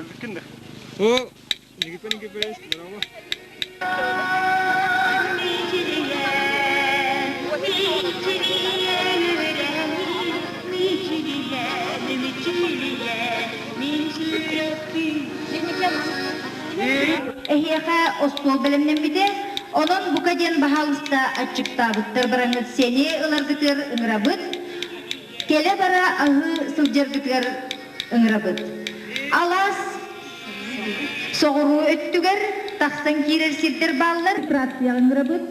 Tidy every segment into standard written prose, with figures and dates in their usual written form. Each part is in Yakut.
Кэлбиккин да? О, Никита Никифорович, здорово. Эһиэхэ остуол бэлэмнэммитэ, онон бука диэн баһаалыста аччыктаабыттар бараҥҥыт сэниэ ыларгытыгар ыҥырабыт, кэлэ-бара аһыы сылдьаргытыгар ыҥырабыт. Алаас соҕуруу өттүгэр тахсан киирэр сирдэр бааллар. Регистрацияҕа ыҥырабыт.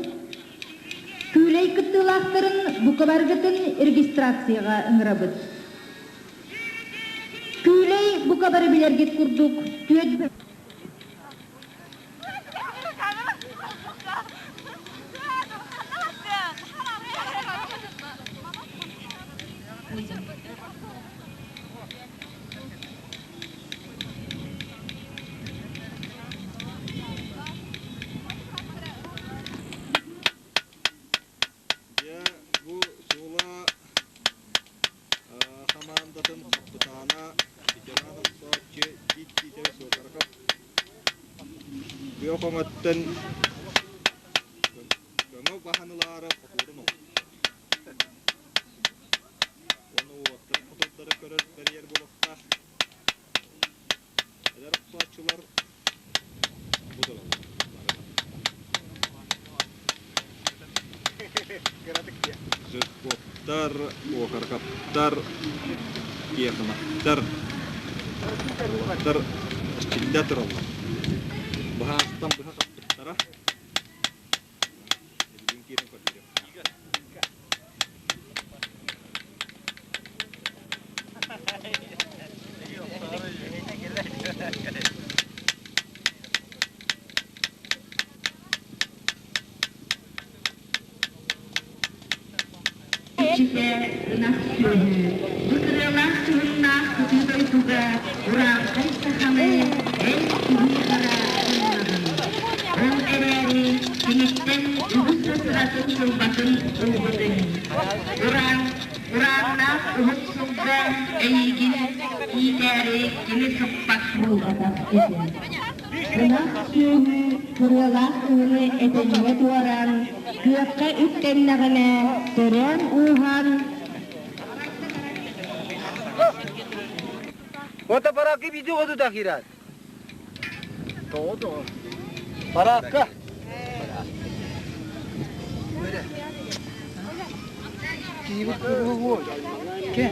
Күүлэй кыттыылаахтарын бука баргытын регистрацияҕа ыҥырабыт. Күүлэй бука бары билэргит курдук түөрт Дьэ, бу Сула хамаандатын хапытаана, ветеран охсооччу Тит Титович Суокарков Күөх өҥөттөн көмө баһан ылаары хотуурун оҥорбут. Уонна уолаттарын хотурдары көрөр бэрийэр буолуохтаах. Эдэр охсооччулар бу тураллар. Жирковтар, Окорокоптар, Тихоновтар, уолаттар эчиллэ тураллар. Быһаастан быһа хаппыттара. Эбилин киирэн көрдөрүөх. Иччитэ ынах сүөһү, бу кырыалаах кыһыннаах кытыы дойдуга урааҥхай саханы эн киһи-хара гыннаҕын. Ол эрээри киниттэн үгүс да сыратын-сылбатын ылбытыҥ. Ураан, урааннаах уһун сылга эйигин иитээри кини сыппат буолбатах этэ. Ынах сүөһү кырыалаах кыһыны этэҥҥэ туораан, күөххэ үктэннэҕинэ, төрөөн-ууһаан Вот параки видео туда хират. Тоҕо Паракка. Ке?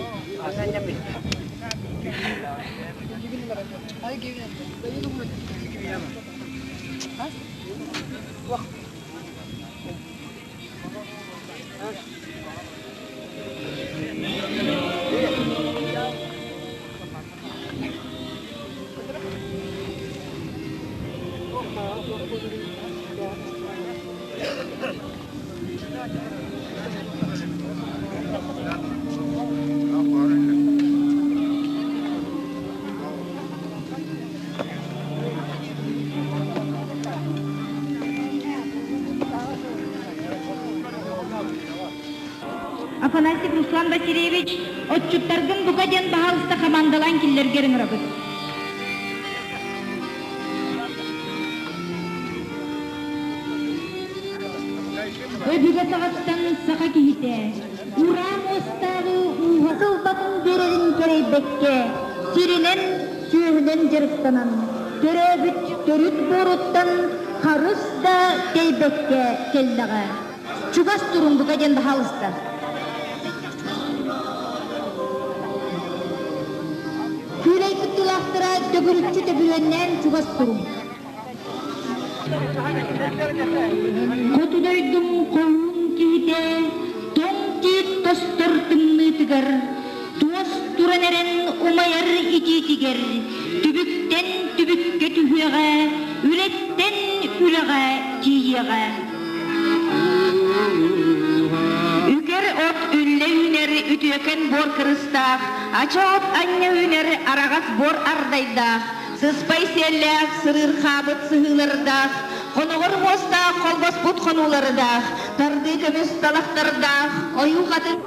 Афанасьев Руслан Васильевич, отчуттаргын бука диэн баһаалыста хамаандалаан киллэргэр ыҥырабыт. Өбүгэ саҕаттан саха киһитэ ураа муостааҕы ууһа сылбатын биэрэрин кэрэйбэккэ, сиринэн, сүөһүнэн дьарыктанан, төрөөбүт төрүт буоруттан харыс да тэйбэккэ кэллэҕэ. Чугас туруҥ бука диэн баһаалыста. Күүлэй кыттыылаахтара төгүрүччү төбүрүөннээн чугас туруҥ. Хоту дойдум хоһуун киһитэ тоҥ тиит тостор тымныытыгар, туос туран эрэн умайар итиитигэр, түбүктэн түбүккэ түһүөҕэ, үлэттэн үлэҕэ тиийиэҕэ. Үкэр от үллэ үүнэр үтүөкэн буор кырыстаах, ача от анньа үүнэр араҕас буор ардайдаах, сыспай сиэллээх, сырыырхаабыт сыһыылардаах, хоноҕор муостаах холбоспут хонуулардаах, тардыы көмүс талахтардаах, ойуу хатыҥ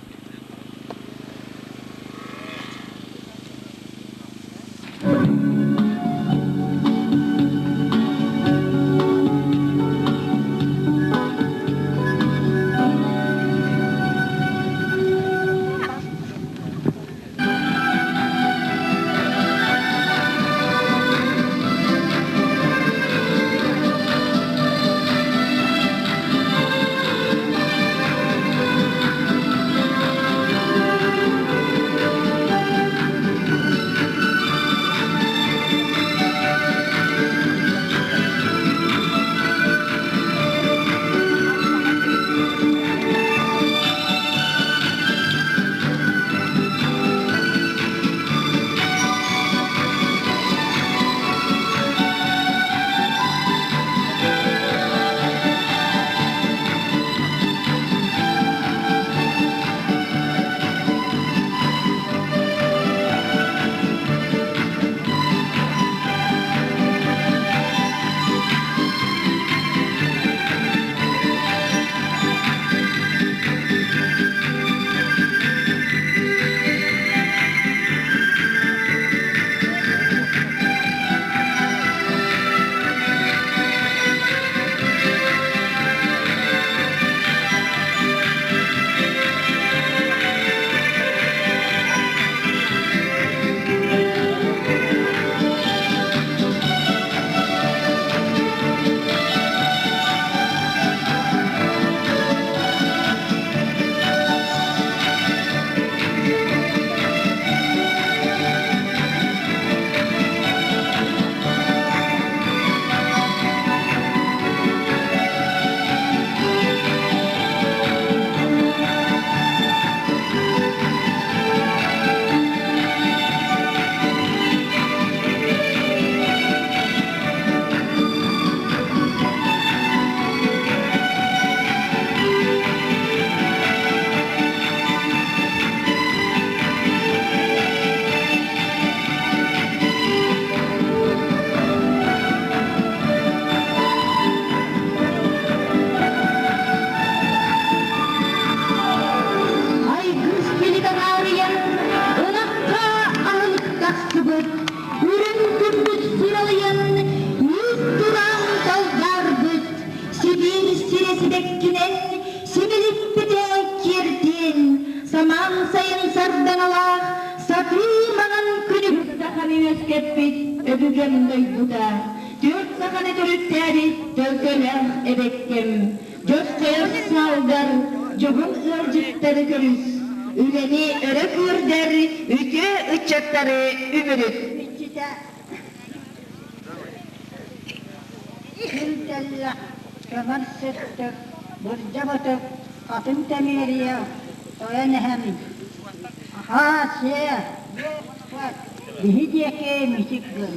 сирэ сибэккинэн симэлиппитэ киэрдиэн, самаан сайын сардаҥалаах сатыы маҥан күнү саханы үөскэппит өбүгэм дойдута, түөрт саханы төрүттээбит төлкөлөөх эбэккэм, дьоскойор саалгар дьоһун ыалдьыттары көрүс, үлэни өрө күүрдэр үтүө ыччаттары үмүрүт. Күн тэллэх, көмөр сыттык, бырдьа ытык, атын тэмиэрийэ тойон эһэм аһаа сиэ, биһи диэки мичик гын.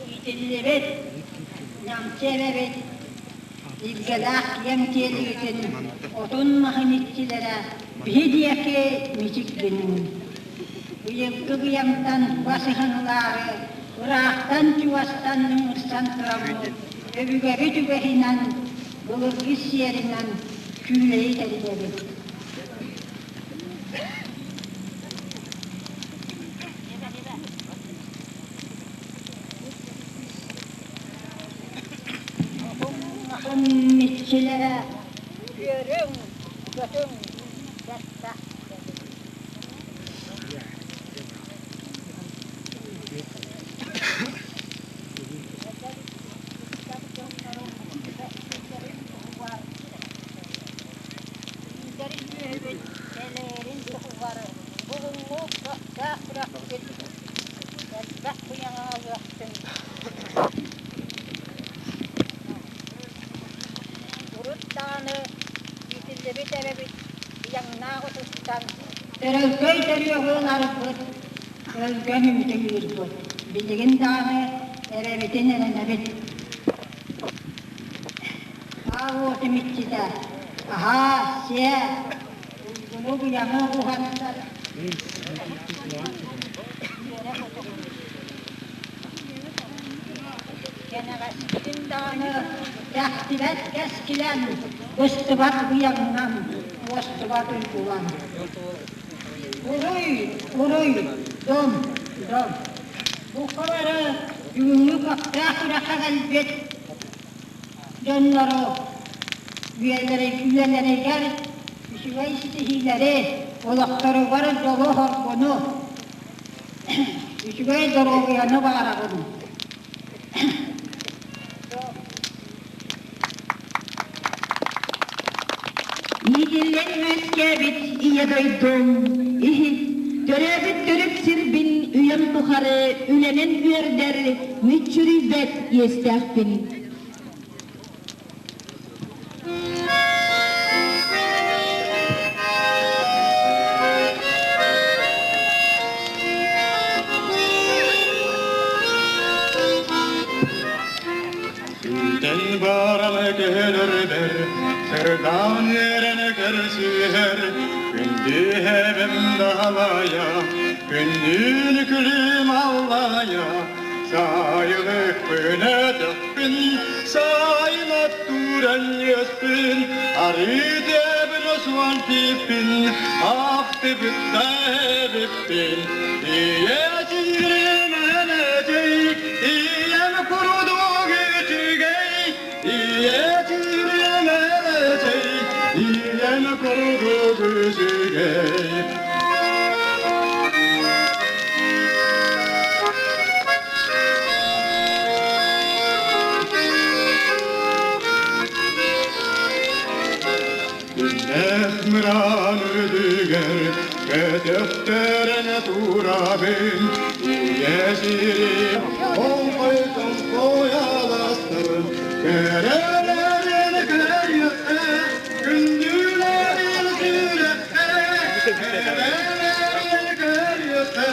Иитиллибит, ньамчы эбэбит, илгэлээх киэҥ киэлигитин отун-маһын иччилэрэ биһи диэки мичик гыныҥ. Быйылгы быйаҥтан басыһан ылаары, ыраахтан-чугастан ыҥырсан тураммыт өбүгэбит үгэһинэн, былыргы сиэринэн күүлэйи тэрийэбит. Иччилэрэ үөрүҥ, көтүҥ, бэртэх Кэлээрин туһугар булуҥҥу көхтөөх күрэхпит элбэх быйаҥы ылыахтын. Урут даҕаны иитиллибит эбэбит быйаҥнаах отуттан төрөлкөй төрүөҕү ыларбыт, өлгөм үүтү ыырбыт. Билигин даҕаны эбэбитин эрэнэбит. Аал уотум иччитэ, аһаа, сиэ, уйгуну быйаҥы уһансар Кэнэҕэскитин даҕаны кэхтибэт кэскилэн, быстыбат быйаҥынан, уостубат уйгулан. Уруй, уруй, дом, дом. Бука бары бүгүҥҥү көхтөөх күрэххэ кэлбит дьоннору үйэлэригэр үчүгэй ситиһиилэри, олохторугар дьолу-соргуну, үчүгэй доруобуйаны баҕарабын. Иитиллэн үөскээбит Ийэ дойдум, иһит, төрөөбүт төрүт сирбин үйэм тухары үлэнэн үөрдэр мүччүрүйбэт иэстээхпин. Күнтэн баран көһөлөрбөр, сырдаан үөрэн көрсүһэр, күндү эбэм далайа, күндүн күлүм аллайа, сайылыкпын өтөхпүн, сайын оттууран үөспүн, арыы дэбин осуон тииппин, ахтыбыт да эбиппин, ийэ сирим энэтэй, ийэм курдук үчүгэй, ийэ сирим энэтэй, ийэм курдук үчүгэй. Күннээх мыраан үрдүгэр көтөхтөрөн турабын, Ийэ сири оҥхойтон хойаластым, Көрөлөрүн көрүөххэ, күндүлэрин сүрэххэ, Көрөлөрүн көрүөххэ,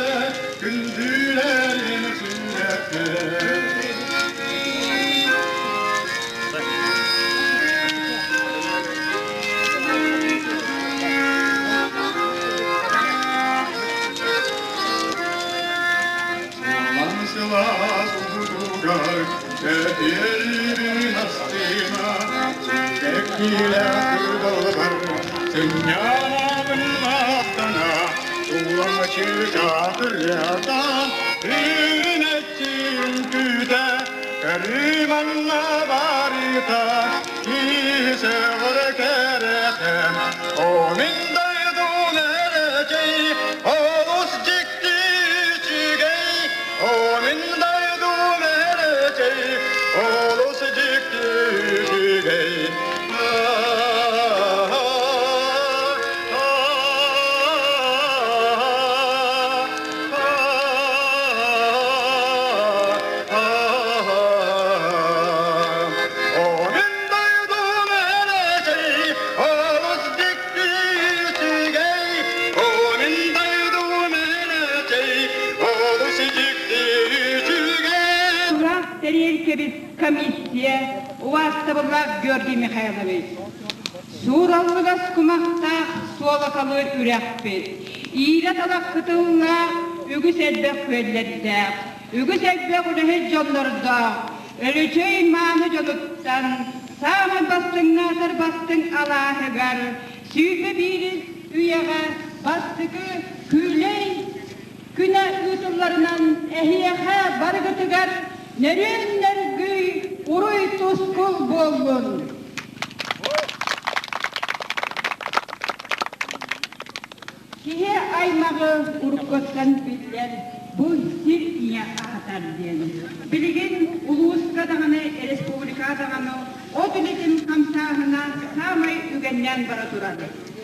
күндүлэрин сүрэххэ. Сылаас угутугар кэтиэрибин астына. Сынньанабын махтана, Тулаҥа чыычаах ырыата, Үүнэччи үҥкүүтэ, Көрүү манна барыта, Киһи сөҕөр кэрэтэ. О мин дойдум эрэчэй, Олус дьикти үчүгэй, О мин дойдум эрэчэй, Олус дьикти үчүгэй. Тэриэлкэбит комиссия убаастабыллаах Георгий Михайлович. Суураллыгас кумахтаах суолакалыыр үрэхпит, иирэ талах кытыллаах үгүс элбэх күөллэрдээх, үгүс элбэх үлэһит дьоннордоох, Өлөчөй мааны дьонуттан саамай бастыҥнаатар бастыҥ алааһыгар 21-ис үйэҕэ бастакы Күүлэй күнэ ыытылларынан эһиэхэ барыгытыгар нөрүөн нөргүй уруй тускул буоллун! Киһи аймаҕы уруккуттан биллэр бу сир ийэ аһатар диэн. Билигин улууска даҕаны, республика даҕаны от үлэтин хамсааһына саамай үгэннээн бара турар.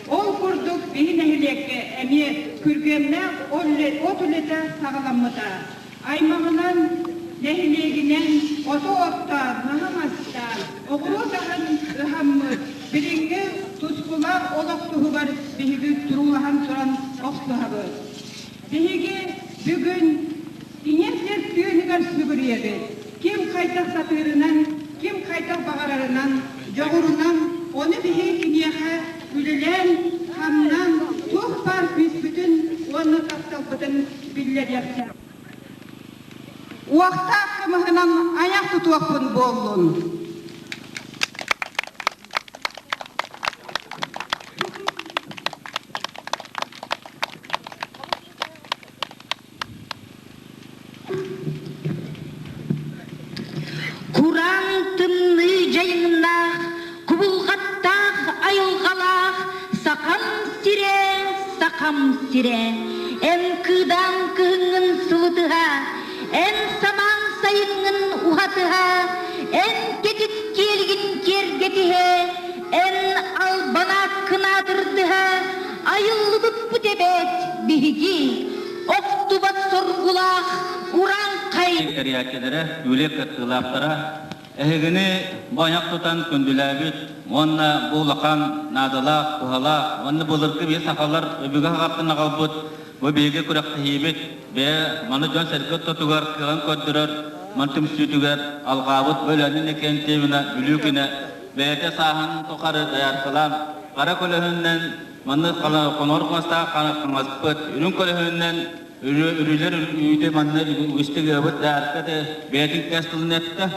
Ол курдук биһи нэһилиэккэ эмиэ күргүөмнээх от үлэтэ саҕаламмыта. Аймаҕынан, нэһилиэгинэн оту оттоон, маһы мастаан, оҕуруот аһын ыһаммыт, билиҥҥи тускулаах олох туһугар биһиги туруулаһан туран охсуһабыт. Биһиги бүгүн Ийэ сир түөнүгэр сүгүрүйэбит. Ким хайдах сатыырынан, ким хайдах баҕарарынан, дьоҕурунан, ону биһиги киниэхэ үлэлээн, хамнаан, туох баар күүспүтүн уонна тапталбытын биллэриэхтээх. Уохтаах кымыһынан айах тутуохпун буоллун. Кураан тымныы дьайыҥнаах, кубулҕаттаах айылҕалаах Сахам сирэ, Сахам сирэ, эн кыыдаан кыһыҥҥын сылытыһа, эн самаан сайыҥҥын уһатыһа, эн кэтит киэлигин киэргэтиһэ, эн албанааккын аатырдыһа, айыллыбыппыт эбээт биһиги охтубат соргулаах урааҥхай Тэрийээччилэрэ, үлэ кыттыылаахтара эһигини бу тутан күндүлээбит уонна бу улахан наадалаах, туһалаах уонна былыргы биир сахалар өбүгэ хаҕаттан аҕалбыт бу биһиги күрэхтэһиибит бэйэ маны дьон-сэргэ ортотугар кыаҕын көрдөрөр ман түмсүүтүгэр алҕаабыт Өлөөнүн Экентьевна Бүлүү күнэ бэйэтэ сааһын тухары дояркалаан хара көлөһүнүнэн манны хонор хостаах хаҥаспыт үрүҥ көлөһүнүнэн үрүлэр үүтэ манна үгүстүк ыабыт даарка бэйэтин кэс тылын эттэ.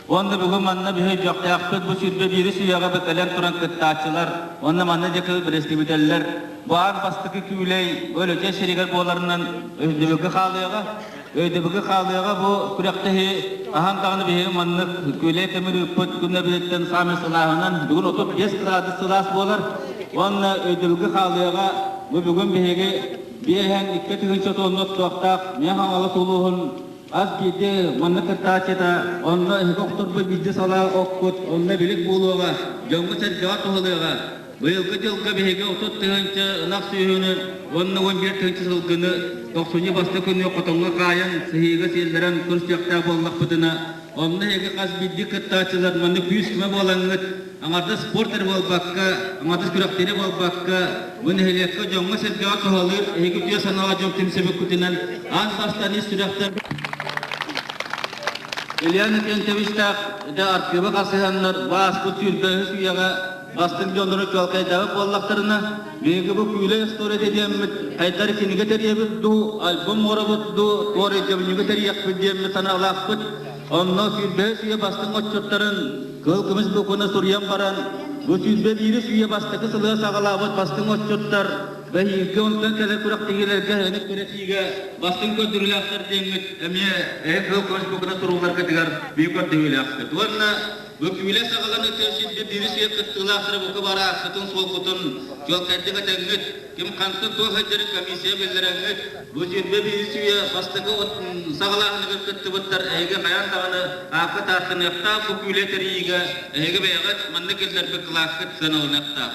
Уонна бүгүн манна биһи дьохтоохпут бу 21 үйэҕэ кэлэн туран кыттааччылар, уонна манна дьэкыл бэрэстэбиитэллэр бу аан бастакы күүлэй өлөчө сиригэр буоларынан өйдөбүлгэ хаалыаҕа. Өйдөбүлгэ хаалыаҕа бу күрэхтэһии аһан даҕаны биһиги маннык күүлэй кэмир ыыппыт күннэбититтэн саамай сылааһынан бүгүн 35 градус сылаас буолар. Уонна өйдөбүлгэ хаалыаҕа бу бүгүн биһиги биэһэн икки тыһыынча тонна оттуохтаах Мэҥэ Хаҥалас улууһун Ас биирдэ манна кыттааччыта, онно эһиги охторбут биирдэ салаа оккут, онно билик буолуоҕа, дьоҥҥо-сэргэҕэ туһалыаҕа. Быйылгы дьылга биһиги 30 тыһыынча ынах сүөһүнү уонна 11 тыһыынча сылгыны тохсунньу бастакы күнү хотоҥҥо хаайан, сыһыыга сиэллэрэн көрсүөхтээх буоллахпытына, онно эһиги хас биирдии кыттааччылар манна күүс-көмө буолаҥҥыт, аҥардас спорт эрэ буолбакка, аҥардас күрэхтэри буолбакка, бу нэһилиэккэ дьоҥҥо-сэргэҕэ туһалыыр эһиги үтүө санаалаах дьон түмсүбүккүтүнэн аан бастаан ис сүрэхтэн Илья Никентьевичтаах дьэ архыыбы хасыһаннар бу ааспыт 25 үйэҕэ бастыҥ дьоннору чуолкайдаабыт буоллахтарына, биһиги бу күүлэй историята диэммит хайдар кинигэ тэрийэбит дуу, альбом оҥоробут дуу, туор өйдөбүнньүгү тэрийиэхпит диэммит санаалаахпыт. Онно 25 үйэ бастыҥ отчуттарын кыһыл көмүс букваны суруйан баран, Бу 121 үйэ бастакы сылыгар саҕалаабыт бастыҥ отчуттар бэһиилгэ онтон кэлэр күрэхтэһиилэргэ ынах күрэхтиигэ бастыҥ көрдөрүүлээхтэр диэҥҥит эмиэ эһи кыһыл көмүс букуна сурулларгытыгар биир көрдөһүүлээхпит. Уонна бу күүлэ саҕаланыыта сиргэ биирис үйэ кыттыылаахтара бука бары ааккытын-суолгутун чуолкайдык этэҥҥит, ким хантан туох сылдьарын комиссия биллэрэҥҥит, бу 21 үйэ бастакы саҕалааһыныгар кыттыбыттар эһиги хайаан даҕаны аакка тааттаныахтаах бу күүлэ тэрийиигэ эһиги бэйэҕит манна киллэрбит кылааскыт сыаналаныахтаах.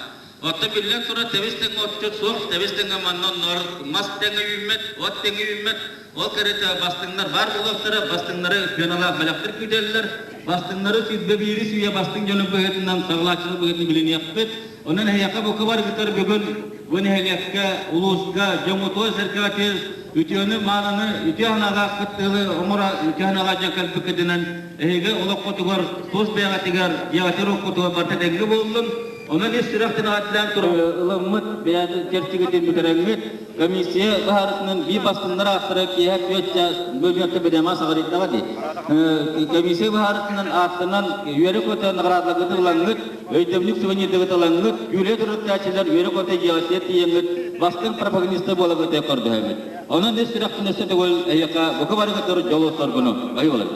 Оттон биллэн турар тэбис тэҥҥэ отчут суох, тэбис тэҥҥэ манна онноор мас тэҥҥэ үүммэт, от тэҥҥэ үүммэт. Ол кэриэтэ бастыҥнар баар буолуохтара, бастыҥнары сыаналаах бэлэхтэр күүтэллэр. Бастыҥнары 121 үйэ бастыҥ дьонун быһыытынан, саҕалааччылар быһыытынан билиниэхпит. Онон эһиэхэ бука барыгытар бүгүн бу нэһилиэккэ, улууска, дьоҥҥутугар-сэргэҕэ үтүөнү, маананы, үтүө санаалаах кыттыылы оҥоро үтүө санаалаах дьон кэлбиккитинэн эһиги олоххутугар, тус бэйэҕитигэр, дьиэҕитигэр-уоккутугар барыта тэҥҥэ буоллун. Онон ис сүрэхтэн ааттаан туран ылыммыт бэйэҕит чэрчигитин бүтэрэммит, комиссия быһаарытынан биир бастыҥнар ааттара киэһэ түөрт чаас бөлүөктэ бэдэмэ саҕарыйдаҕа дии. Комиссия быһаарытынан ааттанан үөрэ-көтө наҕараадаларгытын ылаҥҥыт, өйдөбүнньүк сувенирдыгыт ылаҥҥыт, күүлэ туруттааччылар үөрэ-көтө дьиэҕитигэр тиийэҥҥит бастыҥ пропагандиста буолагыт көрдөһөбүт. Онон ис сүрэхпин өссө төгүл эһиэхэ бука барыгытыр дьолу-соргуну айылын.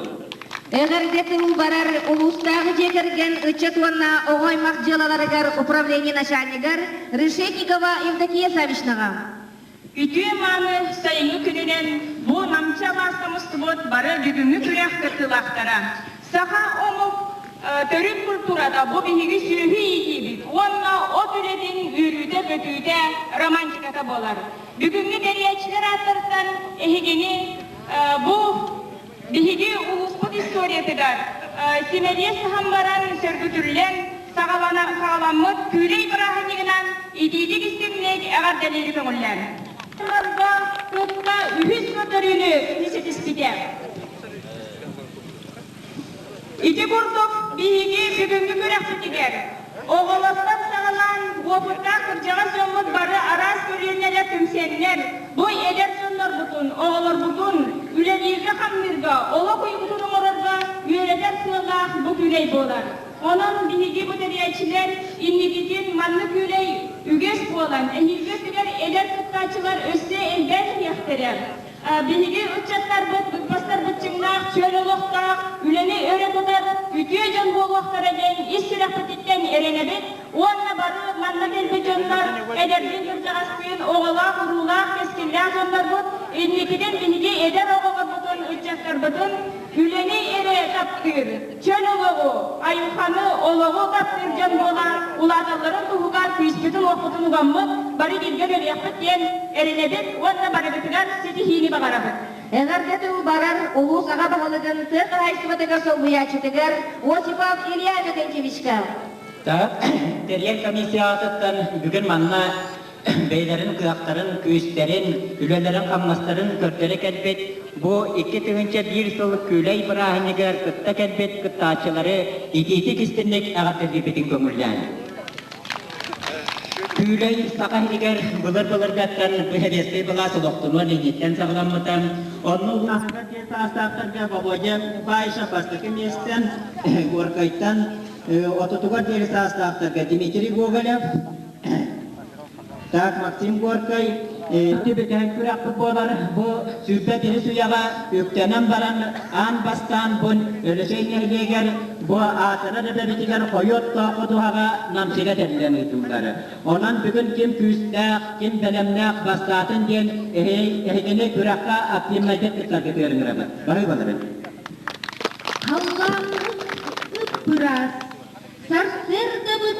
Эҕэрдэ тыл барар улуустааҕы дьиэ кэргэн ыччат уонна оҕо аймах дьыалаларыгар управление начальнигар Решетникова Евдокия Саввичнаҕа. Үтүө мааны сайыҥҥы күнүнэн бу намчы алааска мустубут бары бүгүҥҥү күрэх кыттыылаахтара. Саха омук төрүт культурата бу биһиги сүөһү иитиибит уонна от үлэтин үөрүүтэ-көтүүтэ, романтиката буолар. Бүгүҥҥү тэрийээччилэр ааттарыттан эһигини бу Биһиги улууспут историятыгар симэлийэ сыһан баран сөргүтүллэн саҕаламмыт Күүлэй бырааһынньыгынан итиитик истиҥник эҕэрдэлиири көҥүллээн. Кытта үһүс көрдөрүүнү ситиспитэ. Ити курдук биһиги бүгүҥҥү күрэхпитигэр оҕолортон саҕалаан уопуттаах кырдьаҕас дьоммут бары араас көлүөнэлэр түмсэннэр, бу эдэр дьоннорбутун, оҕолорбутун үлэлииргэ-хамныырга, олох уйгутун оҥорорго үөрэтэр сыаллаах бу күүлэй буолар. Онон биһиги бу тэрийээччилэр инникитин маннык күүлэй үгэс буолан, эһиилги өттүгэр эдэр кыттааччылар өссө элбээн иһиэхтэрэ. Биһиги ыччаттарбыт, быппастар быччыҥнаах, чөл олохтоох, үлэни өрө тутар үтүө дьон буолуохтара диэн ис сүрэхпититтэн эрэнэбит уонна бары манна кэлбит дьоннор, эдэрдиин кырдьаҕастыын, оҕолоох-уруулаах, кэскиллээх дьоннорбут инникитин биһиги эдэр оҕолорбутун, ыччаттарбытын үлэни эрэ таптыыр, чөл олоҕу, айылҕаны, олоҕу таптыыр дьон буола улааталларын туһугар күүспүтүн-уохпутун угаммыт, бары бииргэ үлэлиэхпит диэн эрэнэбит уонна барыгытыгар ситиһиини баҕарабыт. Эҕэрдэ тыл барар улуус аҕа баһылыгын тыа хаһаайыстыбатыгар солбуйааччытыгар Осипов Илья Иннокентьевичка. Так, тэрийэр комиссия аатыттан бүгүн манна бэйэлэрин кыахтарын, күүстэрин, үлэлэрин-хамнастарын көрдөрө кэлбит, бу 2001 сыл Күүлэй бырааһынньыгар кытта кэлбит кыттааччылары итиитик истинник эҕэрдэлиирбитин көҥүллээн. Күүлэй Саха иһигэр былыр-былыргаттан бу сэбиэскэй былаас олохтонуон инниттэн саҕаламмыта. Онно улаатыгар диэн саастаахтарга Володя Баишев бастакы миэстэ, Горкайтан отутугар диэри саастаахтарга Дмитрий Гоголев, Так, Максим Горкай, бүтэһик күрэхпит буолар. Бу сүүрбэ биһис үйэҕэ үктэнэн баран, аан бастаан бу Өлөчөй нэһилиэгэр бу аатырар эбэбитигэр хойу оттоох ходуһаҕа Намчыга тэриллэн ыытыллар. Онон бүгүн ким күүстээх, ким бэлэмнээх бастаатын диэн эһигини күрэххэ активнайдык кыттаргытыгар ыҥырабыт. Баһыыбаларын. Халлааммыт ып-ыраас, Сарсыардабыт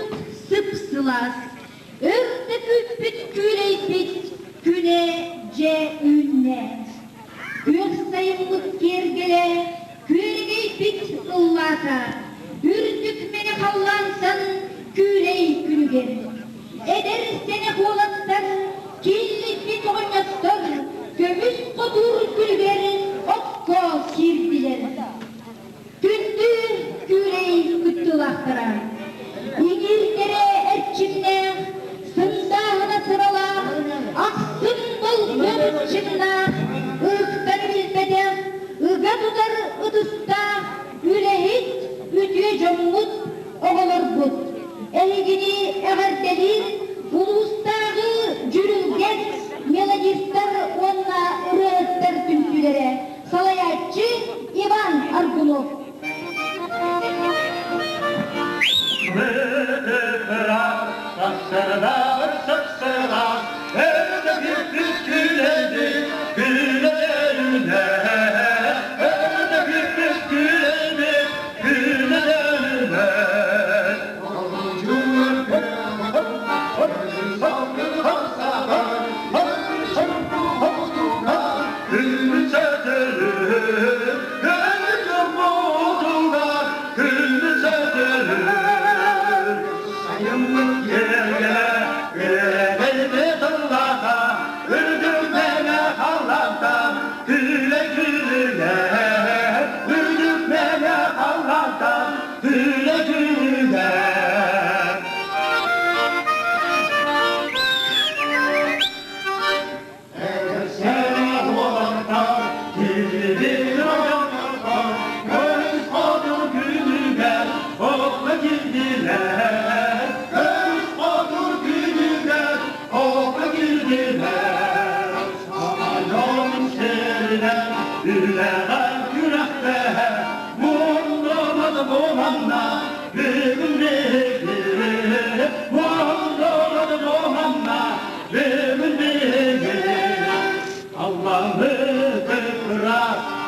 сып-сылаас, өр да күүппүт күүлэйбит күнэ дьэ үүннэ. Күөх сайыммыт киэргэлэ, күөрэгэйбит ыллаата, үрдүк мэҥэ халлаантан күүлэй күнүгэр. Эдэр сэнэх уолаттар, кииллийбит оҕонньоттор көмүс хотуур күлүгэр окко киирдилэр. Күндү күүлэй кыттыылаахтара, иҥиирдэрэ эрчимнээх, сындааһына сыралаах, ахсым болҕуо быччыҥнаах, ыһыктары билбэтэх, ыга тутар ытыстаах үлэһит үтүө дьоммут, оҕолорбут! Эһигини Тасырдаабыт сапсылаах, өрүтэ бүппүт күлэйбит, күлэ-дөлүнэ. Өрүтэ бүппүт күлэйбит, күлэ-дөлүнэ. Güle güle.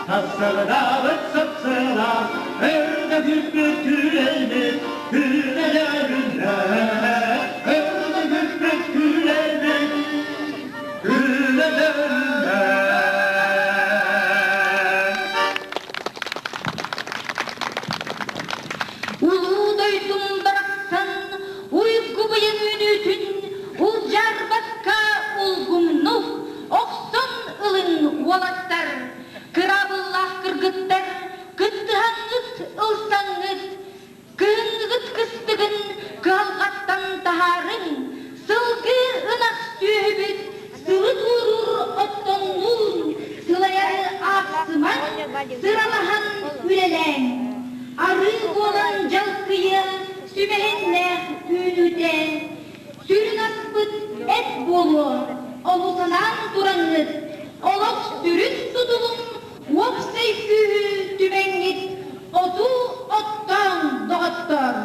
Тасырдаабыт сапсылар, өрдө күппүт күлэйбит, күлэлэрүнэ. Өрдө күппүт күлэйбит, күлэлэрүнэ. Улуу дойдум барахсан уйгу-быйаҥ үүнүүтүн улдьаарбакка улгумнук охсон ылыҥ уолаттар, кыраабыллаах кыргыттар, кыттыһаҥҥыт, ылсаҥҥыт, кыһыҥҥыгыт кыстыгын кыһалҕаттан таһаарыҥ, сылгы ынах сүөһүбүт сылы туоруур оттоҥнуун сылайары аахсымаҥ, сыралаһан үлэлээҥ. Арыы буолан дьалкыйа сүмэһиннээх үүнүүтэ, сүрүн аспыт эт буолуо, ону санаан тураҥҥыт, олох сүрүн тутулун уопсай күүһү түмэҥҥит оту оттоон доҕоттоор,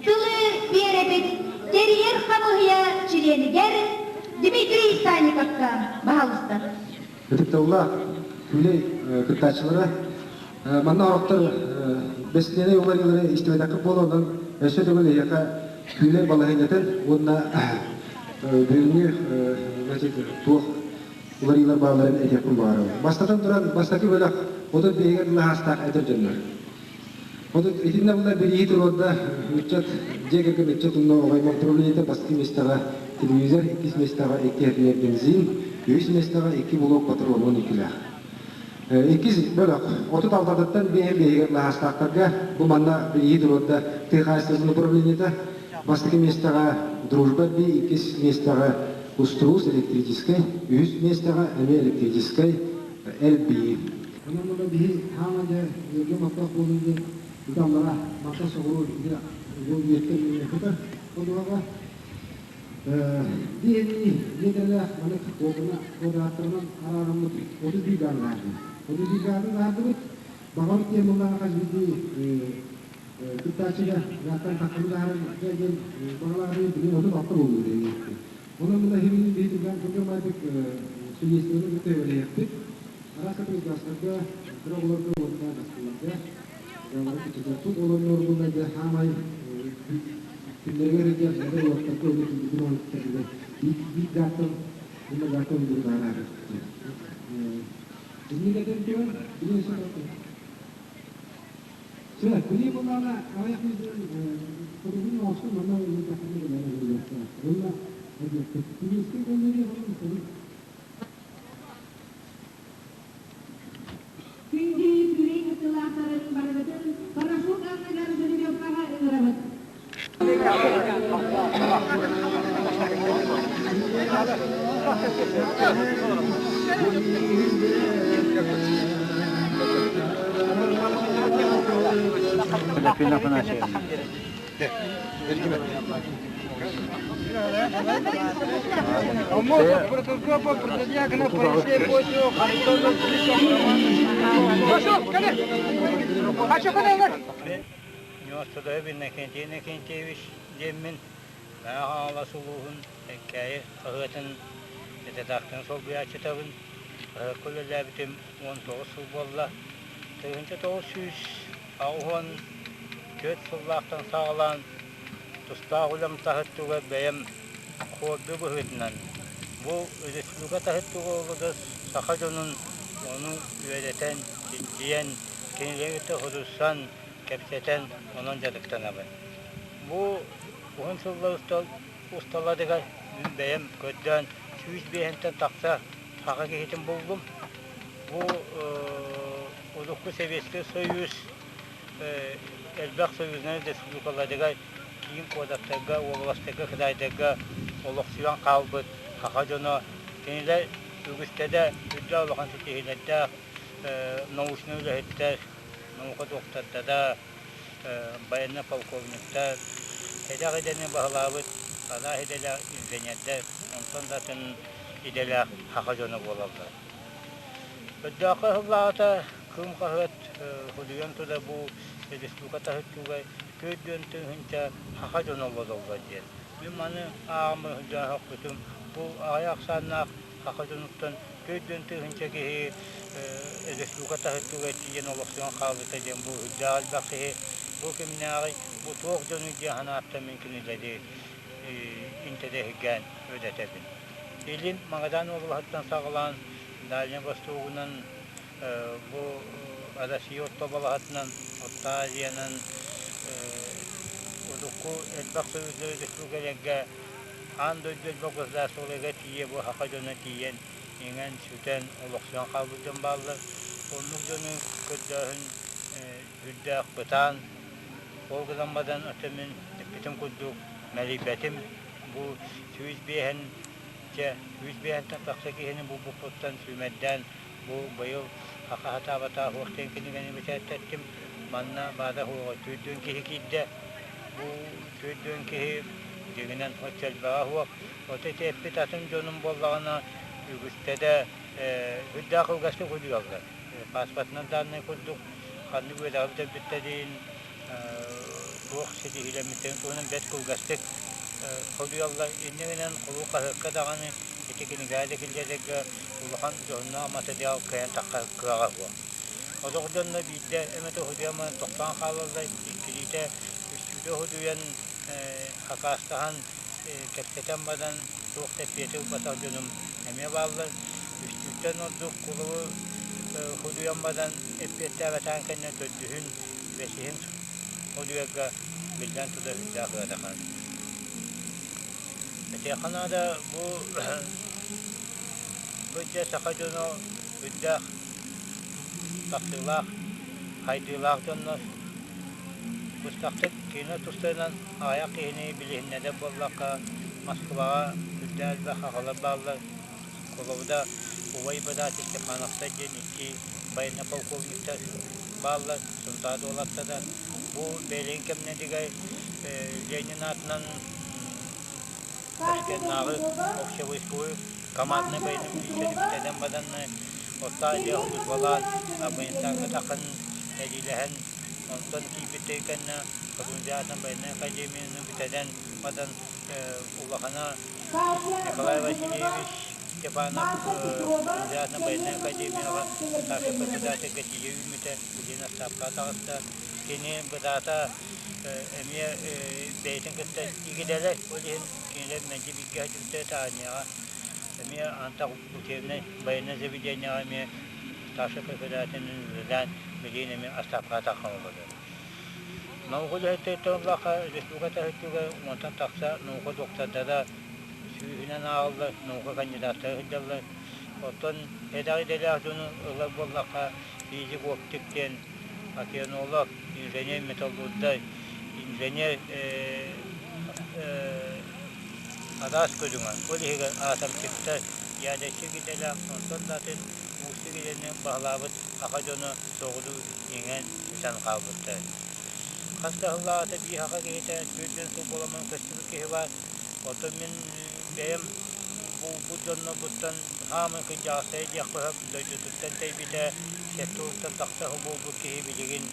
тылы биэрэбит тэрийэр хамыыһыйа чилиэнигэр Дмитрий Санниковка, баһаалыста. Ытыктабыллаах Күлэй кыттааччылара, манна ороктор бэстилиэнэй уларыйыылары истибэтэххит буолуо, онон өссө төгүл эһиэхэ Күлэй балаһыанньатын уонна бүгүҥҥү значит, туох уларыйыылар баалларын этиэхпин баҕарабын. Бастатан туран, бастакы бөлөх 35-гэр дылы аастаах эдэр дьоннор. Отут итиннэ булла бирииһи туруорда ыччат дьиэ кэргэн ыччат уонна оҕо аймах управлениета бастакы миэстэҕэ телевизор, иккис миэстэҕэ икки этинэр бензин, үһүс миэстэҕэ икки блок патрон уон иккилээх. Иккис бөлөх 36-тан биэһин биэһигэр лаһаастаахтарга бу манна бирииһи туруорда тыа хаһаайыстыбатын управлениета бастакы миэстэҕэ Дружба би, иккис миэстэҕэ Уструс электрическэй, үһүс миэстэҕэ эмиэ электрическэй ЛБ. Онон муна биһи хаама дьэ ыарга маттах буолун диэн ыталлара мантан соҕуруу ити бу үөттэн үүнүөххүтэ ходуһаҕа биһини лиэтэлээх манык куобуна квадраттарынан араараммыт 31 гааны таһаардыбыт 31 гааны таһаардыбыт баҕар темалаах хас биирдии кыттааччыга гааттан тахханы таһааран диэн баҕалаах билин 36 буолуу диэн Онон мына химини биһи түргэн түргэн баайдык судействоны кытта үлэлэһиэхпит. Араас категорияларга, кыра оҕолорго уонна дьахталларга дьаалары кыччатыахпыт. Ол оннугар буолла дьэ хаамай күннэригэр сылдьар эдэр уолаттарга уонна күндүтүн оҥоруктарга биир гааттан уонна гааттан уйдуру таһараары. Инник этэн туран, билин Чэ, билии буллаҕына аҕыйах мүнүүтэнэн хотугун оҥостон манна ыытаххына билэр буолуохтаах. Уонна эбиэппит. Кириэскэй көннөрүө хонон истэбин. Күндү күрэй кыттыылаахтарын барыгытын парашют анныгар жеребьевкаҕа ыҥырабыт. Ньуоссадайбын Иннокентий Иннокентьевич диэммин Мэҥэ Хаҥалас улууһун Эркээйи хаһыатын редакторын солбуйааччытабын. Хаһыакка үлэлээбитим 19 сыл буолла. 1984 сыллаахтан саҕалаан тустаах үлэм таһыттыгар бэйэм хобби быһыытынан бу республика таһыттыга олорор саха дьонун ону үөрэтэн, чинчийэн, кинилэри кытта суруйсан, кэпсэтэн онон дьарыктанабын. Бу уһун сыллар усталарыгар мин бэйэм көрдөөн 105-тэн тахса саха киһитин буллум. Бу урукку Советский Союз элбэх союзнай республикаларыгар киин куораттарга, уобаластарга, кыраайдарга олохсуйан хаалбыт саха дьоно кинилэр үгүстэрэ үрдэ улахан ситиһиилэрдээх научнай үлэһиттэр, наука доктордара, военнай полковниктар, сэдэх идэни баһылаабыт араас идэлээх инженердэр, онтон да атын идэлээх саха дьоно буолаллар. Өрдөөххө ыһыллаҕата Кыым хаһыат худуйан турар бу республика таһыттыыга 4 тыһыынча саха дьоно олороллор диэн. Мин маны ааҕаммын сылдьан сөхпүтүм. Бу аҕыйах ахсааннаах саха дьонуттан 4 тыһыынча киһи республика таһыттыыга тиийэн олохсуйан хаалбыта диэн бу үрдээх элбэх киһи. Бу кимнээҕий, бу туох дьонуй диэн санааттан мин кинилэри интэриэһиргээн үөрэтэбин. Илин Магадан уобалаһыттан саҕалаан Дальнай Востогунан бу Россия орто балаһатынан, Орто Азиянан урукку элбэх союзлары республикаларга аан дойду элбэх государстволарыгар тиийэ бу саха дьоно тиийэн иҥэн-сүтэн олохсуйан хаалбыт дьон бааллар. Оннук дьону көрдөөһүн үрдээх бытаан. Ол гынан баран оттон мин эппитим курдук мэлийбэтим. Бу 105 чэ 105-тэн тахса киһини булбуппуттан сүүмэрдээн бу быйыл Саха сатаабатаах уох диэн кинигэни бэчээттэттим. Манна баада суоҕа 40 киһи киирдэ. Бу 40 киһи дьиҥинэн оччо элбэҕэ суох. Ото ити эппит атын дьонум буоллаҕына үгүстэрэ үрдээх кылгастык үлүйэллэр. Пааспатынан дааннай курдук ханнык үөрэҕи бүтэрбиттэрин, туох ситиһиилэммиттэрин туһунан бэрт кылгастык суруйаллар. Инньэ гынан куруук хаһыакка даҕаны ити кинигэҕэ да киллэрэргэ улахан дьоһуннаах матырыйаал кыайан таххар кыаҕа суох. Сорох дьонно биирдэ эмэтэ уһудуйан баран тохтоон хаалаллар, иккилиитэ, үстүүтэ уһудуйан хакаастаһан, кэпсэтэн баран туох да эппиэти ылбатах дьонум эмиэ бааллар. Үстүүттэн ордук кулубу худуйан баран эппиэттээбэтэҕин кэннэ төрдүһүн, бэсиһин худуйарга биллэн турар үрдээх ыарахан. Этиэххэ наада бу бу дьэ саха дьоно үрдээх тахсыылаах, хайдыылаах дьоннор быстахтык киинэ тустарынан аҕыйах киһини билиһиннэрэр буоллахха Москваҕа үрдээх элбэх аҕалар бааллар. Холобура, убай быраат Степановтар диэн икки военнай полковниктар бааллар, Сунтаар уолаттара. Бу бэйэлэрин кэмнэригэр Ленин аатынан Ташкеннааҕы общевойсковой команднай военнай училищены бүтэрэн баран Орто Азия службалаан Афганистаҥҥа таххан сэриилэһэн, онтон киирбиттэрин кэннэ Фрунзе аатынан военнай академияны бүтэрэн баран улахана Николай Васильевич Степанов Фрунзе аатынан военнай академияҕа старшай преподавательга тиийэ үүммүтэ, билигин отставкаҕа таҕыста. Кини быраата эмиэ бэйэтин кытта игидэлэр, ол иһин кинилэр мэлдьи бииргэ сылдьыбыттара армияҕа эмиэ антах учебнай военнай заведениеҕа эмиэ старшай преподавателинэн үлэлээн билигин эмиэ отставкаҕа тахсан олорор. Наука үлэһиттэриттэн ыллахха республика таһыччыга уонтан тахса наука доктордара сүүһүнэн ааҕыллар, наука кандидаттара сылдьаллар. Оттон эдэр идэлээх дьону ылар буоллахха физик оптик диэн океанолог, инженер-металлурдар, инженер араас көрүҥэ, ол иһигэр атомщиктар, ядерщик идэлээх, онтон да атын уустук идэни баһылаабыт саха дьоно соҕуруу иҥэн сүтэн хаалбыттар. Хас да сыллааҕыта биир саха киһитэ 40 сыл буоламмын көстүбүт киһи баар. Оттон мин бэйэм булбут дьоннорбуттан хааман кырдьаҕастара диэххэ сөп, дойдутуттан тэйбитэ, сэттэ уонтан тахса сыл буолбут киһи билигин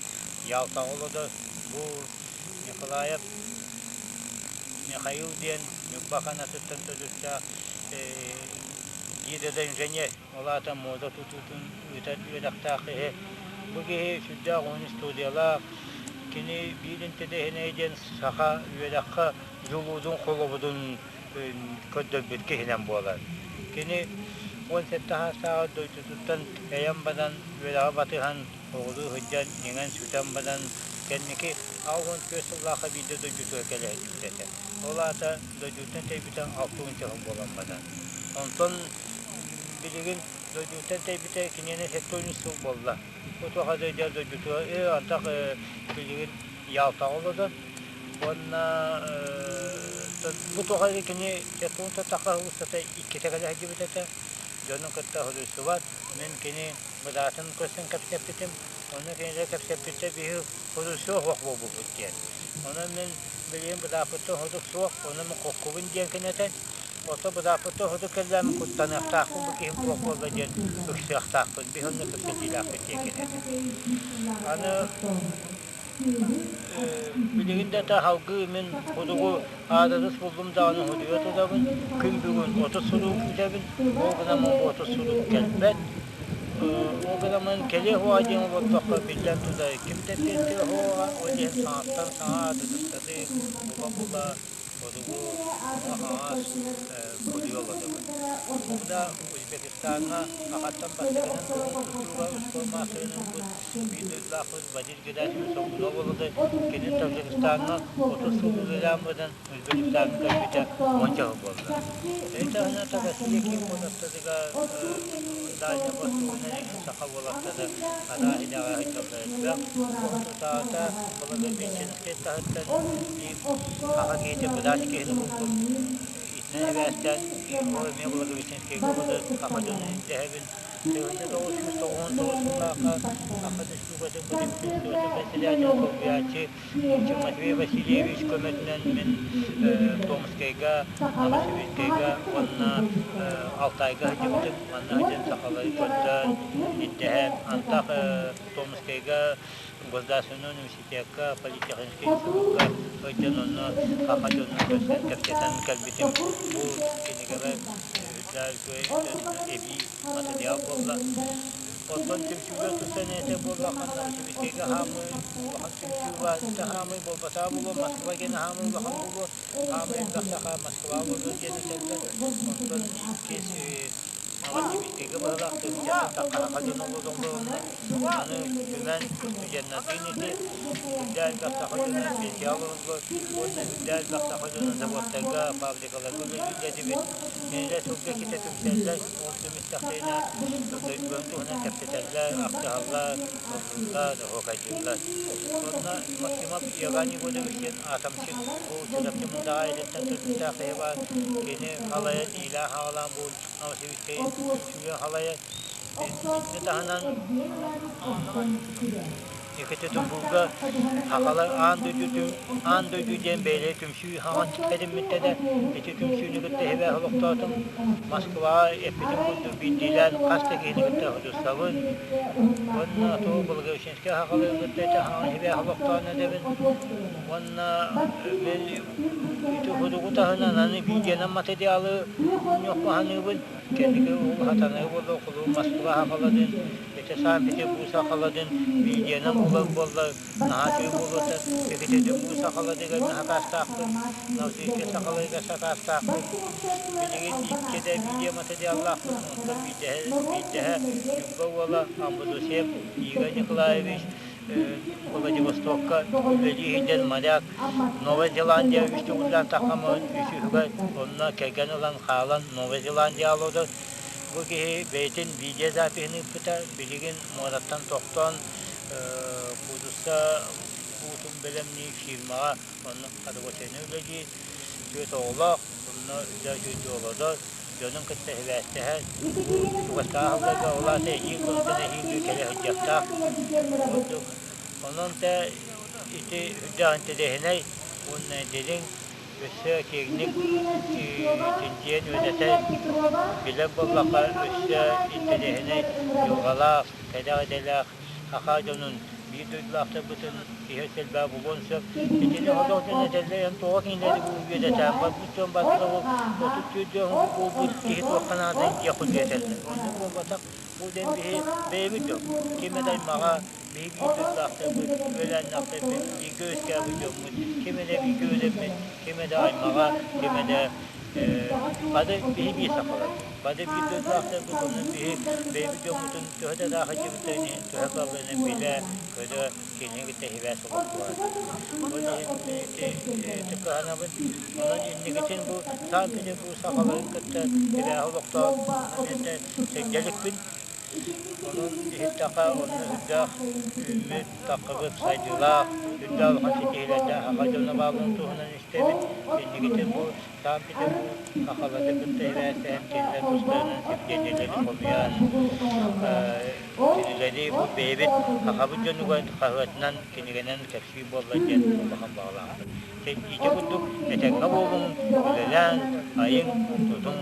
Ялтаҕа олорор. Бу Николаев. Михаил диэн Ньурба Ханатыттан төрүттээх гидроинженер, ол аата муода тутуутун ыытар үөрэхтээх киһи. Бу киһи сүрдээх уһун историялаах. Кини биир интэриэһинэй диэн саха үөрэххэ дьулуурун холобурун көрдөрбүт киһинэн буолар. Кини 17 саастааҕар дойдутуттан тэйэн баран, үөрэҕи батыһан, оҕолуу сылдьан, иҥэн-сүтэн баран, кэнники 84 сыллаахха биирдэ дойдутугар кэлэ сылдьыбыт этэ. Ол аата дойдутуттан тэйбитэ 60 сыл буолан баран. Онтон билигин дойдутуттан тэйбитэ киниэнэ 73 сыл буолла. Бу туох дойду дойдутугар антах билигин Ялтаҕа олорор. Уонна бу туох кини 70 тахха устата иккитэ кэлэ сылдьыбыт этэ. Дьонун кытта суруйсубат. Мин кини быраатын көрсөн кэпсэппитим. Онно кинилэр кэпсэппиттэр биһи суруйсуох суох буолбуппут диэн. Онон мин билигин бырааппыттан ордук суох, ону мин хоккубун диэн кинэтэ. Ото бырааппыттан ордук кэллээн куттаныахтаахпын бу киһим туох буолла диэн ыксыахтаахпын. Биһи онно кэпсэтиилээхпит диэн кинэтэ. Аны билигин да салгыы мин хотугу аадырыс буллум даҕаны утуйа тутабын. Күн бүгүн 30 сыл күүтэбин. Ол гынан 30 сыл кэлбэт. Ол гынан кэлиэ суоҕа диэн олордоххо биллэн турар ким да эппиэттиэ суоҕа. Ол иһин саҥаттан саҥа аадырыстары була-була хотугу хаҥас курдук олоробут. Бу да Узбекистаҥҥа сахаттан бастакынан көҥүл тустууга успуорт маастарын ылбыт биир дойдулаахпыт Вадим Герасимович Солгунов олордо. Кини Таджикистаҥҥа 30 сыл үлэлээн баран Өзбекистаҥҥа кэлбитэ уонча сыл буолла. Өй таһынан Россия киин куораттарыгар Дальний Востогунан эҥин саха уолаттара араас идэҕэ сылдьаллар элбэх. Тутаата Благовещенскай таһыттан биир саха киһитэ быраас киһини булбут. Итинэн сибээстээн ол эмиэ Благовещенскайга олорор саха дьонун ирдэһэбин. 1999 сыллаахха Саха Республикатын Правительствотын председателин солбуйааччы Матвей Васильевич көмөтүнэн мин Томскайга, Новосибирскайга уонна Алтайга сылдьыбытым. Манна сылдьан сахалары көрдөөн, ирдэһэн, антах Томскайга Государственнай университекка, политехническай институкка сылдьан онно саха дьонун көрсөн кэпсэтэн кэлбитим. Бу кинигэбэр үрдээх үчүгэй эбии матырыйаал буолла. Оттон түмсүүгэ тустан этэ буоллахха, Новосибирскайга хаамыы улахан түмсүү баар. Хаамыы буолбатаҕа буолуо, Москва диэн хаамыы улахан буолуо. Хаамыы элбэх саха Москва буолуо диэн этэллэр. Онтон иккис Новосибирскайга быһалаах тыһыынчаттан тахха саха дьоно олороллорунна. Аны түмэн студеннардыын ити үрдээ элбэх саха дьоно пенсияҕа олороллор уонна үрдээ элбэх саха дьоно заводтарга, фабрикаларга үлэлииллэр этибит. Кинилэр сылга иккитэ түмсэллэр, ол түмүстэхтэринэ дойдуларын туһунан кэпсэтэллэр, ахтыһаллар, ыллыыллар, оһуокайдыыллар. Онно Максимов Иоганн Егорович диэн атомщик бу Чурапчы Мындаҕаайытыттан төрүттээх киһи баар. Кини халайан, иилээн-хаҕалаан бу Новосибирскай түмсүүгэ халайар. Итини таһынан Екатеринбурга сахалар аан дойду аан дойду диэн бэйэлэрэ түмсүү хаҥан тэриммиттэрэ. Ити түмсүүнү кытта сибээс олохтоотум. Москваҕа эппитим курдук биирдиилээн хас да киһини кытта сырсабын. Уонна тугу Благовещенскай сахалары кытта ити хаҥан сибээс олохтоон эрэбин. Уонна мин ити суругу таһынан аны видеонан матырыйаалы мунньуохпаһаныыбын. Кэнники ол сатаныы буолла, холобур Москва сахаларын, ити Санкт-Петербург сахаларын видеонан булар буоллар наһаа үчүгэй буолуо этэ. Екатеринбург сахаларыгар сакаастаахпын, Новосибирскай сахаларыгар сакаастаахпын. Билигин икки да видео материаллаахпын, онтон биирдэһэ, биирдэһэ Ньурба уола Амбросьев Игорь Николаевич Владивостокка үлэлии сылдьан моряк Новая Зеландия үс төгүллээн таххаммын үсүһүгэр онно кэргэн ылан хаалан Новая Зеландия олорор. Бу киһи бэйэтин видеозапиһын ыыппыта, билигин муораттан тохтоон куурусса уутун бэлэмниир фирмаҕа онно рабочайынан үлэлиир, түөрт оҕолоох, онно дьэ үчүгэйдик олорор, дьонун кытта сибээстэһэр, чугастааҕы сылларга ол аата эһиил онтон эһиил кэлэ сылдьыахтаах курдук. Онон тэ ити үрдээх интэриэһинэй уонна дириҥ өссө киэҥник чинчийэн үөрэтэр билэр буоллахха өссө интэриэһинэй дьылҕалаах, кэрэх идэлээх саха дьонун Биир дойдулаахтарбытын киһи сэлбээ булуон сөп. Итини ходох дьон этэллэр, эн тоҕо кинилэри бу үөдэтээн барбыт дьон барыта ол 34 дьон буолбут киһи туохха наада диэх курдук этэллэр. Оннук буолбатах. Бу диэн биһи бэйэбит дьон. Ким эмэ аймаҕа, биһи биир дойдулаахтарбыт, үөлээннэхтэрбит, бииргэ үөскээбит дьоммут, ким эмэ бииргэ үөрэммит, ким эмэ аймаҕа, ким эмэ бары биһи биир сахалар. Бары биир дойдулаахтарбыт, онон биһи бэйэбит дьоммутун төһө да ыраах сылдьыбыттарын иһин төһө кыалларынан билэ, көрө, кинини кытта сибээс олохтуоҕа. Ол иһин ити кыһанабын. Онон инникитин бу Санкт-Петербург сахаларын кытта сибээһи олохтоон сирдьэликпин. Онон иһиттэххэ, онно үрдээх үүммүт, таххыбыт сайдыылаах, үрдээх улахан ситиһиилэрдээх саха дьоно баалларын туһунан истэбит. Инникитин бу Санкт-Петербург сахалары кытта сибээстэһэн, кинилэр тустарынан сибидиэнньэлэри хомуйан, кинилэри бу бэйэбит сахабыт дьонугар хаһыатынан, кинигэнэн кэпсиир буолла диэн улахан баҕалаахпыт. Ити курдук этэҥҥэ буолуҥ, үлэлээҥ, айыҥ, тутуҥ.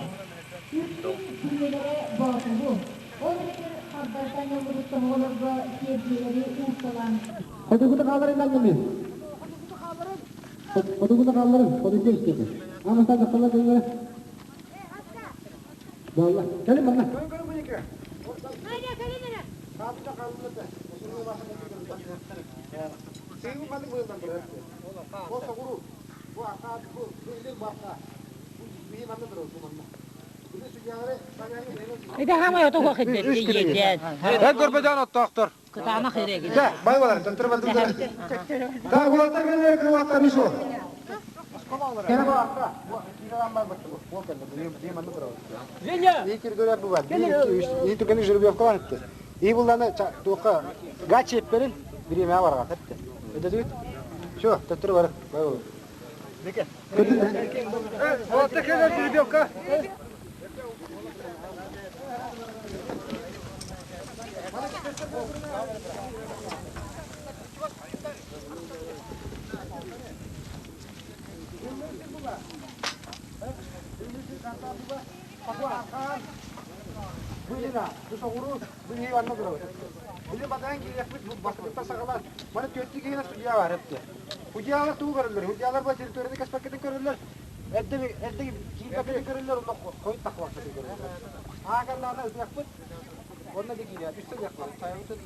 Хотугута хааларын аннымын. Хотугута хаалларын, хотугу истиэхэ. Аамастаан тахсаллар кэллэрэ. Буолла. Кэлин манна. Эн көрбөтөөн оттоохтор. Кытаанах эрэгин. Да, бай балар, төттөрү бардылар. Да, улаттар кэллэр кырваттар ишо. И булланы туохха гач епперин бириэмэ барга тепте. Өдөдүт. Все, төттөрү бар. Бай болар. Улаттар кэллэр жеребьевка. Судьялар тугу көрөллөр? Судьялар бу территорияны кэспэккитин көрөллөр. Эрдэ эрдэ киирбэккитин көрөллөр, онно хойут тахсыбаккытын көрөллөр. Ааганнаана ытыахпыт, онно да киириэ, үстэ ытыахпыт. Сайабытын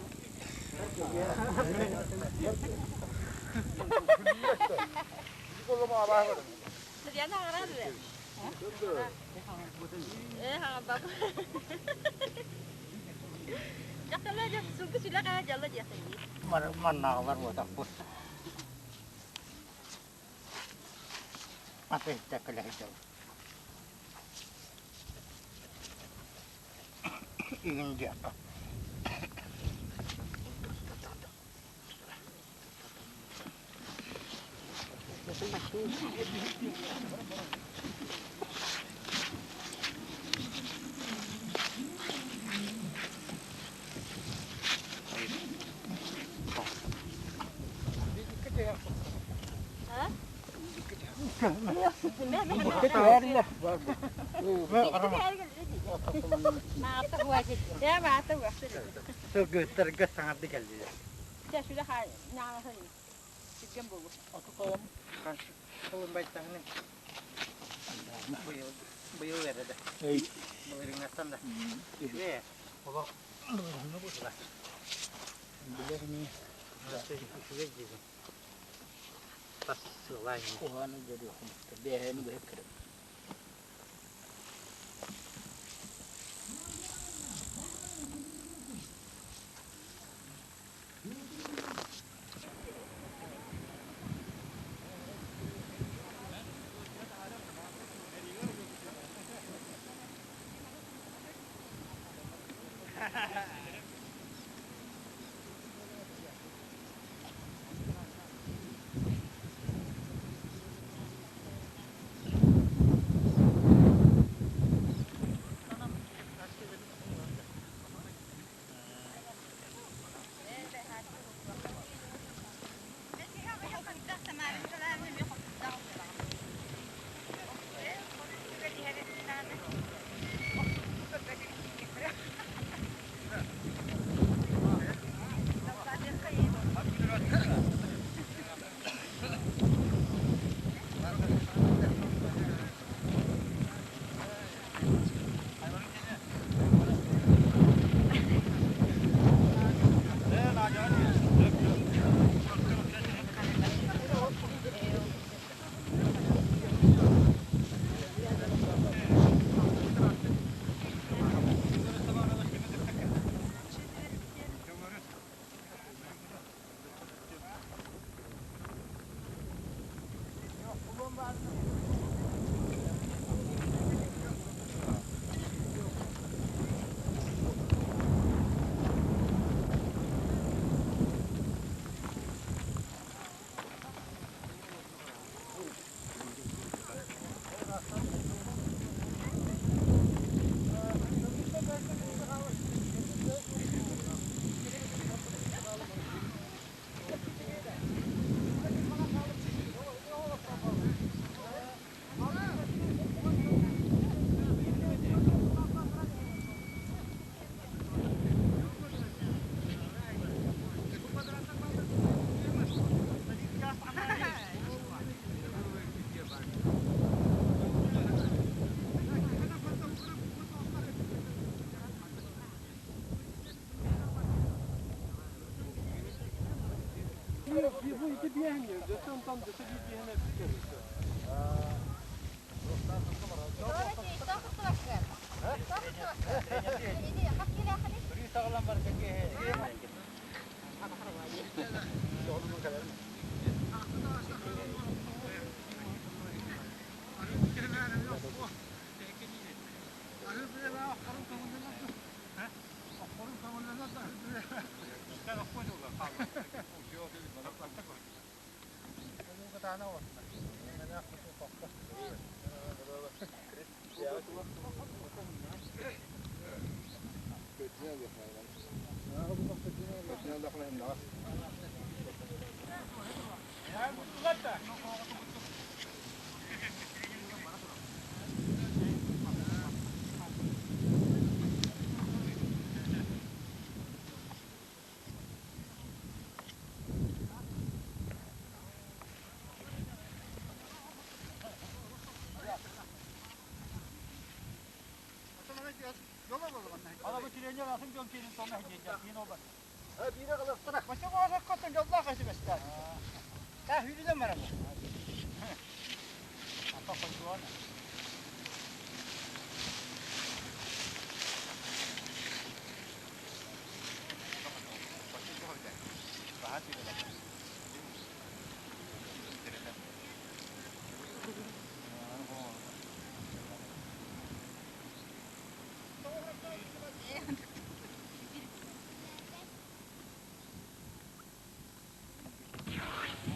Маннааҕылар буотахпыт. Атыыһыттар кэлэ сылдьабыт. Игин диэххэ. Сылгыһыттарга саҥарды кэллилэр. Быйыл эрэ да. Былырыҥҥаттан да. Олох былырыҥҥы буолла. Билэр ини. Үчүгэй диибин. Тас сылаай. Куһааны дьөрүөхүм. Бэйэни быһа кырым.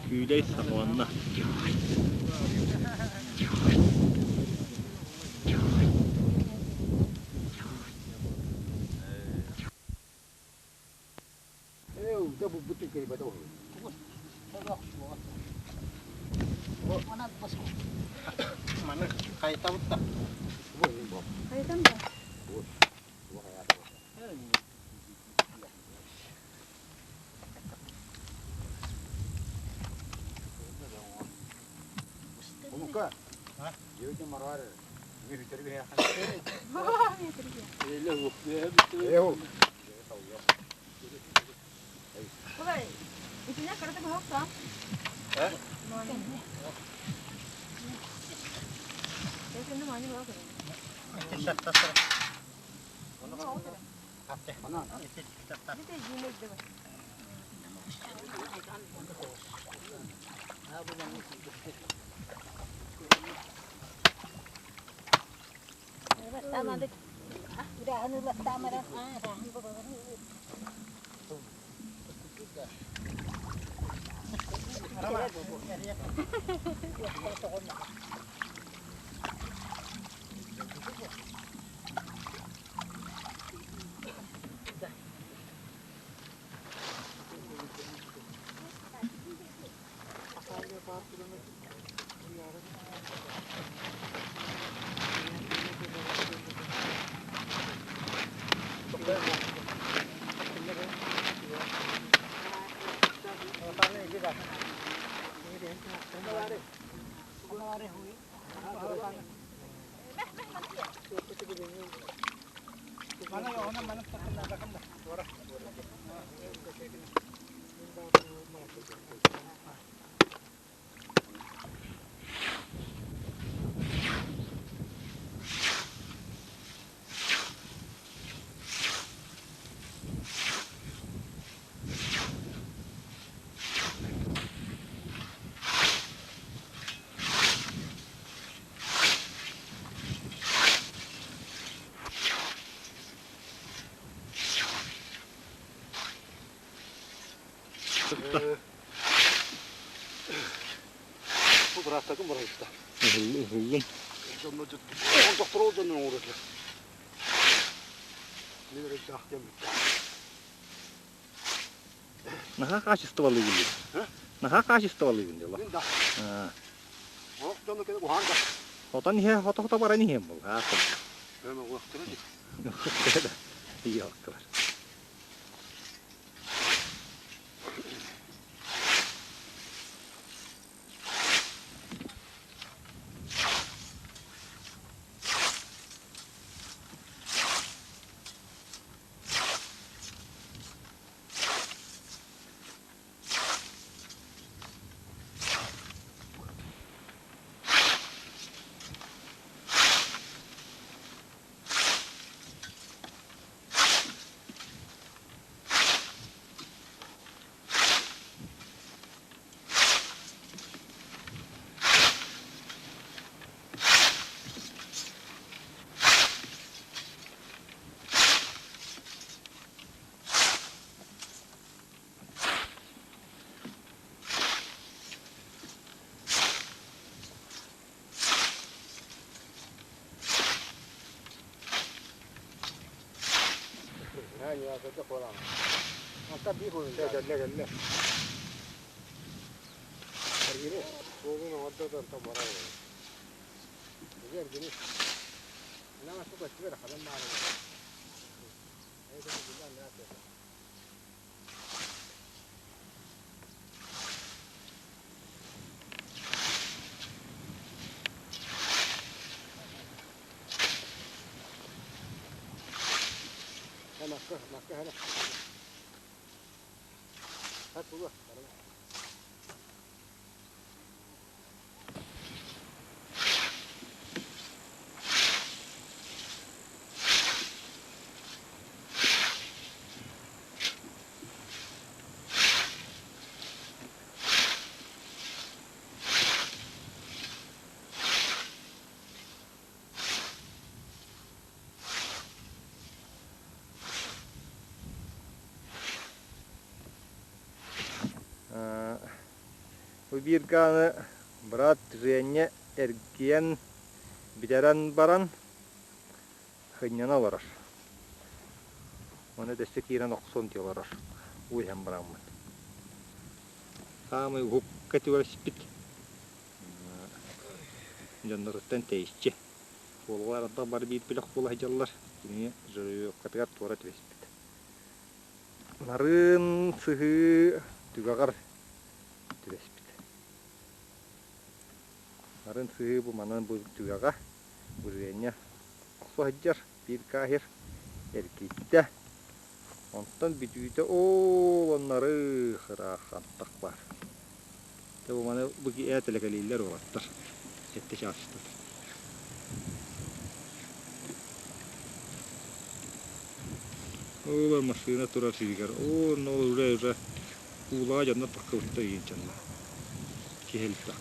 Күүлэй саҕаланна. Маны хайытабыт да. Хайытам да? Омука. Дьиэбитин мараар. Итинэ карата быһахта. Наһаа хаачыстыбалыыбын дии. Наһаа хаачыстыбалыыбын дии. Хотон иһэ хото-хото баран иһиэм буол. Иоктылар. Бу бииргааны брат Женя эргийэн бүтэрэн баран хынньана олорор. Уонна дөссө киирэн охсуон дии олорор. Уу иһэн бараммыт. Саамай уһукка түбэспит дьонноруттан тэйиччи. Суолга ардах бары биир бөлөх буола сылдьаллар. Кини жеребьевкатыгар туора түбэспит. Нарын сыһыы түгэҕэр түбэспит. Нарын сыһыы бу манан бу түгэҕэ Уженя охсо сылдьар биир каһир эргийдэ. Онтон бүтүүтэ ол онноры ыраах антах баар. Дьэ бу маны бу ээ тэлэкэлииллэр уолаттар. Сэттэ чаас устата. Ол массыына турар сиригэр оо онно ол уже уже куулаҕа дьоннор тахсыбыттар игин дьонно. Киһи элбэх.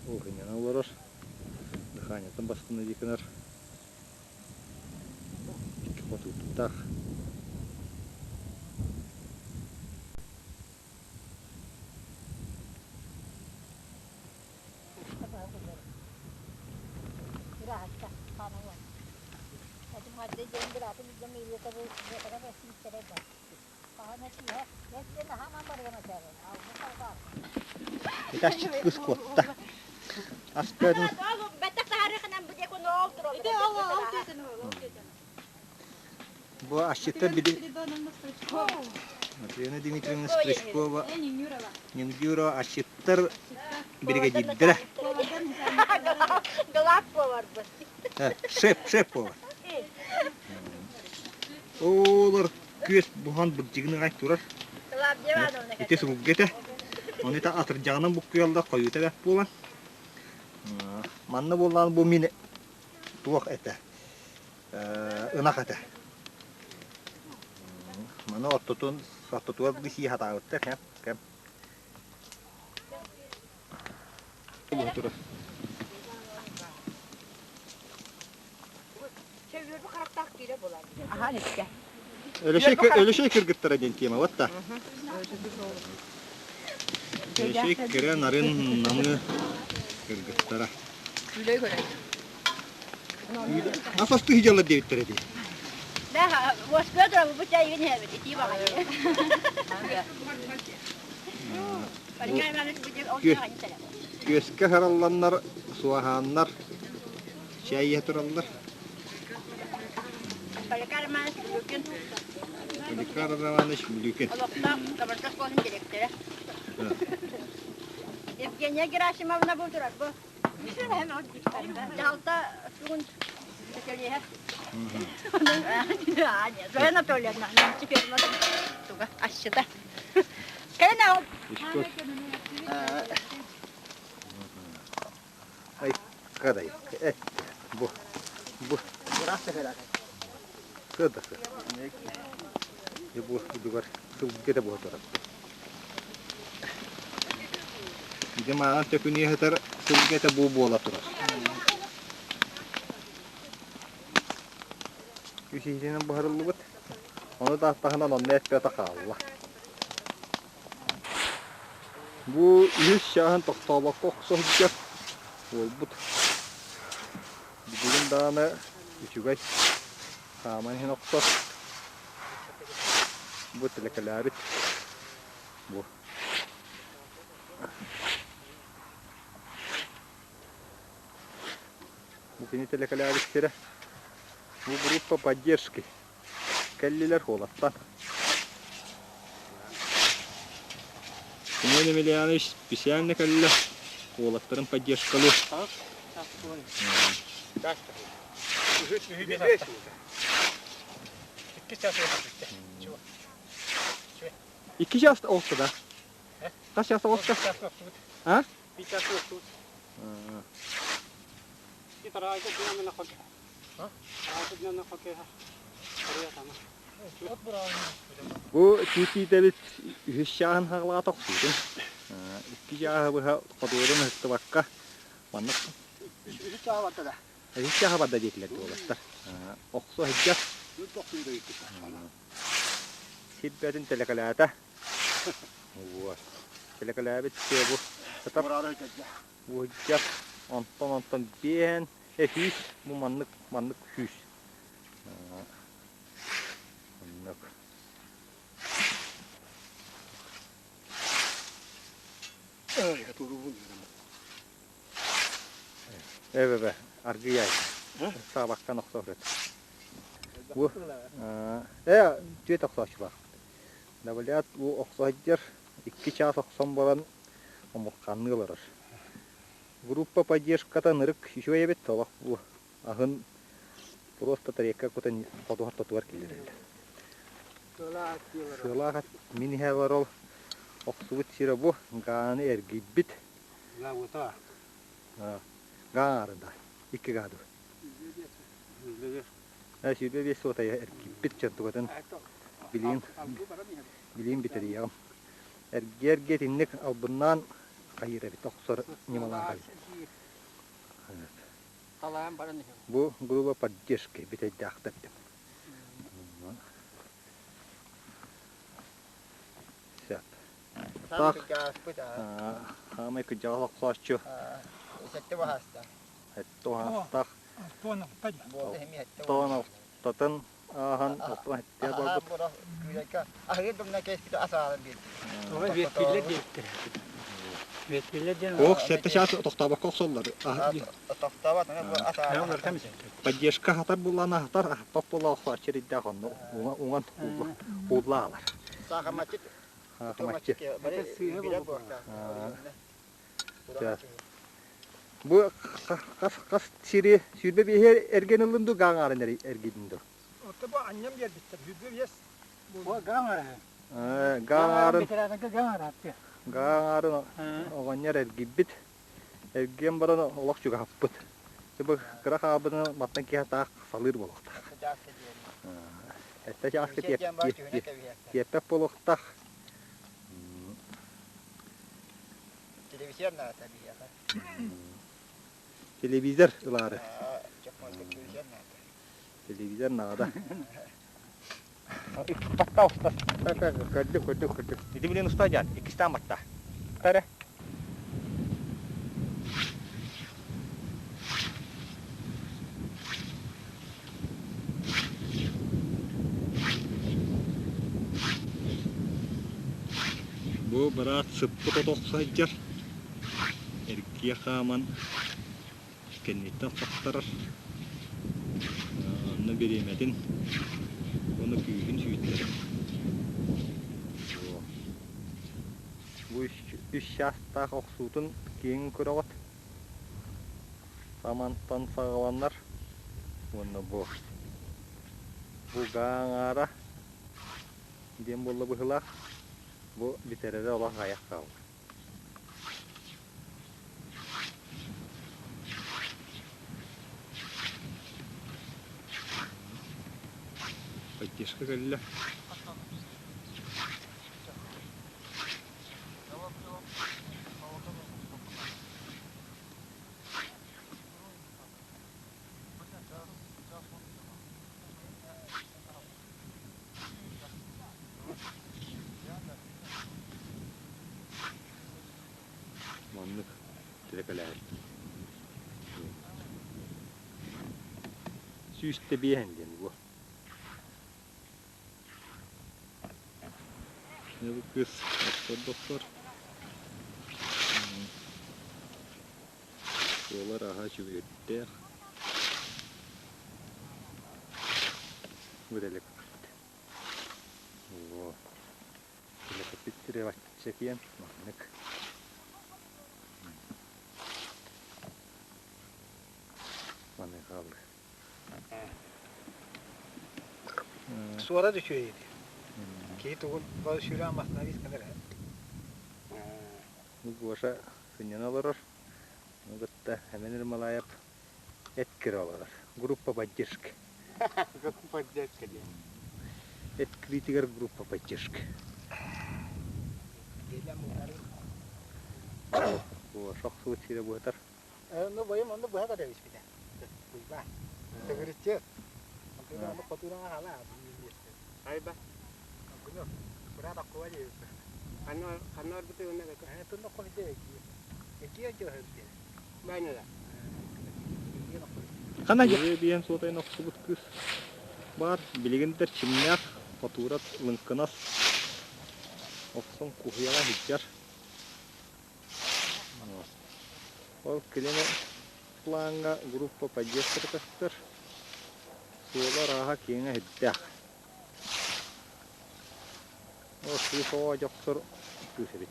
Уһунньана олорор, дыханиятын бастыҥ дии гынар, икки хотууттаах. Итасчыт кыс куотта. Аспын Бу асчыттар били Матрена Дмитриевна Стручкова, Нингюрова асчыттар биригэдьиирдэрэ. Глав поварбыт. Шеф, шеф повар. Олор күөс буһан бырдьыгыныгай турар. Ити сылгы этэ. Ону ita атырдьаҕынан буккуйаллар хойута бэрт буолан. Манна буоллаан бу мин туох этэ ынах этэ. Маны ортотун ортотугар сии хатаабыттар кэм кэм. Өлөшөй кыргыттара диэн тема вот та. Өлөшөй кыра нарын намы кыргыттара. Күлэй көрөр. Асастыы сыдьаллар диэбиттэр эти. Да, воскуя турабы бу чайгын иһэбит, итии баҕайы. Күөскэ харалланнар, суоһааннар, чэй иһэ тураллар. Поликар Романович Билюкин. Поликар Романович Билюкин. Олохтоох Кабарда школатын директора. Евгения Герасимовна бу турар бу. Дьаһалта тугун сөтөлүөһэ. Зоя Анатольевна, немцы ферматын туга асчыта. Кэлин аҕал. Ай, кадай. Бу. Бу. Сыда сы. Бу дугар сылгыта бу турар. Ити маан төкүнүө сытар Сылгы этэ бу буола турар. Үс иһитинэн буһарыллыбыт. Ону да таһынан онно эппиэтэ хаалла. Бу үһүс чааһын тохтообокко охсо сылдьар буолбут. Билигин даҕаны үчүгэй хааман иһин охсор. Бу тэлэкэлээбит. Бу. Бу кини тэлэкэлээбит сирэ. Бу группа поддержки. Кэллилэр уолаттан. Семен Емельянович специально кэллэ. Уолаттарын поддержкалыы. Икки час оҕуста да? Хас час оҕуста? А? Бу тиитиитэбит үһүс чааһын хаҕылаҕа тохсуутун. Икки чааһы быһа хотуурун ыһыктыбакка маннык Үһүс чааһа барда да? Үһүс чааһа барда диэтилэр уолаттар. Охсо сылдьар. Сирбэтин тэлэкэлээтэ. Вот. Тэлэкэлээбит сиэ бу. Сытар. Уһуйдьар. Онтон онтон биэһэн сүүс бу маннык маннык сүүс. Оннук. Эбэбэ аргыйай. Саабаккан охсоһут. Бу э түөт охсооччулаах. Давлят бу охсоһдьар икки чаас охсон баран омурханныы олорор. Группа поддержката ынырык үчүгэй эбит, олох бу аһын просто тарелка кутан хотуһар тотугар киллэрэллэр. Сыалаах мин иһэ олорол охсубут сирэ бу гааны эргийбит. Гаары да икки гаады. 25 суотайа эргийбит чантугатын билиин билиин бүтэриэҕим. Эргиэргэ итинник албыннаан хайыыр эбит охсор ньымалаах эбит. Бу группа поддержки бүтэйдээхтэр диэн. Сөп. Так, хаамай кыдьаҕал охсооччу. Сэттэ баһаастаах. Сэттэ баһаастаах. Алтан алтатын ааһан алтан сэттэ барбыт. Аһыыр думна кэспит ас аалан Ох, сэттэ чаас тохтообокко охсоллор. Поддержка хатар буллана хатар, ахпап була охсооччу риддээх онно уҥан ууллаалар. Саахамаччыт. Саахамаччыт. Бу хас хас сири 25 эрген ыллын ду гаҥаарын эргидин ду? Отто бу анньам биэрбиттэр. 25 Бу гаҥара. Гаҥаарын гаҥаарын оҕонньор эргийбит. Эргийэн баран олох чугаһаппыт. Бу кыра хаалбытын маттан киһи таах салыыр буолуохтаах. Эттэ чааска тиэппэт буолуохтаах. Телевизор наада биһиэхэ. Телевизор ылаары. Телевизор наада. Батта уста. Көрдүк, көрдүк, көрдүк. Ити билин уста дьан, иккистээн батта. Тара. Бу быраат сыппыт от охсо сылдьар. Эргийэ хааман кэнниттэн сохторор. Онно бириэмэтин уонна күүһүн сүүйтэрэр. Бу үс чаастаах охсуутун киэҥ көрөҕүт. Самантан саҕаланар уонна бу бу гаа аҥаара диэн буолла быһыылаах. Бу бүтэрэрэ олох аҕыйах хаалла. Поддержка кэллэ. Маннык тирэкэлээбит. Сүүстэ биэһэн диэн бу. Бу кыыс охсор да охсор. Суолар аһа үчүгэйдээх. Бу дэлэкпит. Оо. Дэлэкпит сирэ бачча киэн маннык. Маны хаалла. Суора да үчүгэй ити. Киһи тугун сүүрэ масына рисканар ээ. Бу Гоша сынньана олорор. Ону кытта Эмэн Ермолаев эт кире олорор. Группа поддержки. Группа поддержки диэн. Эт критигэр группа поддержки. Гоша охсубут сирэ быһатар. Ну, бойум онно быһа да испитэ. Быйба. Төгүрүччү. Онтуна хотураҥа хала Айба. Күнү. Кура таккуа диэбиппэ. Ханна ханна барбыты уонна Тунна хойде эки. Эки жөһөрдө. Байнада. Хана биэн суотайын охсубут кыыс баар. Билигин да чимнээх хотуурат лыҥкынас охсон куһуйаҕа сылдьар. Ол килини плаҥҥа группа поддержка көстөр. Суола арааһа киэҥэ сүрдээх. Ол кыыс оҕо дьохсор кыыс эбит.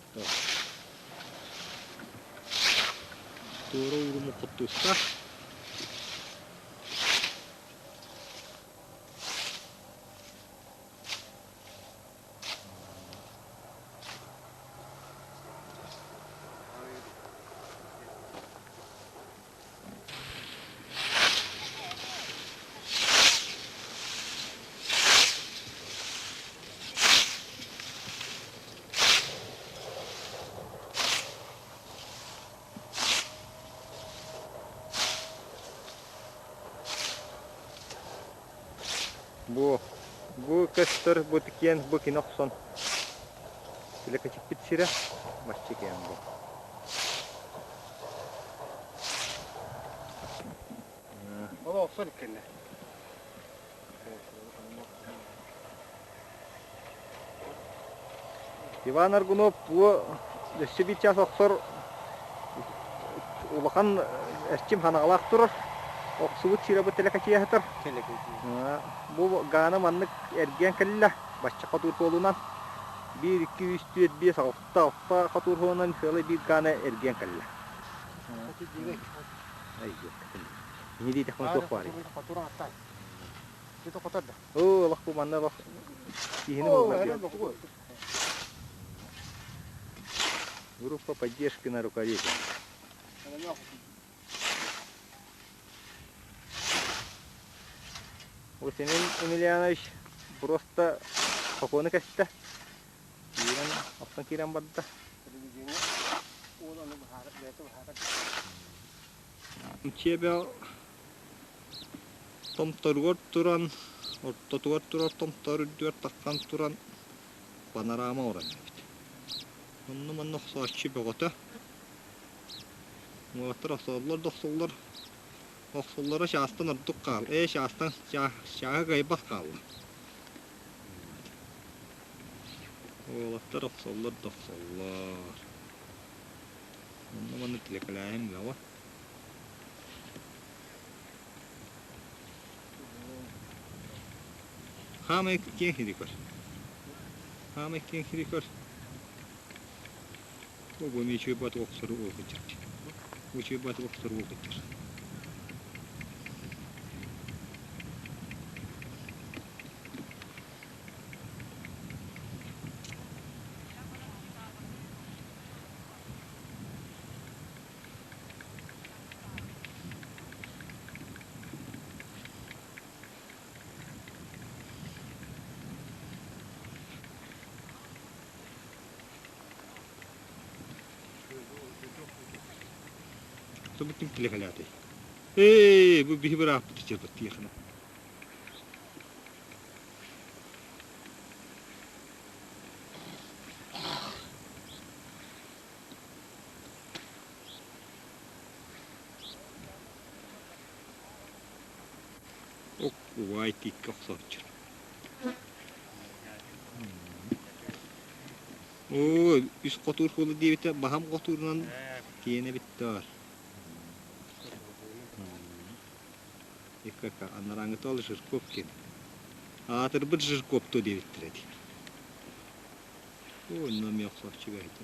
Туора ууруму хоттуустаах. Бу бу көстөр бу тикиэн бу кини охсон Силэкэчиппит сирэ Маччикиэн бу. Ол охсор иккенне. Иван Аргунов бу өссө биир чаас охсор улахан эрчим ханаҕалаах турар. Охсубут сирэ бу тэлэкэчийэ сытар. Бу Гаана маннык эргийэн кэллэ. Бачча хотуур суолунан. Биир, икки, үс, түөрт, биэс, алта, алта хотуур суолунан сыалай биир Гаана эргийэн кэллэ. Ини диэтэхпинэ туох баарый? Оо, олох бу манна олох киһини буллар. Группа поддержки на рукаве. Бу Семен Емельянович просто сокуону кэстэ. Киирэн, охсон киирэн барда. Чиэбэ томторугар туран, ортотугар турар томтор үрдүгэр тахсан туран панорама оҥорон эбит. Онно-манна охсооччу бөҕөтө. Уолаттар охсоллор да охсоллор. Охсоллоро чаастан ордук хаал. Ээ, чаастан чааһы кыайбат хаалла. Уолаттар охсоллор да охсоллор. Онно-манна тилекэлээһин бөҕө. Хаамай киэҥ сири көр. Хаамай киэҥ сири көр. Бу үчүгэй баатык охсору уолгуччар. Үчүгэй баатык охсору уолгуччар. Тобутун тилэхэлээтэй. Ээ, бу биһи бырааппыт ичэрбит тиэхинэ. Убаай тииккэ охсооччу. Оо, үс хотуур буолла диэбитэ, баһам хотуурунан киэнэ бүттэ. Иккака, анарааҥҥыта ол Жирков ким? Аатырбыт Жирков дуо диэбиттэр эти. Оо, онно эмиэ охсооччу бэйэтэ.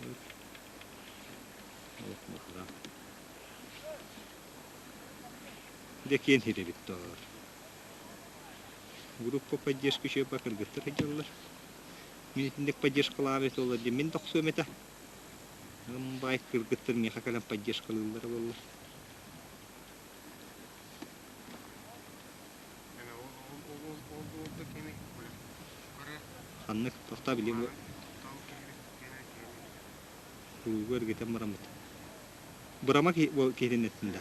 Олох баһаам. Дьэ киэн сирэбит доор. Группа поддержки үчүгэй кыргыттар сылдьаллар. Мин итинник поддержкалаабыт буоллар диэн мин да охсуом этэ. Баай кыргыттар миэхэ кэлэн поддержкалыыллара буоллар. Ханнык тохтоо билим куруугу эргитэн бараммыт. Бырама киһитин эттин да.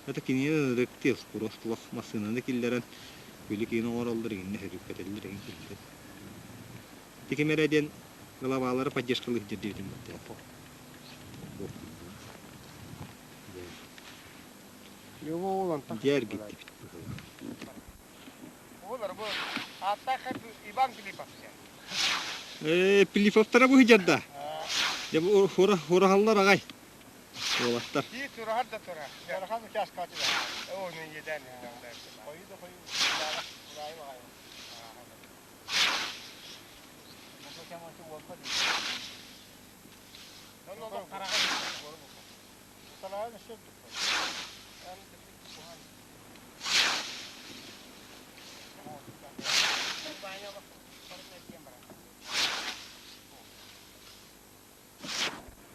Это кинини ырыктыыр курос туох массыынаны киллэрэн күлү киин оҥороллор иҥиннэ сөрүүккэтэллэр иҥин киллэрэн. Ити ким эрэ диэн главалары поддержкалыыр диэбитим баттыа. Дьэ эргиттибит быһыылаах. Ээ, Пилиповтара бу сылдьар Дьэ бу хураһаллар аҕай. Уолаттар.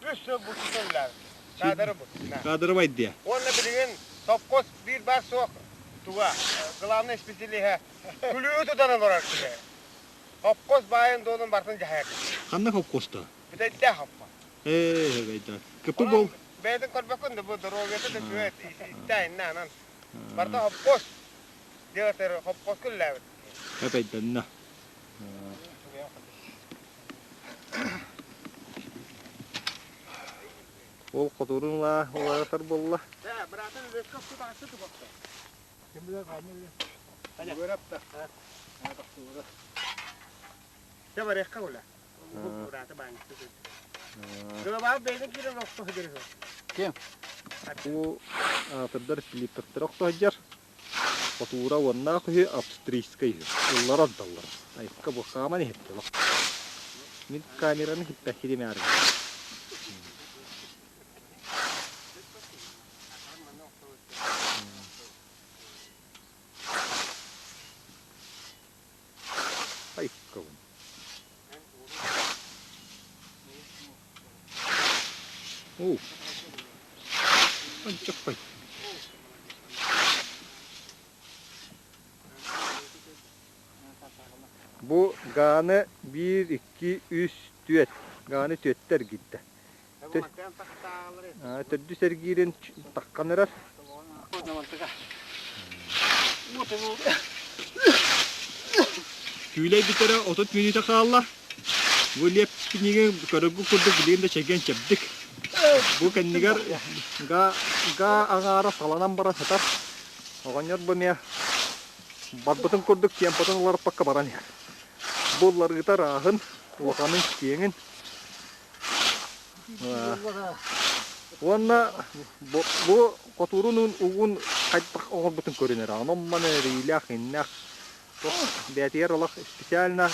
Үс сыл булчута үлэлээбит. Каадыры бу. Каадырыбай диэ. Уонна билигин совхоз биир баар суох туга главный специалиһэ күлүүһү тутан олорор киһи. Совхоз баайын дуолун барытын дьаһайар. Ханна совхозта? Бүтэйдээх совхоз. Ээ, гайда. Кыпы бол. Бэйэтин көрбөккүн да бу доруобуйата да үчүгэй истэ иннэ анан. Барыта совхоз. Диэтэр совхозка үлэлээбит. Эпэйдэннэ. Ол хотурун улаатар буолла. Бу аатырдар Филипповтар охтоһдьар. Хотуура уоннаах үһү австрийскай үһү. Ыллар ордоллор. Айыкка бу хааман иһиттэ олох. Мин камераны хиппэххи Айыккабын. Оо, Анчахпай. Бу Гааны биир, икки, үс, түөрт. Гааны түөттэ эргийдэ. Төрдүс эргиирин таххан эрэр. Күүлэй бүтэрэ 30 мүнүүтэ хаалла. Бу лиэппиниги көрөргүт курдук билигин да чэгиэн чэбдик. Бу кэннигэр га га аҥаара саланан баран сытар. Оҕонньор бу эмиэ барбытын курдук темпотун уларыппакка баран иһэр. Бу уларыыта ырааһын, улаханын, киэҥин. Уонна бу, бу хотуурун угун хайдах оҥорбутун көрүнэр. Онон маны эриилээх, иннээх бэйэтигэр олох специально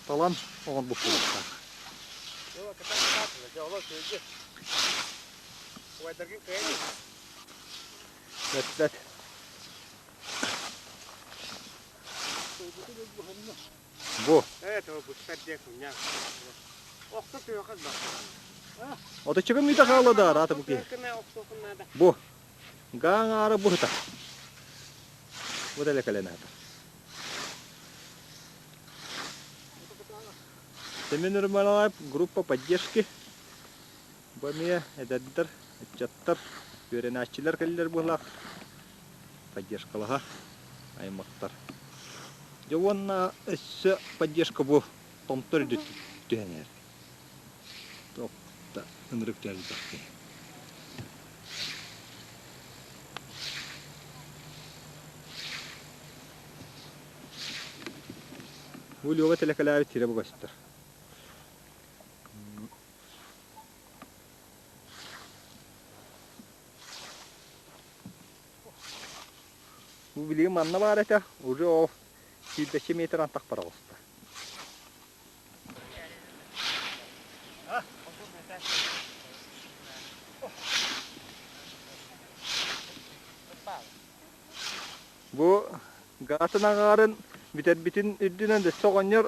талан оҥорбут буолуохтаах. Бэт Бу. Отучча мүтэ хаалла да араата бу киһи. Бу. Гаң аара бу сытар. Бу дэлэ кэлэн аата. Семен Ермолаев группа поддержки. Бу эмиэ эдэрдэр, ыччаттар, үөрэнээччилэр кэллэр быһылаах поддержкалаһа аймахтар. Дьэ уонна өссө поддержка бу томтор үрдүттэн түһэн иһэр. Туох да ынырык дьарыйдах киһи. Бу Лёва тэлэкэлээбит сирэ бу көстөр. Бу билигин манна баар этэ, уже ол сүүрбэччэ метр антах бара оҕуста. Бу гаатын аҥаарын бүтэрбитин үрдүнэн өссө оҕонньор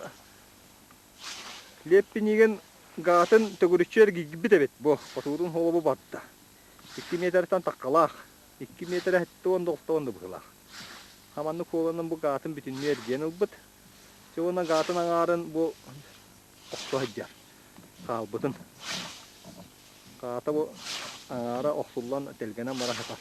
Лиэппинигин гаатын төгүрүччү эргийбит эбит бу хотуурун холобу барда. Икки миэтэрэттэн таххалаах, икки миэтэрэ 79 да быһыылаах. Хаманнык куоланан бу гаатын бүтүннүү эргийэн ылбыт. Дьэ уонна гаатын аҥаарын бу охсо сылдьар хаалбытын. Хаата бу аҥаара охсуллан тэлгэнэн бара сытар.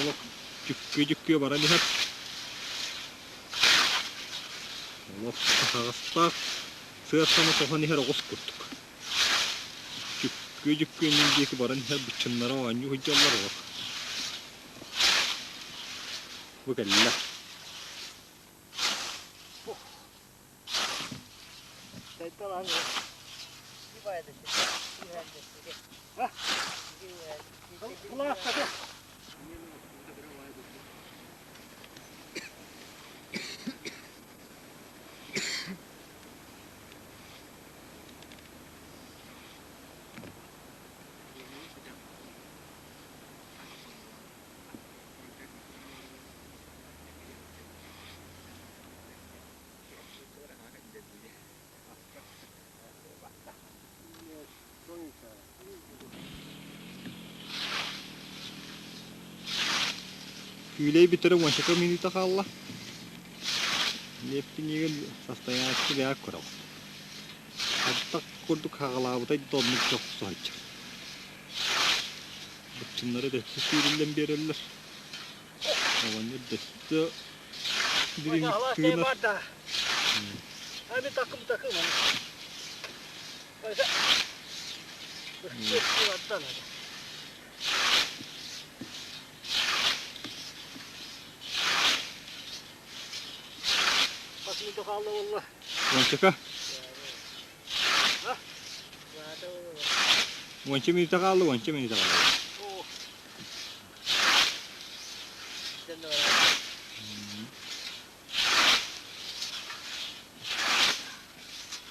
Олох дьүккүө-дьүккүө баран иһэр. Олох аһаҕастаах сыарсаны соһон иһэр оҕус курдук. Дьүккүө-дьүккүө иннин диэки баран иһэр быччыннара оонньуу сылдьаллар олох. Бу кэллэ. Күүлэй бүтэрэ уончака мүнүүтэ хаалла. Лиэппиниигин состояние бэйэ көрөҕүт. Аттах курдук хаҕалаабытай да оннук дьохсоһуччу. Быччыннары дөссө сүүрүллэн биэрэллэр. Оҕонньор дөссө дириҥник тыынар. Уончака. Уонча мүнүүтэ хаалла, уонча мүнүүтэ хаалла.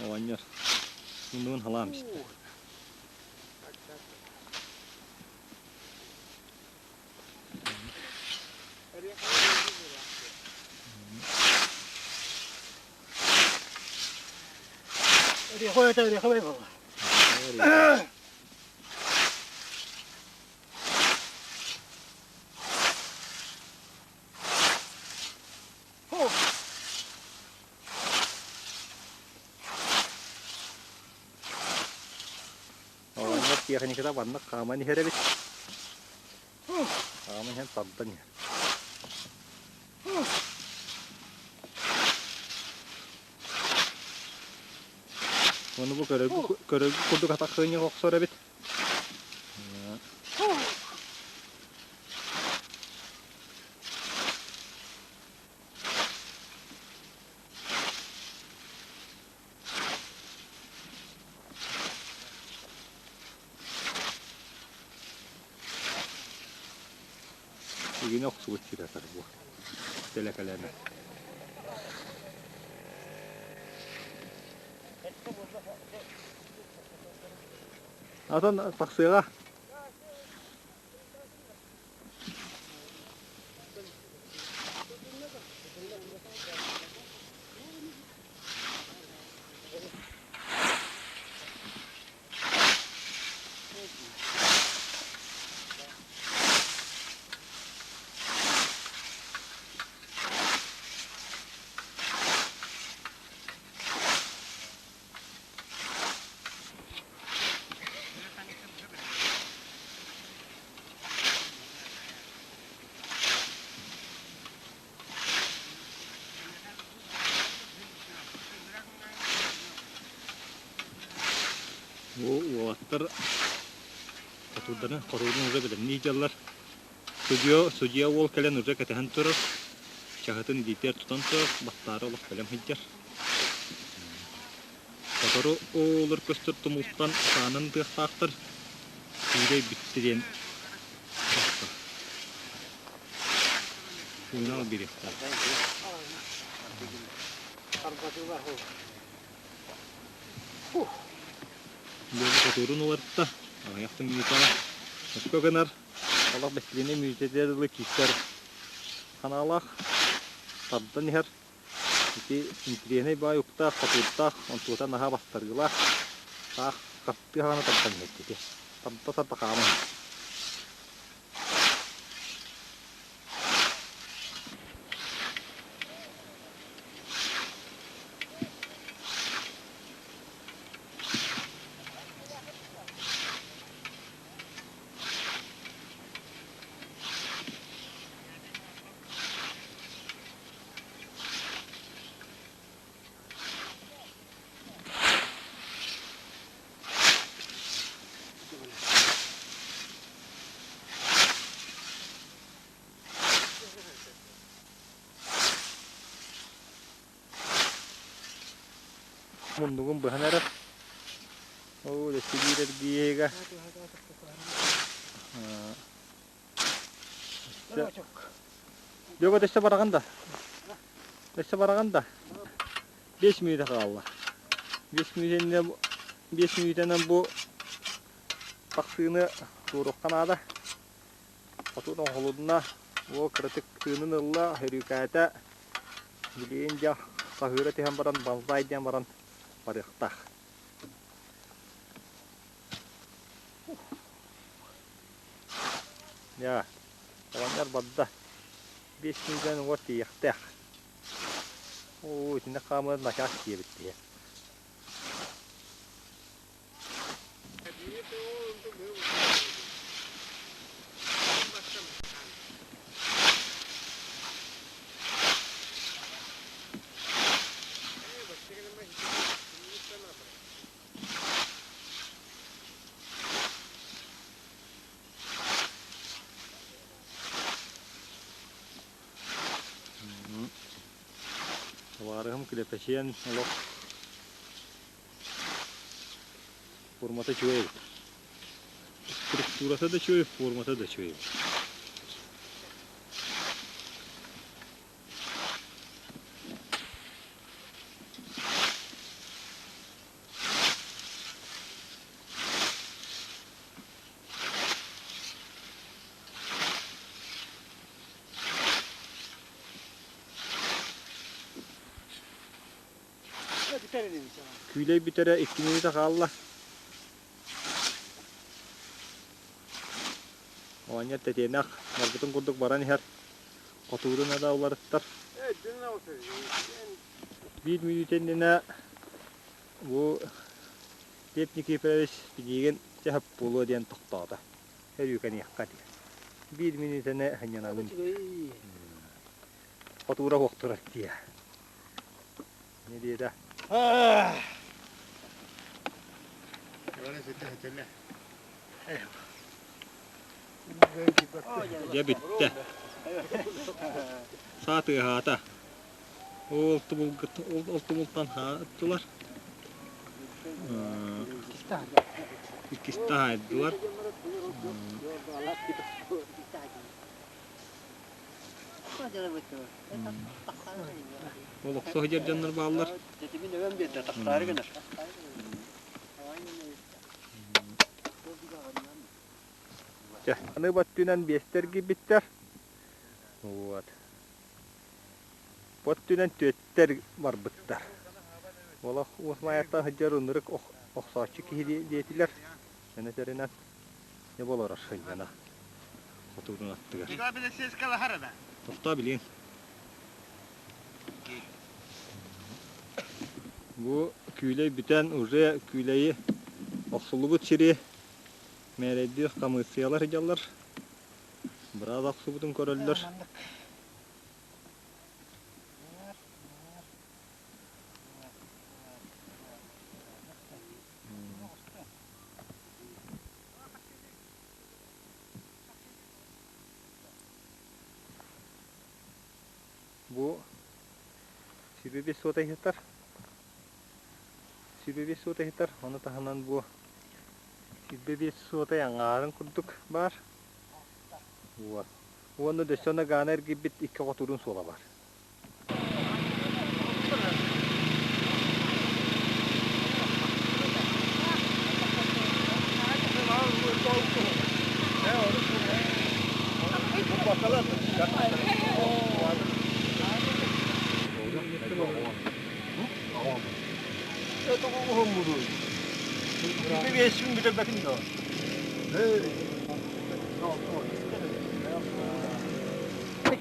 Оҕонньор муннугун халаам истэ. Оҕонньор тиэхиньикэтэ маннык хааман иһэр эбит. Хааман иһэн тардан иһэр. Ону бу көрөргү көрөргү курдук атах кыынньык охсор эбит. Игини охсубут сирэ бу тэлэкэлэнэ. Атын тахсыаҕа. Бу уолаттар хотуурдарын хоруурун уже бэлэмнии дьаллар. Судья, судья уол кэлэн уже кэтэһэн турар. Чаһытын илиитигэр тутан турар, баттаары олох бэлэм сылдьар. Сотору оолор көстөр тумултан саанан тыахтаахтар. Күүлэй бүттэ диэн Сыгынал бириэхтээх. Бу хотуурун уларытта, аҕыйах мүнүүтэҕэ өскө гынар, олох бэстилиэнэй мүнүүтэтигэр дылы киирсэр санаалаах, тардан иһэр. Ити интириэһинэй баай уктаах, хотуурдаах, онтуота наһаа бастарыылаах, таах хастыы хаҕаны тардан иһэр ити. Тарда-тарда хааман иһэр. Муннугун быһан эрэр. Оо, дэстигиир эргийиигэ. Дьөгө дэссе бараҕын да. Дэссе бараҕын да. 5 мүнүүтэ хаалла. 5 мүнүүтэнэн 5 мүнүүтэнэн бу тахсыыны туоруохха наада. Хотун оҥоһулунна, уол кыратык тыынын ылла, өрүүкээтэ, билигин дьэ хаһыыра түһэн баран банзай диэн баран барыахтаах. Дьэ, оҕонньор барда. 5 мүнүүтэнэн уҥуор тиийиэхтээх. Оо, итинник хаамыан начаас диэбит киһи. Табаарыһым Клепачиан олох Формата үчүгэй эбит. Структурата да үчүгэй, формата да үчүгэй эбит. Күүлэй бүтэрэ 2 мүнүүтэ хаалла. Оҕонньор тэтиэнэх барбытын курдук баран иһэр. Хотуурун да уларыттар. Биир мүнүүтэ иннинэ бу Лев Никифорович билигин чаһып буолуо диэн тохтоото. Өрүүкэниэххэ диэн. Биир мүнүүтэни сынньанабын. Хотуура суох турар дии. Не диэтэ? Дьэ бүттэ. Саа тыаһаата. Ол ол тумултан хааттылар. Иккистэ хаайдылар. Ол охсо сылдьар дьоннор бааллар. Чэ, аны баттынан биэстэр киирбиттэр. Вот. Боттүнэн түөттэр барбыттар. Олох Уус Маайаттан сылдьар ынырык охсооччу киһи диэтилэр. Эн этэринэн не болорор сынньана хотуурун аттыгар. Тохтоо билиэн. Бу күүлэй бүтэн уже күүлэйи охсуллубут сири мээрэйдиир хамыыссыйалар сылдьаллар. Быраас охсубутун көрөллөр. 25 суотай сытар. 25 суотай сытар. Ону таһынан бу 25 суотай аҥаарын курдук баар. Вот. Уонна дөссө Гаана эргийбит икки хотуурун суола бар.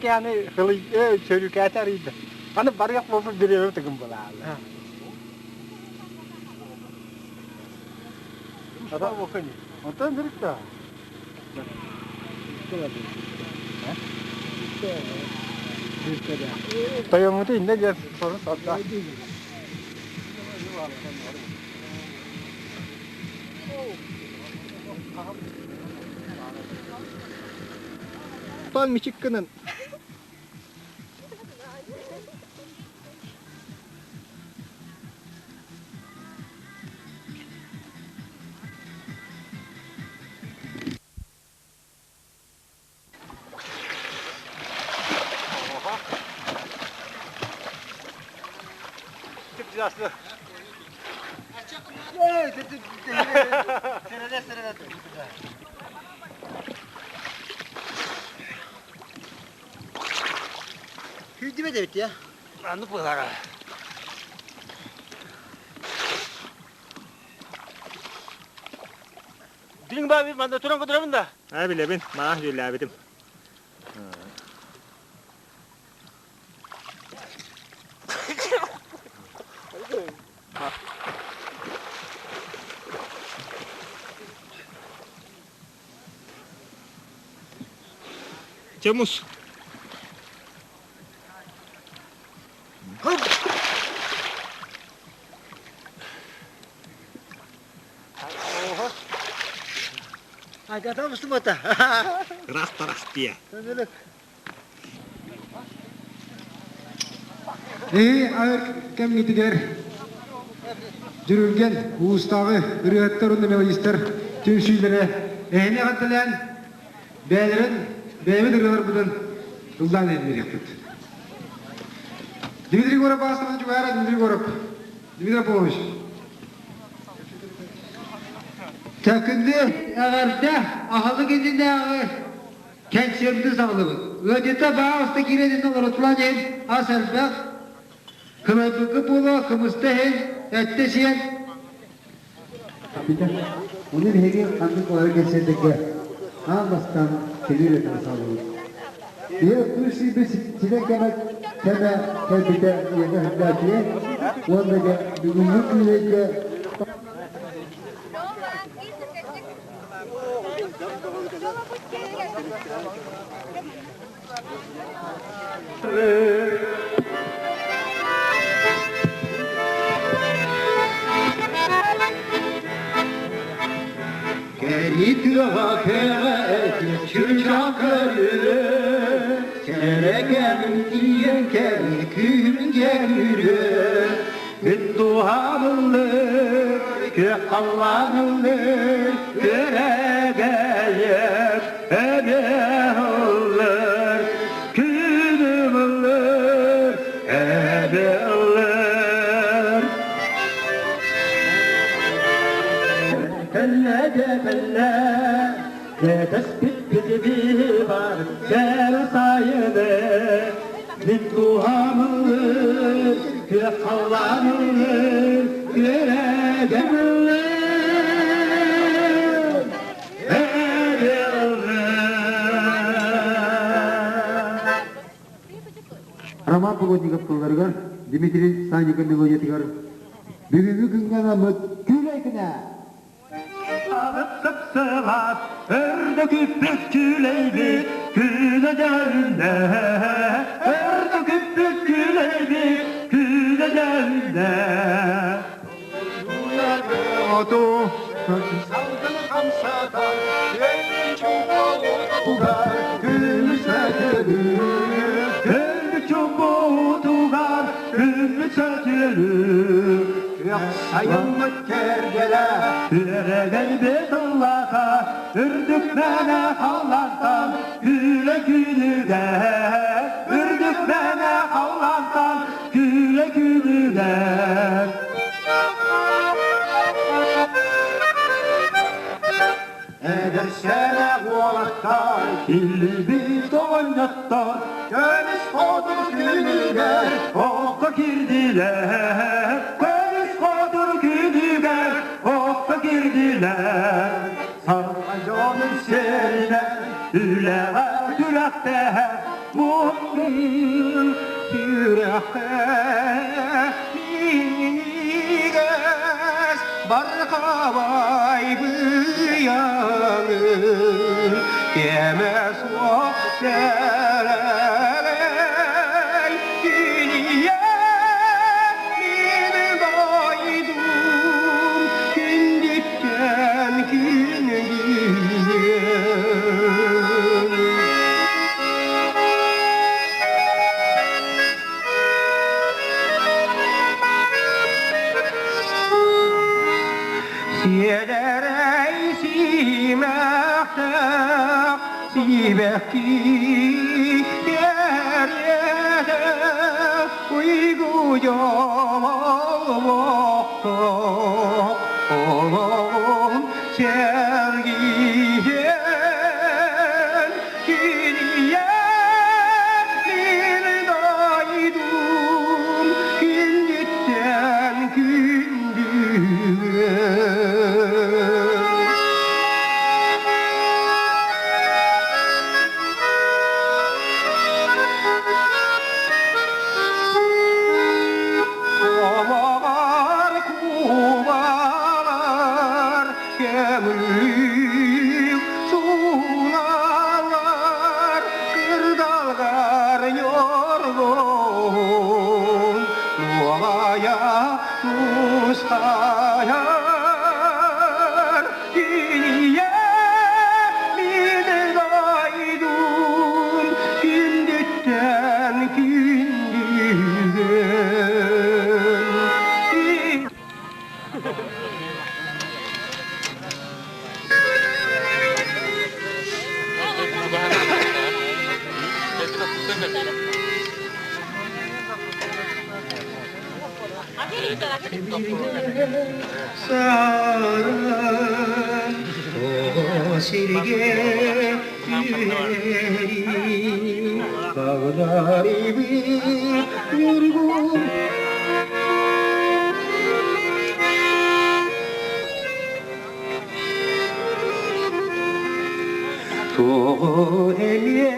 Аны сөрүкээтэ арыйда. Аны барыах буолбут бириэмэ тыгын булаалы. Онтон директа. Тойоммуту иннэ диэн сорун сорда. Тон мичик гынан. Күйдүбэт эбит я. Аннык быһара. Дин баби манда туран көтөрөбүн да. Аа билэбин, маах дьүүллээбитим. Чемус. Ыраах тарахтия. Эһи айар кэмҥитигэр Дьүрүлгэн улуустааҕы ырыаһыттар уонна мелодистар түмсүүлэрэ эһини эҕэрдэлээн бэйэлэрин бэйэбит ырыаларбытын ыллаан иһитиннэриэхпит. Дмитрий Егоров Аастана Дьугаара Дмитрий Егоров Дмитрий Аполлович Чакынды эҕэрдэ аһылык иннинээҕи кэнсиэрбитин саҕалыыбыт. Ыалдьыттар баҕаҕыста киирэн иннин олоротулаан иһин ас элбэх, кылайбыккы буолуо, кымыста иһин, эттэ сиэн. Ону биһиги ханнык баҕарар кэнсиэрдэргэ аан бастаан кэлии үлэтин саҕалыыбыт. Ийэ оттуур сирбит ситэн кэмэ кэмэ кэлбитэ ийэгэ сылдьааччыга уонна дьэ бүгүҥҥү күүлэйгэ Кэрии тыаҕа кэҕэ чыычаах көрүө, Сэрэкэбин тиийэн кэрии күүһүн кэрүүрүө, Күн дууһааныллыр, күөх халлааныллыр, Күөрэгэйэр эбэ ыллыр, Күнүм ыллыр, эбэ ыллыр. Кэллэ кэллэ, кэтэспит бар кэл сайыны, Мин дууһам ыллыр, күөх халлаан ыллыр, күөрэгэм ыллыр, эбэ ыллыр. Роман Плотников тылларыгар, Дмитрий Санников мелодиятыгар бүгүҥҥү күҥҥэ анаммыт Күүлэй күнэ! Сыпсылас, өрдө күппүт күлэйбит, күнэ дьөрүнэ, өрдө күппүт күлэйбит, күнэ дьөрүнэ. Оту салгын хамсатар, Күнү чубуутугар, күммүт күндүлүү Күөх сайыммыт кэргэлэ Күөрэгэй тыллата Үрдүк мээнэ халлаантан Күүлэ күнүгэр Үрдүк мээнэ халлаантан Күүлэ күнүгэр Эдэр сэрэх уолаттар, киллибит оҕонньоттор, көмүс хотур күнүгэр окко киирдилэр, көмүс хотур күнүгэр окко киирдилэр. Саха дьонун сиэринэн үлэҕэ күрэхтэһэ муҥ сүрэххэ минньигэс барҕабай быйаҥын кэмэ суох сэрэгэй кинийэ мин дойдум күндүттэн күндү. Сиэдэрэй сиимэхтээх сибэкки кэриэтэ уйгу дьолоохтоох олоҕум сэргиэн кинийэ мин дойдум күндүттэн күндү. Омоҕор кубалар көҥүллүү сууналар кырдалгар ньоргун нуолайа тустайар кинийэ мин дойдум күндүттэн күндүгүн. Саран тоҕо сиргэ түһэрин Хагдарибыт ньургун. Тоҕо эмиэ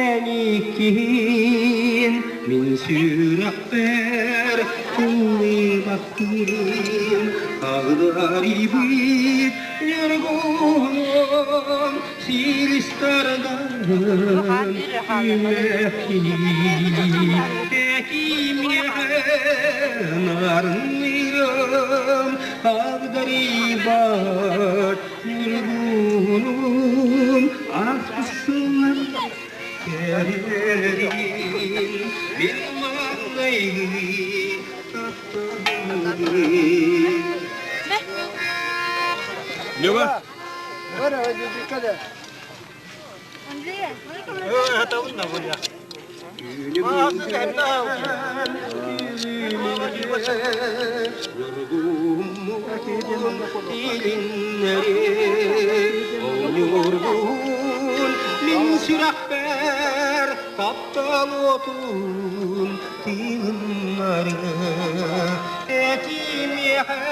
эн иккиһин мин сүрэхпэр тыллыбаккын Хагдарибыт ньургунум силистардан Этимиэхэ нарыннырым Агдарибат ньургунум аспысылар кэрэрин мин маҥнайгы тапталым. Люба? Мин сүрэхпэр таптал уотун тыыннары этимиэхэ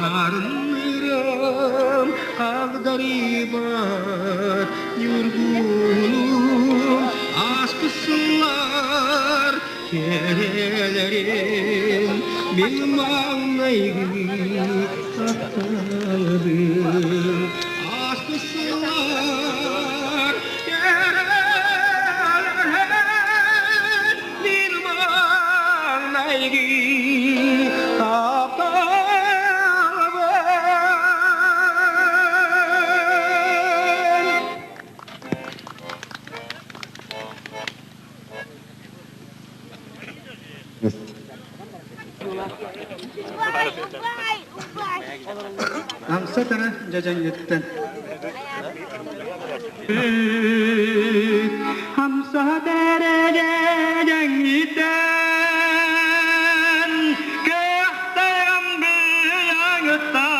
нарыннырым Хагдарибат ньургунум ааспысылар кэрэлэрин мин маҥнайгы тапталым ааспысылар кэрэлэрин мин маҥнайгы тапталым. дьэдьэҥҥиттэн. Хамса дьэдьэҥҥиттэн, көхтөйөн быйаҥыттан,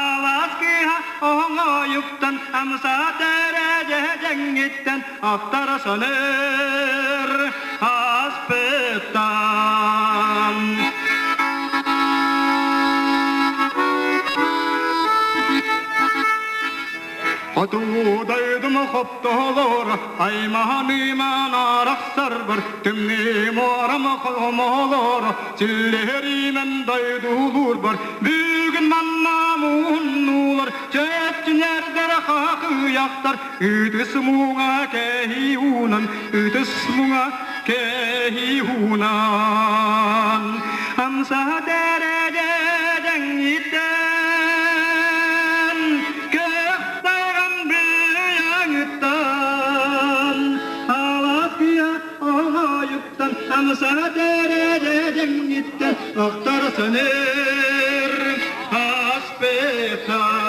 алаас кыыһа оҥойуктан, хамса дьэдьэҥҥиттэн ахтар саныыр ааспыттан. Хотуудайдым хоптолор, аймаһаныыман арахсарбар, тымныы муорам холомолор, силлиһэриимэн дойдулуурбар, бүгүн манна мууннулар, чөччүнэрдэр хахыйахтар, Ытыс муҥа кэһии уунан, ытыс муҥа кэһии уунан. Амса дэрэдьэҥҥиттэн, көхтөҕөн быйаҥыттан, аласкыйа оҥойуктан, амса дэрэдьэҥҥиттэн, охтор сөнөр аспытан.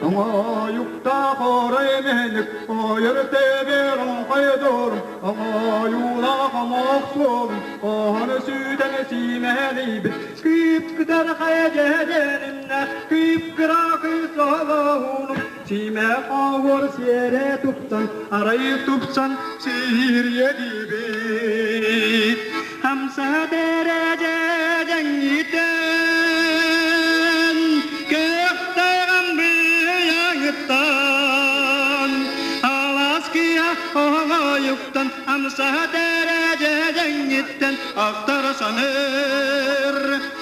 Оҥоойуктаах орой мэник ойор тэбэр оҥхойдорум, оҥоойуулаах омоох суолум, оһону сүүтэн сиимэлийбит, кыып-кытар хайа дьэдьэниннэ, кыып-кыра кыыс оһолоһунум, сиимэ хоһуор сиэрэ туптан, арай тупсан сиирьэ диибит. Хамса дэрэдьэҥҥитэн, көхтөҕөн быйаҥыттан, аласкыйа оҥойуктан, амса дэрэдьэҥҥиттэн ахтар саныыр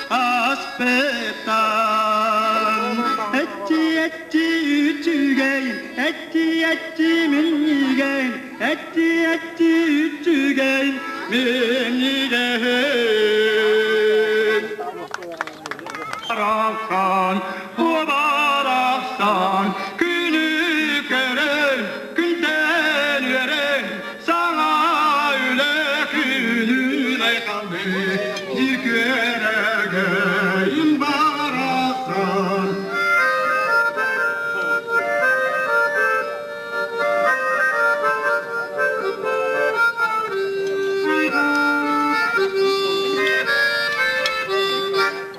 аспыттан. Эчи, эчи, үчүгэйин, эчи, эчи, минньигэйин, эчи, эчи, үчүгэйин, минньигэйин. Барахсан, о барахсан, күнү көрөн, күнтэн үөрэн, саҥа үлэ күнүн айхаллыы, дьүкүөрэгэйин барахсан.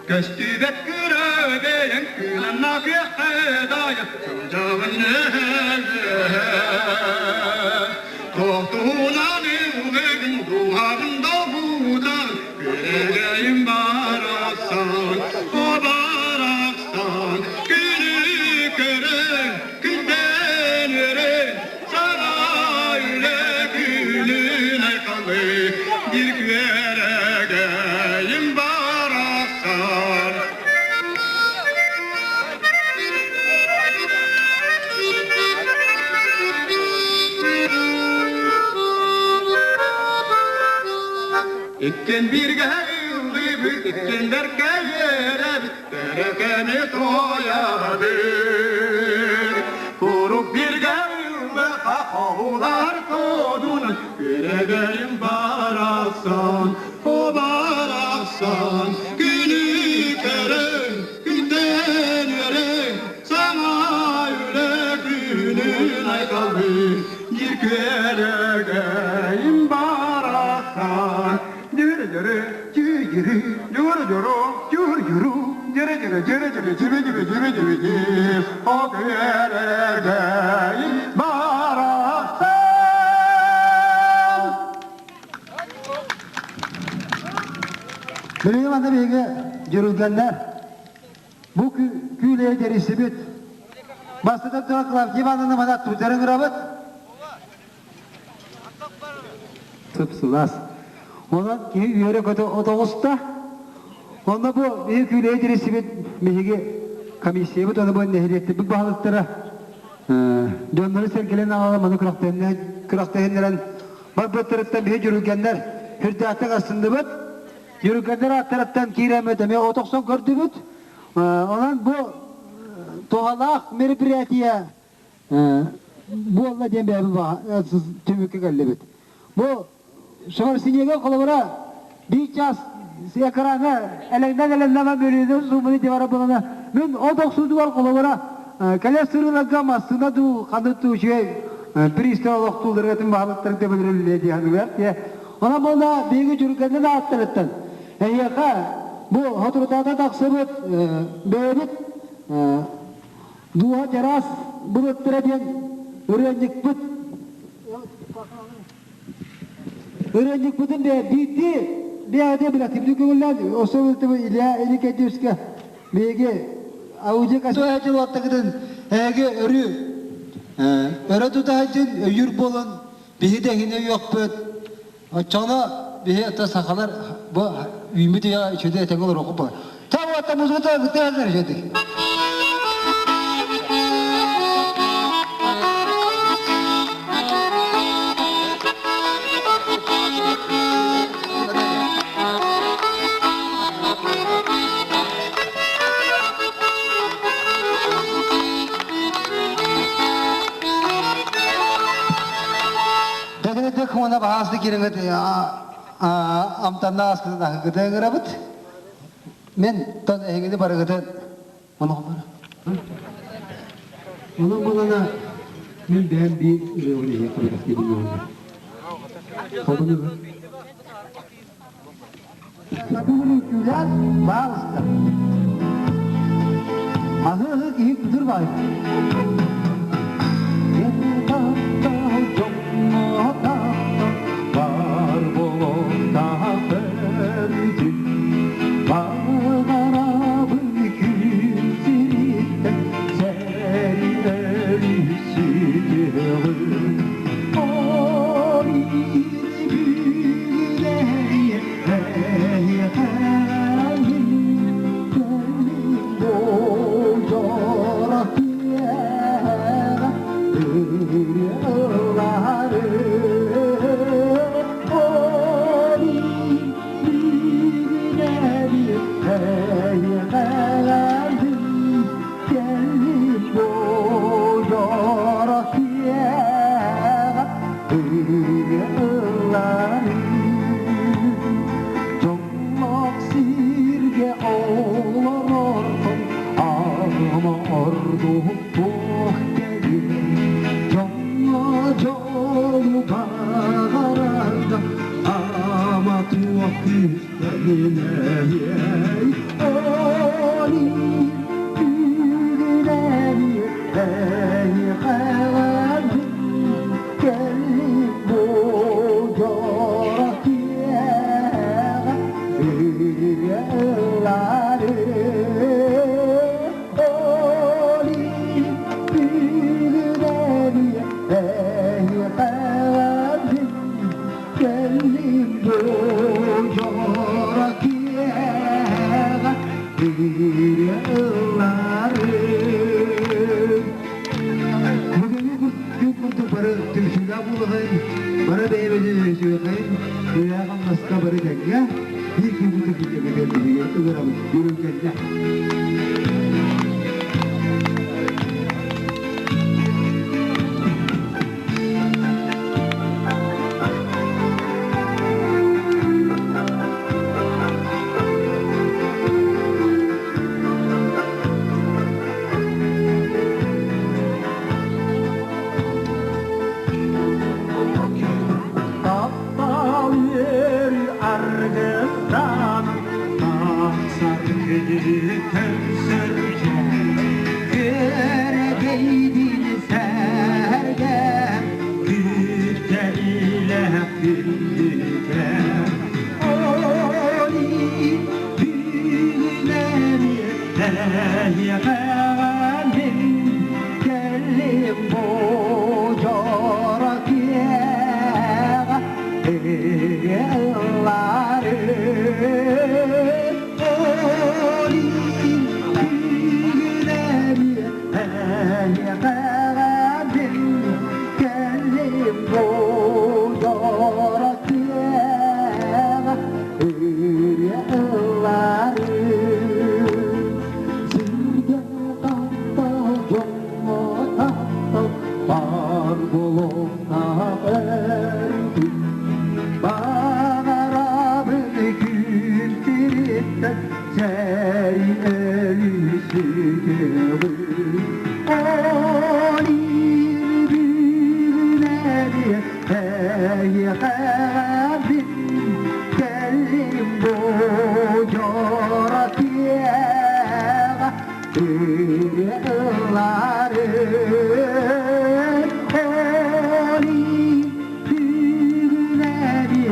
Көстүбэт күрөбэйэн кыыланна күөххэ дайа сылдьабын Туохтуунан үгүн дууһабын долгутан күөрэгэйим барахсан, о барахсан, күнү көрөн, күнтэн үөрэн, саҥа үлэ күнүн айхалыы, биир күөрэгэйим барахсан. Иккин бииргэ ыллыыбыт, иккин бэркэ үөрэбит, Бэрэкэни туойабыт. Курук бииргэ ыллыха хоһулар кодунан, Күөрэгэйим барахсан, о барахсан, Күнү көрөн, күнтэн үөрэн, Саҥа үлэ күнүн айхаллыы, Биир күөрэгэйим барахсан. Дьөрө-дьөрө, дьү-дьүрү, дьөрө-дьөрө, дьүр-дьүрү, дьөрө-дьөрө, дьөрө-дьөрө, дьүбү-дьүбү, дьүбү-дьүбү, дьү, о күөрэгэйим барахсан. Билигин манна биһиги дьүрүлгэннэр бу күүлэйи тэрийсибит. Бастатан туран Клавдия Ивановна манна туйдарын ырабыт. Сып-сылаас. Онон киһи үөрэ-көтө от оҕуста. Онно бу биһиги күүлэйи тэрийсибит биһиги комиссиябыт, оны бу нэһилиэктэрбит баһылыктара дьоннору сэргэлэн аҕала маны күрэхтэһиннэрэн барбыттарыттан биһи дьүрүлгэннэр сүрдээхтик астынныбыт. Дьүрүлгэннэр ааттарыттан киирэммит эмиэ от охсон көрдүбүт. Онон бу туһалаах мероприятие. Буолла диэн бэйэбит түмүккэ кэллибит. Бу Шварценеггер холобура биир чаас экраҥҥа элэҥнэн-элэҥнэмэ бөрүөнү сууммуну диэн барар буолана мин от охсуутугар холобура кэлэр сырыыларга массыына дуу ханнык дуу үчүгэй пристав олохтуулларыгар тин баһылыктарын төбөлөрүллүө дии саныыбар. Онон буолла биһиги Дьүрүгэннэн ааттарыттан эһиэхэ бу соторутааҕыта тахсыбыт бэйэбит Дууһа чараас былыттара диэн ырыанньыкпыт ырыанньыкпытын биирдии биэҕитэ билэтибит көҥүллээн особенно Илья Никитичка биһиги аудио Туһаайдылаттагытын эһиги өрүү өрө тутаһыдьын өйүүр буолан биһи да эһини өйүөхпүт. Оччоҕуна биһи ата сахалар бу үүммүт үйэҕэ үчүгэй этэҥҥэ олоруохпут буолар. Та музыка тыаһар үчүгэй. Дэгинэдик уона баһаасты кириҥит амтанна аскытын аһыгыта ыҥырабыт. Мен тон эһигини барыгытын оноҕолоро. Онон булана мен бэйэм биир ырыабын эһиэхэ бэлэхтиибин уонна. Холбонуга. Бүгүн үҥкүүлээн баалыста. Аһы-аһы киһи күтүр баай. Бар болоктаах өрүтүн Бағарабын күн сириттен сэрин өлүсүтүҕүн Сирге олорортон ама ордук кэлин дьоҥҥо дьолу баҕарарга ама туох күүстэнинэй Оли бүгүнэни эйиэхэҕин кэллим бу дьоро киэҕэ ырыалары Оли бүгүнэни эйиэхэҕин кэллим бу дьоро киэҕэ ырыалары Бүгүҥҥү күн курдук бары түмсүүлээх буолуохайын, бары бэйэбитин өйөсүөххэйин, үлэҕэ-хамнаска бары тэҥҥэ биир күн курдук сылдьаргытыгар биһиги ыҥырабыт үрүҥкэннэ. Таптал үөрүү аргыстан тахсар күнү көрсөр дьол Күөрэгэйдин сэргэм күтэ илэ күндүтэ Оли бүгүнэни эйиэхэҕин кэллим бу дьоро киэҕэ ыллары Оли бүгүнэни эйиэхэҕин кэллим бу дьоро киэҕэ ыллары Сиргэ таптал, дьоҥҥо таптал, Буолуохтаах өрүтүн Баҕарабын күн сириттэн Сэрии өлүүсүтүөҕүн Ол бүгүнэри эйиэхэбин Кэллим бу дьоро киэҕэ Ырыалары Оли бүгүнэри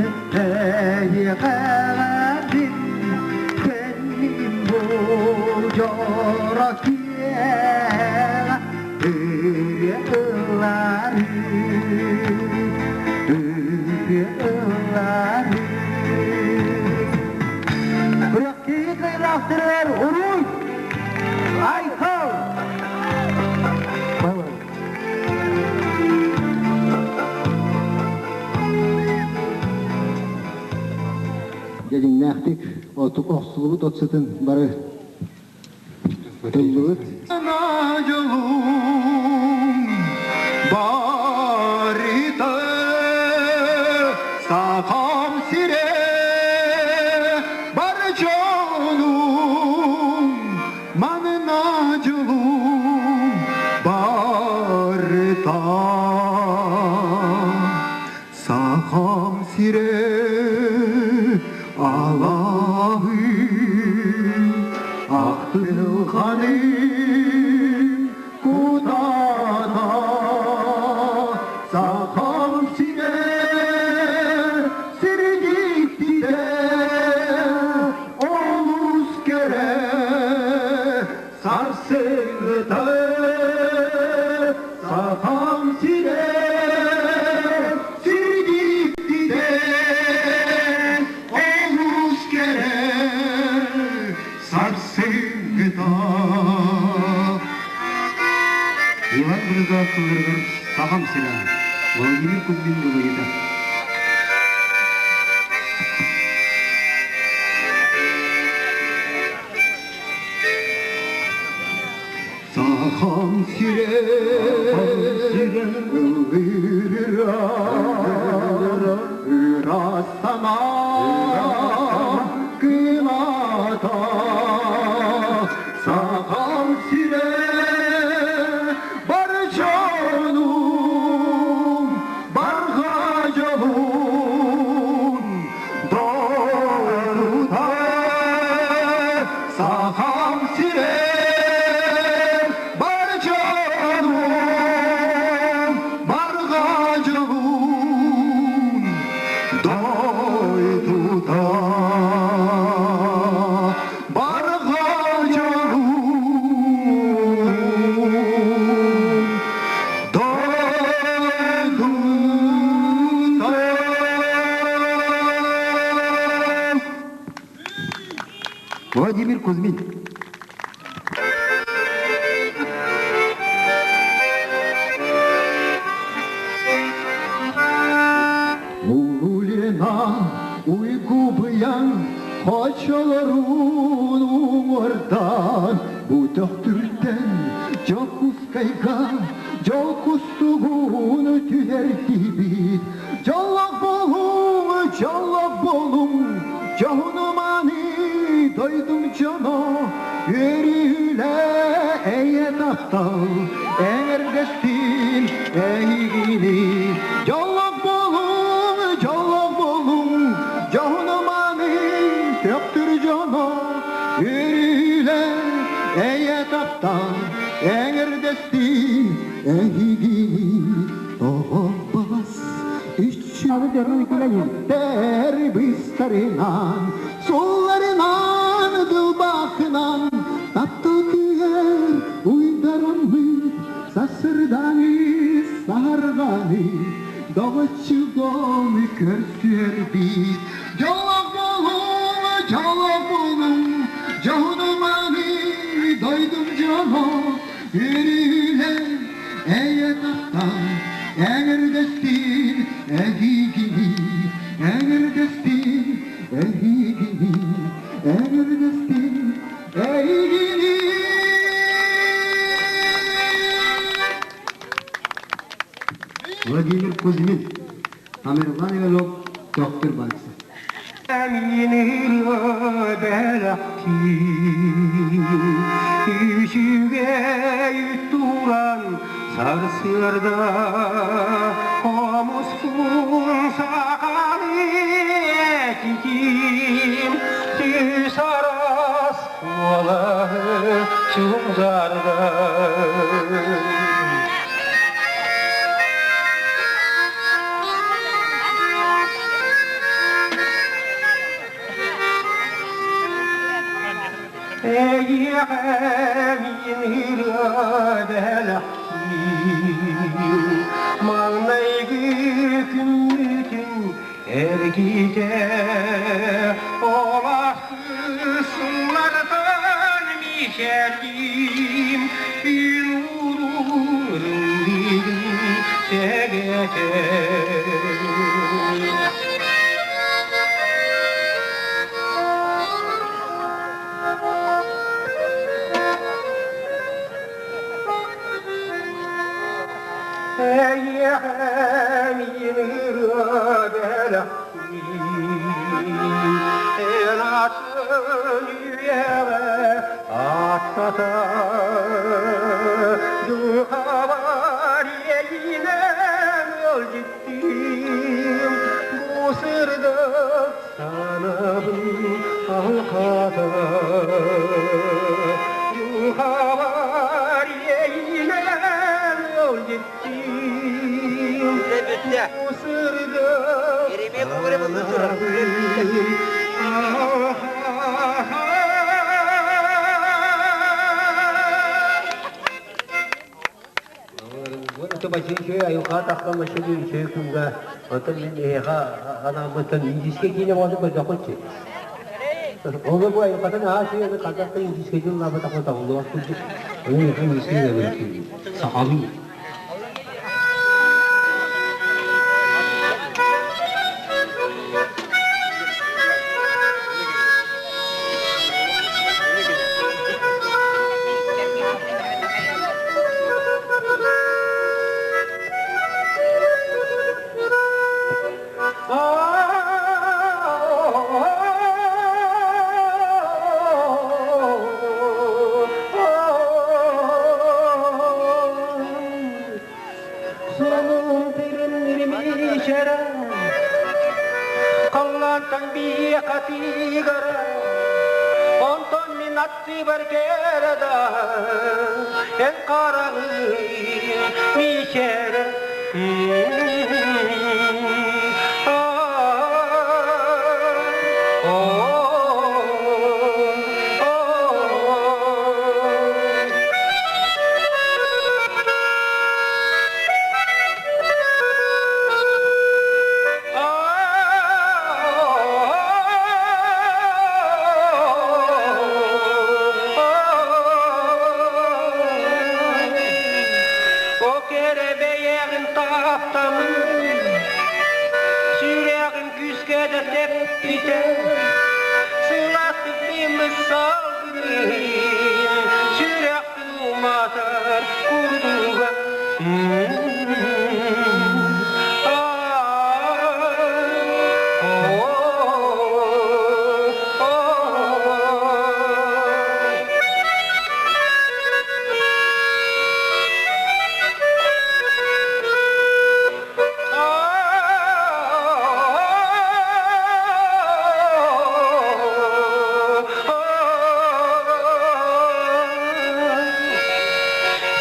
эйиэхэбин Кэллим бу дьоро киэҕэ Ырыалары Ырыалары Күрэхтэһии кыайыылаахтарыгар уруй! Айхал! Дьэдьиҥнээхтик охсулубут от сытын бары тыллыбыт. Барыта сахам сире бар дьонум манна дьолум барыта сахам сире алаһы ахтылҕаным кутана сахам сире сирдиктите олус кэрэ сарсыҥҥыта сахам сире сирдиктите олус кэрэ сарсыҥҥыта Иван Брызов тылларыгар Сахам сирэ Владимир Кузьмин мелодията. Сахам сире ыраас санаа кыната Сахам сире бар дьонум барҕа дьолун дойдута Сахам сире бар дьонум барҕа дьолун дойдута барҕа дьолун дойдута. Владимир Кузьмин. Улена уйгу-быйаҥ хочолорун уҥуордаан бу төхтүртэн Дьокуускайга дьол кустугун түһэрдибит. Дьоллоох буолуҥ, дьоллоох буолуҥ, дьоһунуманы дойдум дьоно, үөрүүлэ эйэ таптал эҥэрдэстин эһигини. Дьоллоох буолуҥ, дьоллоох буолуҥ, дьоһунуманы төхтүр дьоно, үөрүүлэ эйэ таптал эҥэрдэстин эһигини. Тоҕо бас үчүгэр быстарынан, суолларынан дылбаахынан таптал күүһэр уйдараммыт сарсырдааны саһарҕаны доҕоччугону көрсүөрбүт. Дьоллоох буолуҥ, дьоллоох буолуҥ, дьоһунуманы дойдум дьоно, үөрүүлэ эйэ таптал эҥэрдэстин эһигини, эҥэрдэстин эһигини, эҥэрдэстин эһигини. Владимир Кузьмин, Тамерлан Иванов, Төхтүр вальса. Үчүгэй туран сарсыарда хомуспун сахалыы этитим сүүс араас куолаһы чуҥсарда. Эйиэхэ мин ырыа бэлэхтиир, маҥнайгы күммүтүн эргитэ Олахсыллартан мичээрдиим, күн уруурун билин сэгэтэ. Эйиэхэ миин ырыа бэлэхтиир, эн атын үйэҕэ аттата дьылҕабар иэйиинэн ыалдьыттыым, бу сырдык санаабын алҕата. Дьылҕабар иэйиинэн ыалдьыттыым, бу сырдык санаабын Это бачи айылҕа тахсан бачча үчүгэй күҥҥэ оттон мин эһиэхэ анааммыттан индийскэй киинэ буолан көрдөххүт Ол бу айылҕатын аһаа үчүгэй хайдах да индийскэй дьыллаабатахпын табыллыбат курдук. Ол индийскэй да сахалыы. Сонун тириннирмичэрэ Халлаантан биһиэхэ тиигэрэ Онтон мин аттыбар кэрэ да Эн хараҕын мичээрэ О кэрэ бэйэҕин таптамын, сүрэҕим күүскэ да тэппитэ, сылаастык мин салгыным, сүрэхпин уматар курдуга.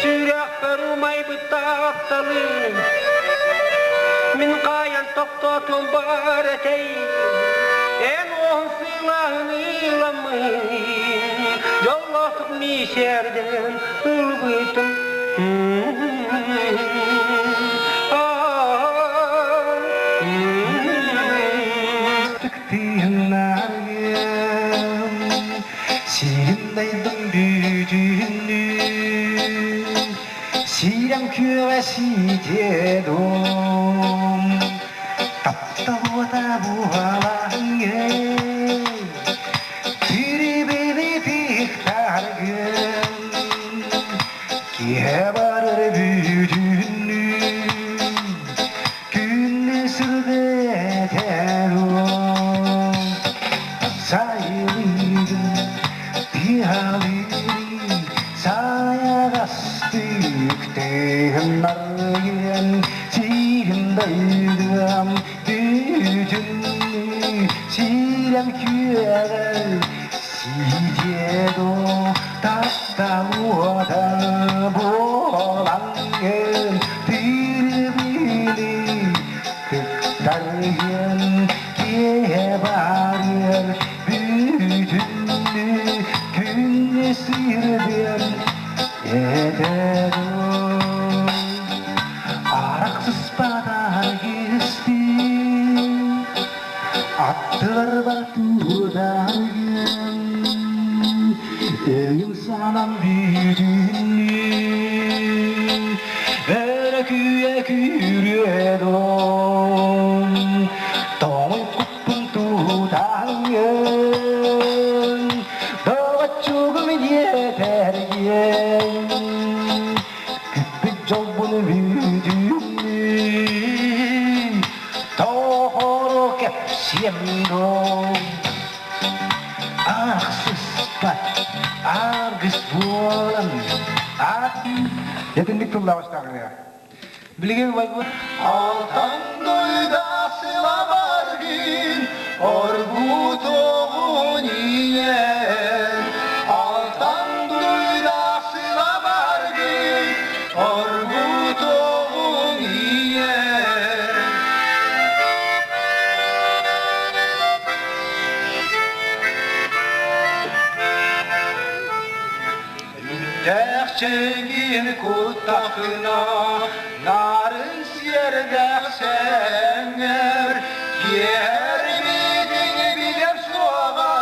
Сүрэхпэр умайбыт тапталым Мин хаайан тохтотуом бар этэй Эн уоһун сыылаһын ыламмын Дьоллоохтук миисэрдэн ылбытым Тыыннарым сирин дайдым бүтүннүү Сирэм күөҕэ сиитиэ дуом Таптал уота буолаҥҥын Тирибини тыктаргын Киһи барар бүтүннүү. Дойдум бүтүннүү сирем күөгөр Сиде тапталуода буолангын Тирбили тыктаргын кебарыр Бүтүннүү күн сирден эдеру Арақсыспадар кестин Аттылар бар тударгын Өйүм санам бүтүннүү Өрө күйе күйрөдөн Тоңой куппун тутангын Доҕоччугум диэтэрген Күппүт жолбуну бүтүннүү Тоҕоро кэпсиэм доо Ахсыспат аргыс буолан Ятыннык тыллаабастааҕырыа. Билигин вайбут Алтан дойда сылабаргын оргутоҕун ийэн Алтан дойда сылабаргын оргутоҕун ийэн Дэхчигин куттахына нарын сиэрдэх сэҥэр Киэрбитин билэр суоҕа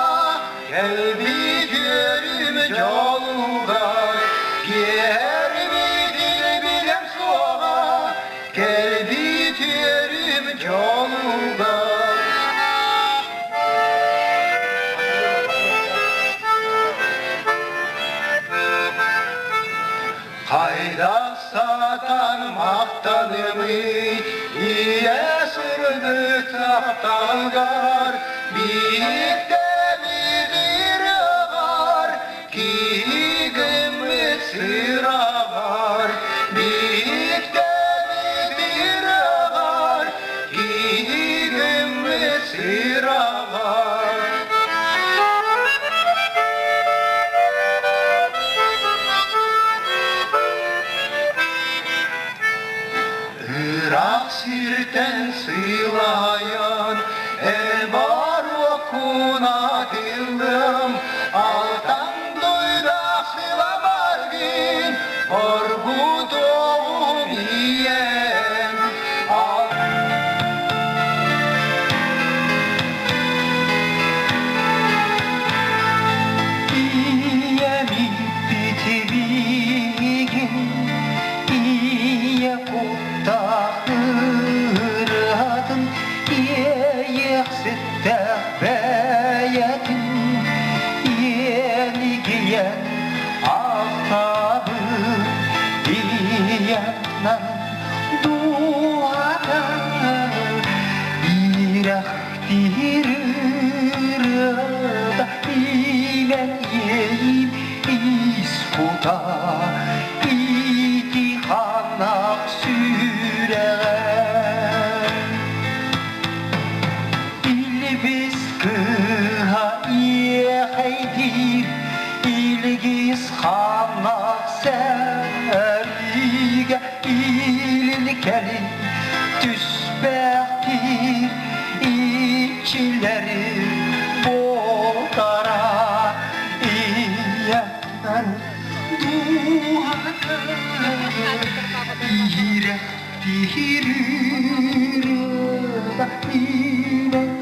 кэлбит үөрүм дьолугар Киэрбитин билэр суоҕа кэлбит үөрүм дьолугар Хайдах сатан мақтанымый, Ие сырды тапталгар, Биіктеміз ырығар, Киігіміз сырағар, Биіктеміз ырығар, Киігіміз сырағар. Ыраах сиртэн сылайан, Эбар окуна тыллым, Алтан дойда сылабаргын, Оргутоҕум ийэм. Ийэм иппитибигин, Ийэ куттаах ырыатын, Иэйиэхситтээх бэйэтин, Иэнигийэн ахтабын, Ийэнэн дууһата Ирэхтиир ырыата, Илэн иэйим ис кута, Ити ханах сүрэҕэ. Илбис кыһа иэхэйдиир, Илгиз ханах сэриигэ Илин кэлин түспэхтиир, Иччилэри буолтара Ийэнэн дууһата Иирэхтиир ырыата Илэн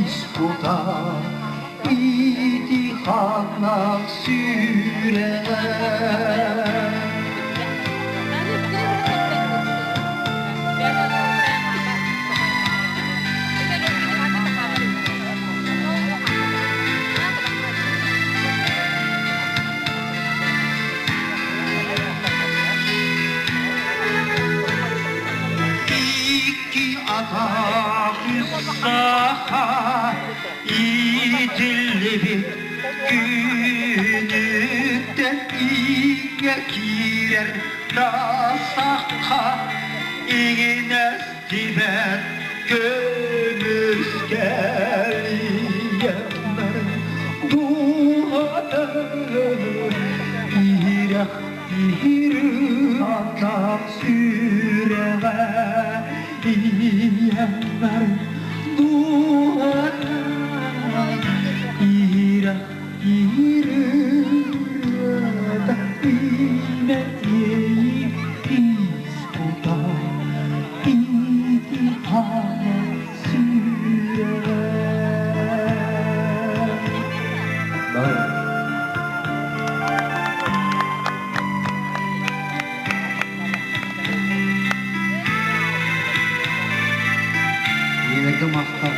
ис кута Ити ханах сүрэҕэ. Икки атах саха итиллибит күнүттэн иҥэ киирэр да сахха Иҥинэстибэт көмүскэл ийэмнэр дууһата иһирэх иһирэх сүрэҕэ ийэмнэр дууһата иһирэх иһирэх имэ Ийэлэргэ махтал.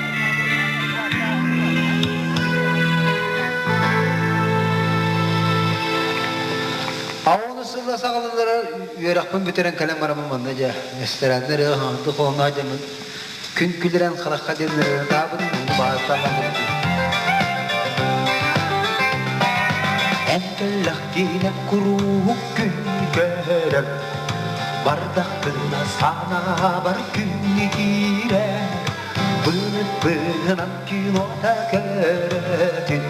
Ауны сылла саҕаланара үөрэхпин бүтэрэн кэлэн бараммын манна дьэ рестораннар ыаһаанты холоноо дьэмин күн күлэрэн харахха диэн таабын баастаан Эн кэллэхкинэ куруук күн көрөр Бардахпына санаабар күн киирэр Быһынан кинота көрөтүн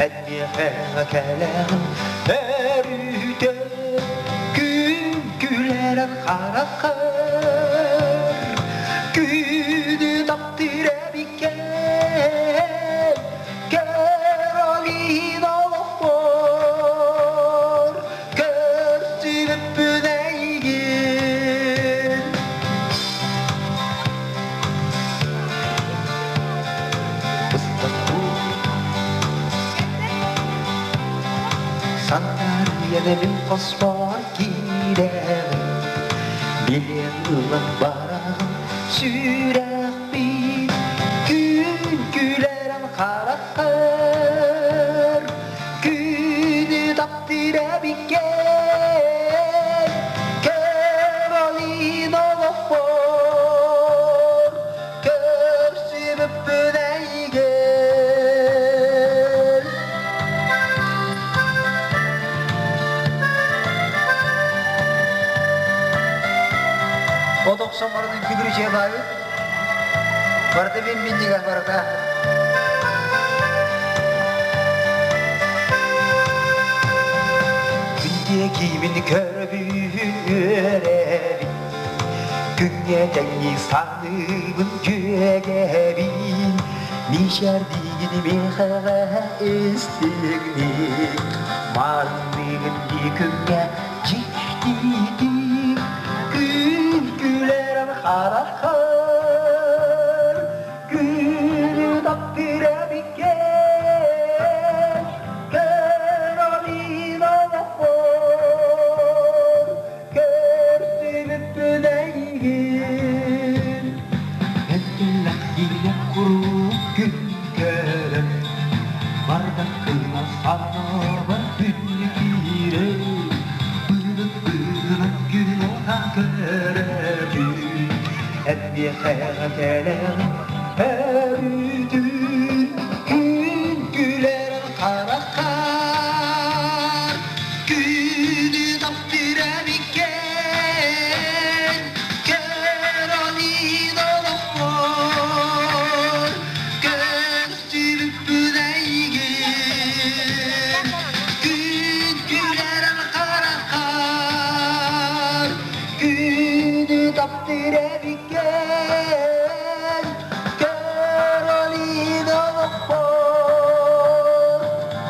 Эйиэхэ кэлэҕин өрүтэ Күн күлэрэн хараххар Күнү таптыыр эбиккин Кэролин олохпор Көрсүбүппүн эйигин Сандаарыйанабын хоспоор киирэҕин Билиэн ылан бараҕын сүрэхпин Күн күлэрэн хараххар Күнү таптыыр эбиккин Кэролин олохпор Көрсүбүппүн эйигин От охсон баран үҥкүүлүүр дьиэлээбит. Барыта мин минньигэс барыта. Күн диэки көрбүн үөрэбин Күҥҥэ тэҥнии саныыбын дьүөгэбин Мичээрдиигин миэхэҕэ истиҥник Маарынныыгын дии күҥҥэ дьиктитик Күн күлэрэн хараххар Күнү таптыыр эбиккин Кэролин олохпор Көрсүбүппүн эйигин Этиллэхтиинэ куруук күн көрөн Бардаххына санаабар күн киирэр Быылык быылык күн ота көрөбүн Эбиэхэ кэлэн өрүтүн Күн күлэр хараххар Күнү таптыыр эбиккин Кэролин олохпор Көрсүбүппүн эйигин Күн күлэр хараххар Күнү таптыыр эбиккин Кэролин олохпор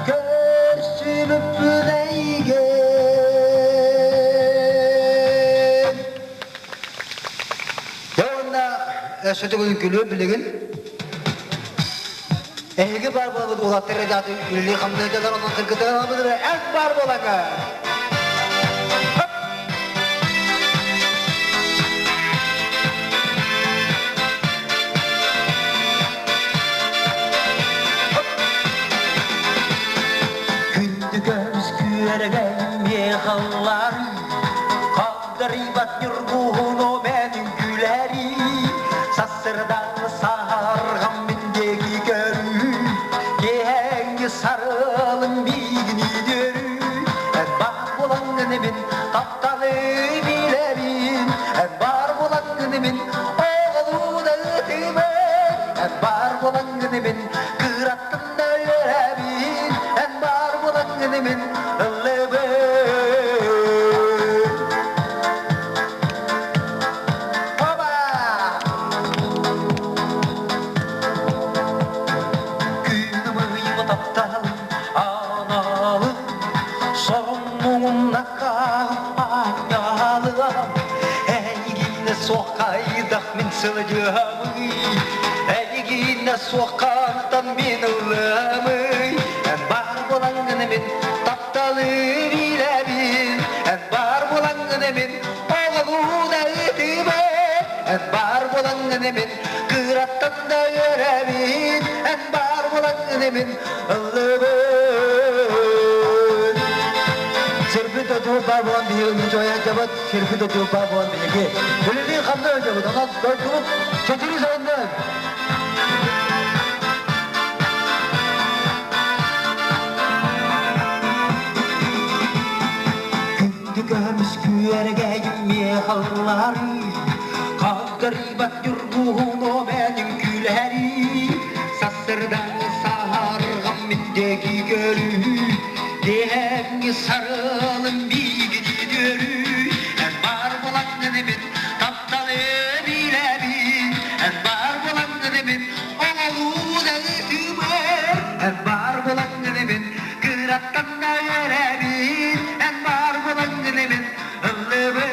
Көрсүбүппүн эйигин Дьэ уонна өссө төгүл үҥкүүлүө билигин. Эһиги баар буолбут уолаттар эдааты үлэлии хамныйдалар онон кыргыттар алабыдыра эх баар буолаҥа. Күндү көмүс күөрэгэй миэхаллар Хагдарыйбат ньургуһуну мен үҥкүүлэри Сассырдан саһарҕам мин диэки көрүү Киэһэҥҥи сарыалым миигин үөрүү Эн баар буолаҥҥын мин тапталы билэбин Эн баар Суох хайдах мин сылдьыамый, Эйигинэ суох хантан мин ылыамый. Эн бар булаҥҥын мин тапталы билэбин, Эн бар булаҥҥын мин оҕолуун ытыбын, Эн бар булаҥҥын мин кыраттан да үөрэбин, Эн бар булаҥҥын мин ыллыбын. Сирбит отуупа буон биһиги чоя жабат, сирбит отуупа буон биһиги. Үлели хамна жабат, онон дойдубут чечили сайыннан. Күндү көмүс күөрэгэй миэхаллары, Хагдарыбат юргуһуно бэнин күлэри, Сассырдан сааргам миндеги көрүү, Киэһэҥҥи сарылым биигини дүөрүү. Эн бар булаҥҥын мин тапталы билэбин, Эн бар булаҥҥын мин оҕолуун ытыбын, Эн бар булаҥҥын мин кыраттан да үөрэбин, Эн бар булаҥҥын мин ыллыбын.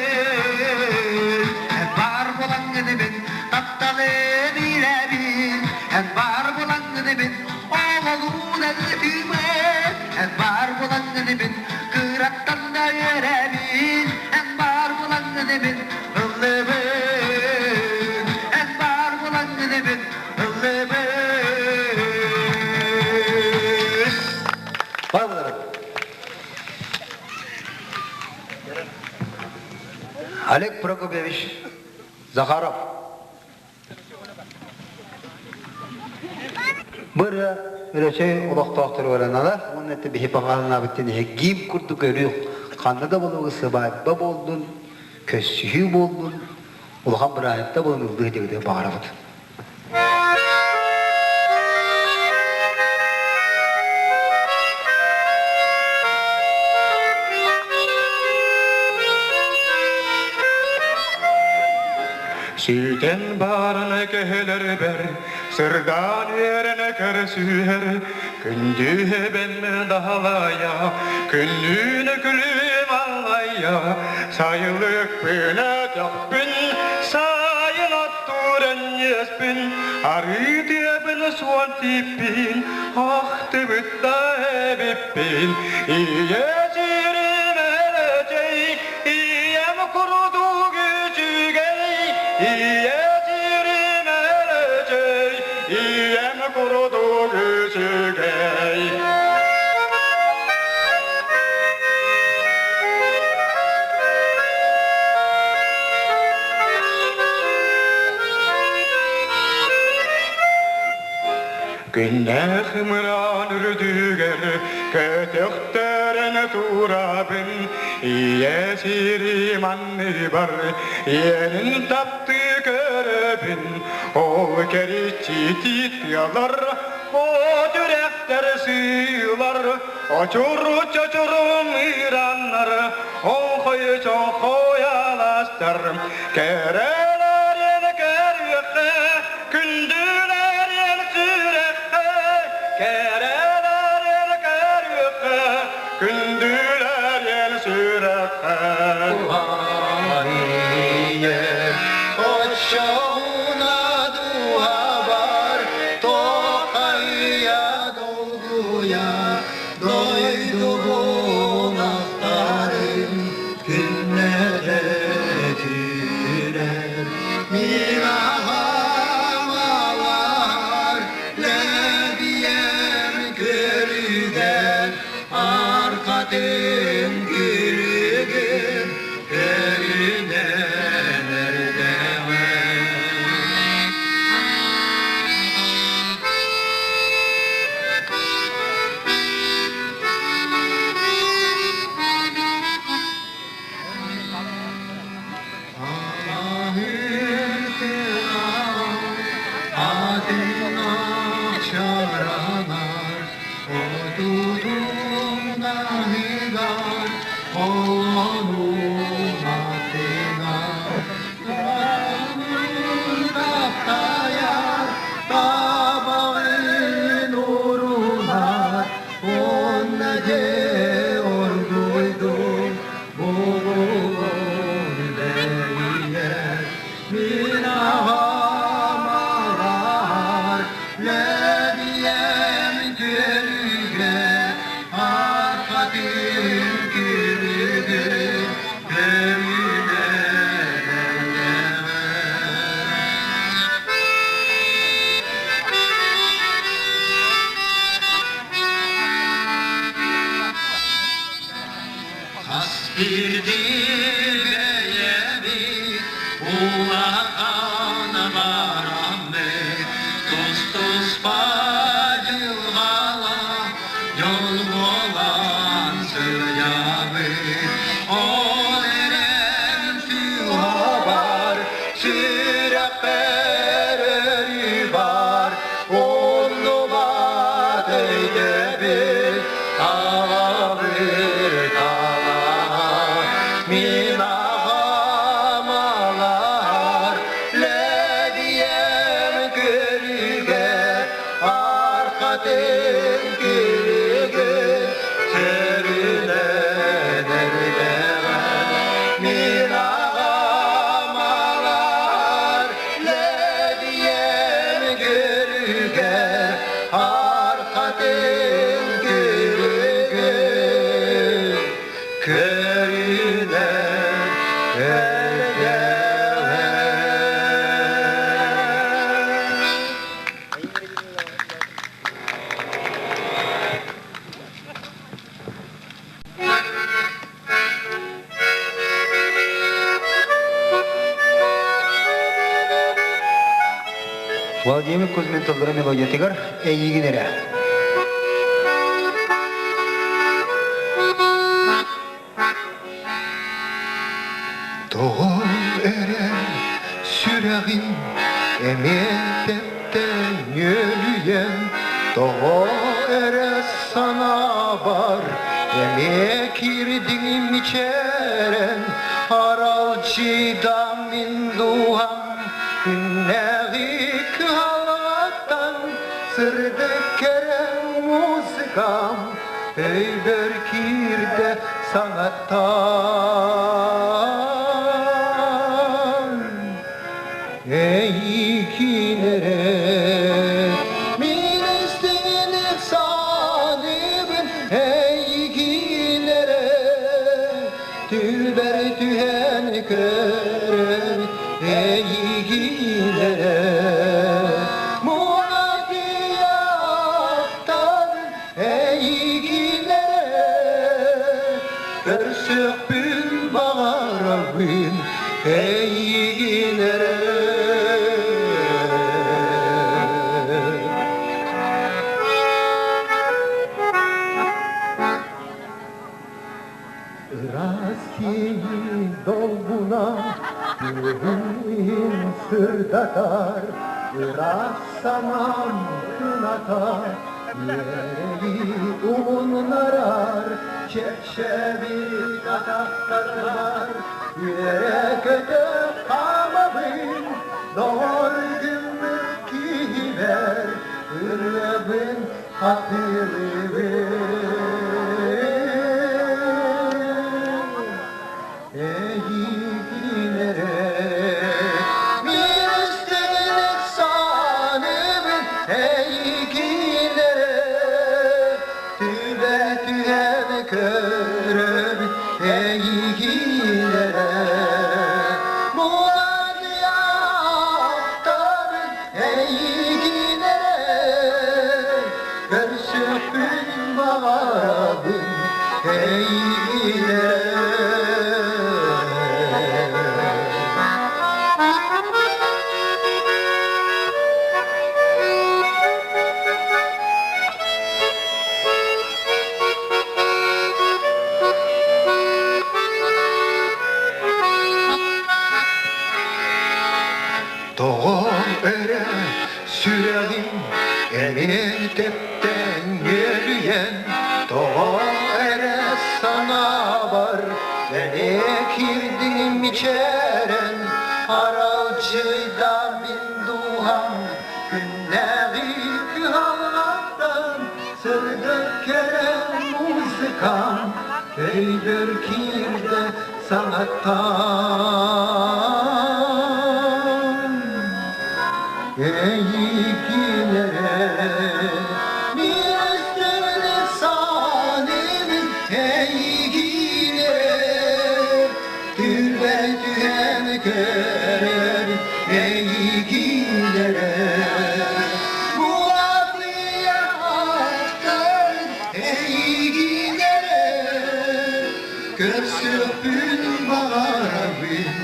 Эн бар булаҥҥын мин тапталы билэбин, Эн бар булаҥҥын мин оҕолуун ытыбын, Эн бар булаҥҥын мин кыраттан да үөрэбин, Эн бар булаҥҥын мин ыллыбын. Эн бар булаҥҥын мин ыллыбын. Бар буларым. Олег Прокопьевич Захаров. Быры Өлөчөй олохтоохтору бараналар, уонна это биһи баҕаланаабыттан гиим курдук өрүү ханна да болугу сыбаайба болдун, көссүһүү болдун, улахан бырааһынта болун ылдыы дегде баҕарабыт. Сүтэн баран кэһэлэрбэр, сырдаан үөрэнэ көрсүһэр, Күндү бен даһалая, күннүүнэ күлүм аллая, Сайылык пүнэ төхпүн, сайын аттурен еспин, Арыы тыабын суон типпин, ахтыбытта эбиппин, Ийэ сирим элэчэй, ийэм курдук үчүгэй, Ийэ сирим элэчэй, ийэм курдук үчүгэй. Күннээх мыраан үрдүгэр көтөхтөрөн турабын, Ийэ сирим анныбар иэнин таптыы көрөбүн, Ол кэриччи тыалар, о түрэхтэр сыылар, Очур чочурум ыраннар, Оҥхой чоҥхой аластар, Кэрэлэрин көрүөххэ, күндүлэрин сүрэххэ, Кэрэлэрин көрүөххэ, күндүлэрин сүрэххэ. Оччоҕуна дууһабар тоқайа долгуйа, Дойдубун ахтарым күннэрэ түүрэр. Мин аҕам алаар лэбиэм көрүгэр, Аркатын күлүгүн көрүнэн эрдэҕэ. Улахан бараммыт тус-туспа дьылҕалаах дьол буолан сылдьабыт. Ол эрэн сүһүөҕэр сүрэхпэр өрүү баар умнубат өйдөбүл аҕабыт алаһа. Мин аҕам алаһар лэбийэм көрүгэр архатын күлүгүн сөрүнэн эрдэҕэ. Мин аҕам алаһар лэбийэм көрүгэр архатын күлүгүн көрүнэн эрдэҕэ. Владимир Кузьмин тыллара мелодиятыгар эйиигин эрэ. Тоҕо эрэ сүрэҕим эмиэ тэптэн үөлүйэн, тоҕо эрэ санаабар эмиэ киирдиҥ мичээрэн, аралдьыйдам мин дууһам күннээҕи кыһалҕаттан сырдык кэрэ музыкам өйбөр киирдэ саҥаттан. Эйигин эрэ мин истиҥник саныыбын, эйигин эрэ түлбэр түһэн көрөбүн, эйигин эрэ муҥатыйахтан эйигин эрэ көрсүөхпүн баҕарабын, эйигин эрэ. Ыраас киһи долгуна күөһүн иһин сырдатар, ыраас санаам кыната үөрэйи умуннарар, чэпчэбит атахтарбар үөрэ-көтө хаамабын, доҕор гыммыт киһибэр ырыабын хатылыбын. Эйигин эрэ мин истиҥник саныыбын, эйигин эрэ түбэ түһэн көрөбүн, эйигин эрэ муладыйахтабын, эйигин эрэ көрсүөхпүн баҕарабын, эйигин эрэ. Тоҕо эрэ сүрэҕим эмиэ тэптэн үөрүйэн, тоҕо эрэ санаабар эмиэ киирдиҥ мичээрэн, аралдьыйда мин дууһам күннээҕи кыһалҕаттан сырдык кэрэ музыкам өйбөр киирдэ саҥаттан. Эйигин эрэ мин истэбин саныыбын, эйигин эрэ түрбэр түһэн көрөбүн, эйигин эрэ муҥатыйахтан эйигин эрэ көрсүөхпүн баҕарабын,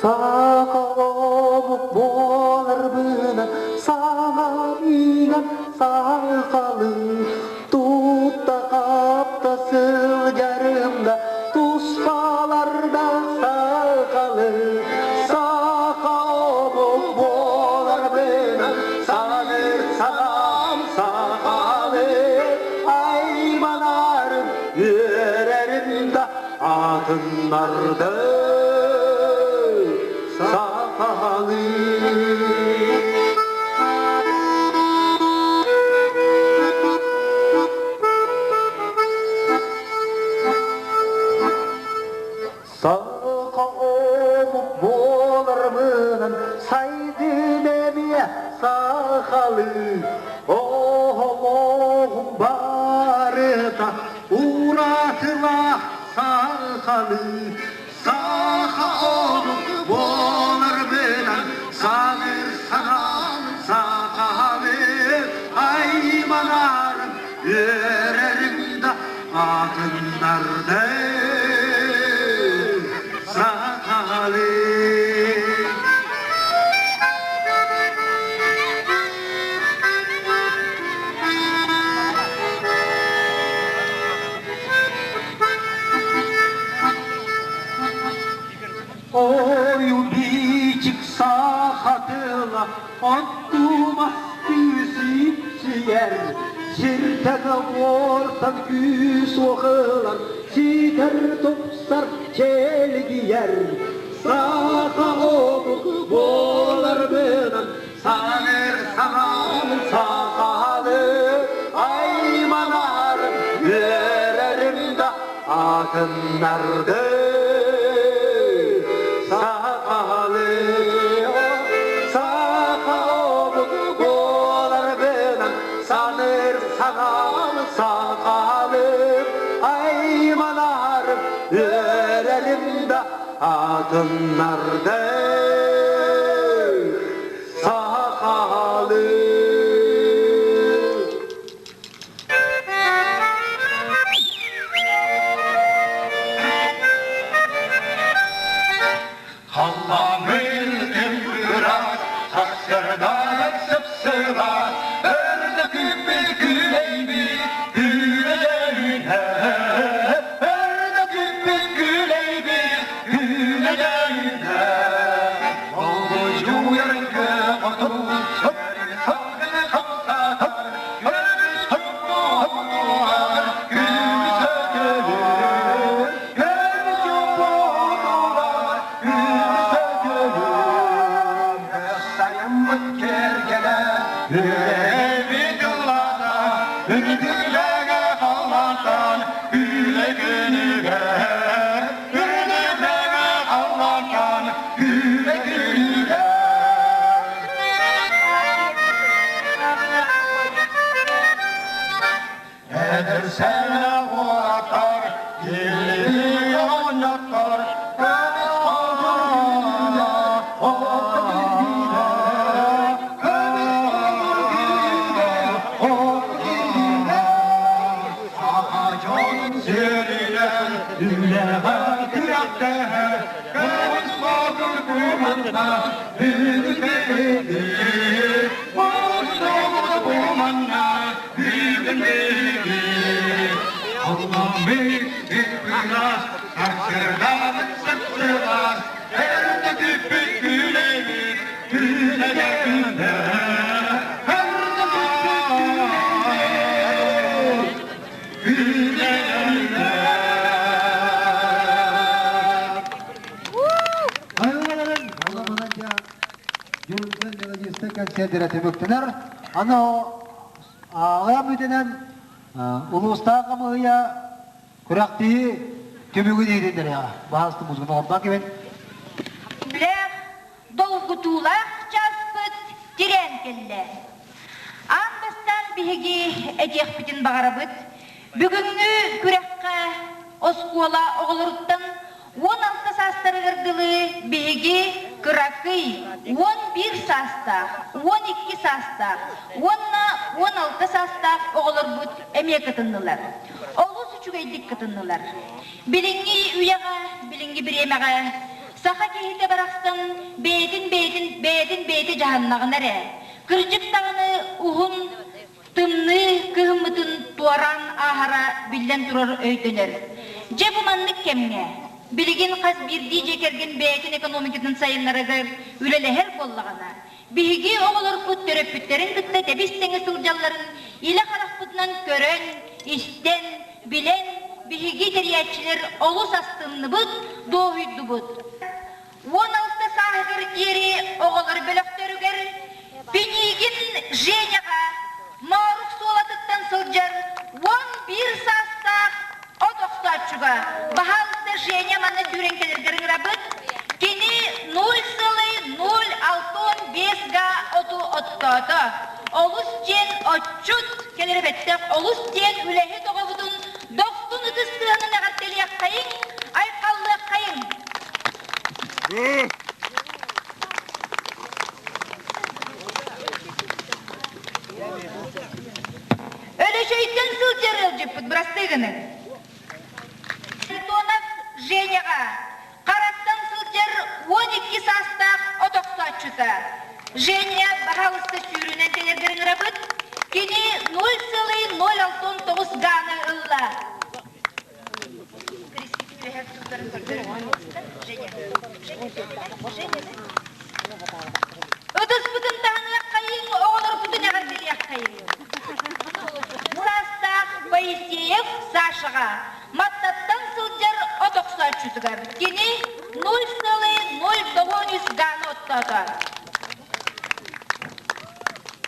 Саха омук буоларбынан саҥарыынан сахалыы тутта-хапта сылдьарым да туспалардаах сахалыы саха омук буоларбынан саныыр санаам сахалыы айманарым үөрэрим да атыннарды сахалыы. Саха омук буоларбынан сайдын эмиэ сахалыы оһолоҕум барыта уратылаах сахалыы саха омук буоларбынан саныыр санаам сахалыы айманарым үөрэрим да атыннарды сахалыы. Ой, убийчик сахатыла, оттумас күүсүпсүйэр, сиртэн уортан күүс уохылар, ситэр тупсар чэлгийэр. Саха омук буоларбынан саныр санаамын сахалы, айманарым, үөрэрим да атыннарды сахалы. Саха омук буоларбынан саныр санаамын сахалы, айманарым, үөрэрим да атыннарды сахалы. Халламын ырас, сарсырдан сыпсылас, Өрдөкүппү күлэйби, күлэйүнэ. Өрдөкүппү күлэйби, күлэйүнэ. Олуйуяргы хоту, сапкыны хамсатар, Күлү сөтөлүр, күлү чуппутулар, күлү сөтөлүр. Сайыммыт кергеле, үрэбит ыллата, үрдүлэгэ халлантан, үлэ күнүгэ. Үрдүлэгэ халлантан, үлэ күнүгэ. Эдэр сэнэ уотар, кири оонньоттор, көмүс хотур күүнэ, от киирэ, көмүс хотур күүнэ, от киирэ. Саха дьонун сиэринэн үлэҕэ күрэхтэһэ, көмүс хотур куманна бүгүн биһиги, мустубут куманна бүгүн биһиги. Алламы иппырас, сарсырдамыт сыпсылас, эрдэ күппүт күлэбит, күлэгэ күнэ. Эрдэ күппүт күлэбит, күлэгэ Айылаларын оламынан ja Дьүрүлгэн мелодиста кэнсиэрдэрэ түмүктэнэр. Аны аҕыйах бүтүнэн улуустаах хамыыһыйа күрэхтиһии түмүгүн иһитиннэриэҕэ. Баһаалыста музыканы оҥорбон кэбин. Билэх долгутуулаах чааспыт тирээн кэллэ. Аан бастаан биһиги этиэхпитин баҕарабыт, бүгүҥҥү күрэххэ оскуола оҕолоруттан 16 саастарыгар дылы биһиги кыракый 11 саастаах, 12 саастаах уонна 16 саастаах оҕолорбут эмиэ кытыннылар. Олус үчүгэйдик кытыннылар. Билиҥҥи үйэҕэ, билиҥҥи бириэмэҕэ саха киһитэ барахсан бэйэтин бэйэтин бэйэтин бэйэтэ дьаһаннаҕына эрэ, кырдьык даҕаны уһун тымныы кыһыммытын туораан ааһара биллэн турар өйдөнөр. Дьэ бу маннык кэмҥэ билигин хас биирдии дьиэ кэргэн бэйэтин экономикатын сайыннарарыгар үлэлэһэр буоллаҕына, биһиги оҕолорбут төрөппүттэрин кытта тэбис-тэҥэ сылдьалларын илэ харахпытынан көрөн, истэн, билэн, биһиги тэрийээччилэр олус астынныбыт, дуоһуйдубут. 16 сааһыгар диэри оҕолор бөлөхтөрүгэр Пинигин Женяҕа Моорук Суолатыттан сылдьар 11 саастаах от охсооччуга баһаалыста Женя манна сүүрэн кэлэргэр ыҥырабыт. Кини 0,065 га оту оттоото. Олус диэн отчут кэлэрэ бэттэх, олус диэн үлэһит оҕобутун дохсун ытыс тыаһынан эҕэрдэлиэххэйиҥ, айхаллыаххайыҥ! Өлөчөйтөн сылдьар ыалдьыппыт бырастыы гыныҥ. Антонов Женяҕа Хараттан сылдьар 12 саастаах от охсооччута Женя баһаалыста сүүрүүнэн кэлэргэр ыҥырабыт. Кини 0,069 гааны ылла. Ытыспытын таһыныаххайыҥ, оҕолорбутун эҕэрдэлиэххэйиҥ. Саастаах Моисеев Сашаҕа Маттаттан сылдьар от охсооччутугар кини 0,09 гааны оттоото.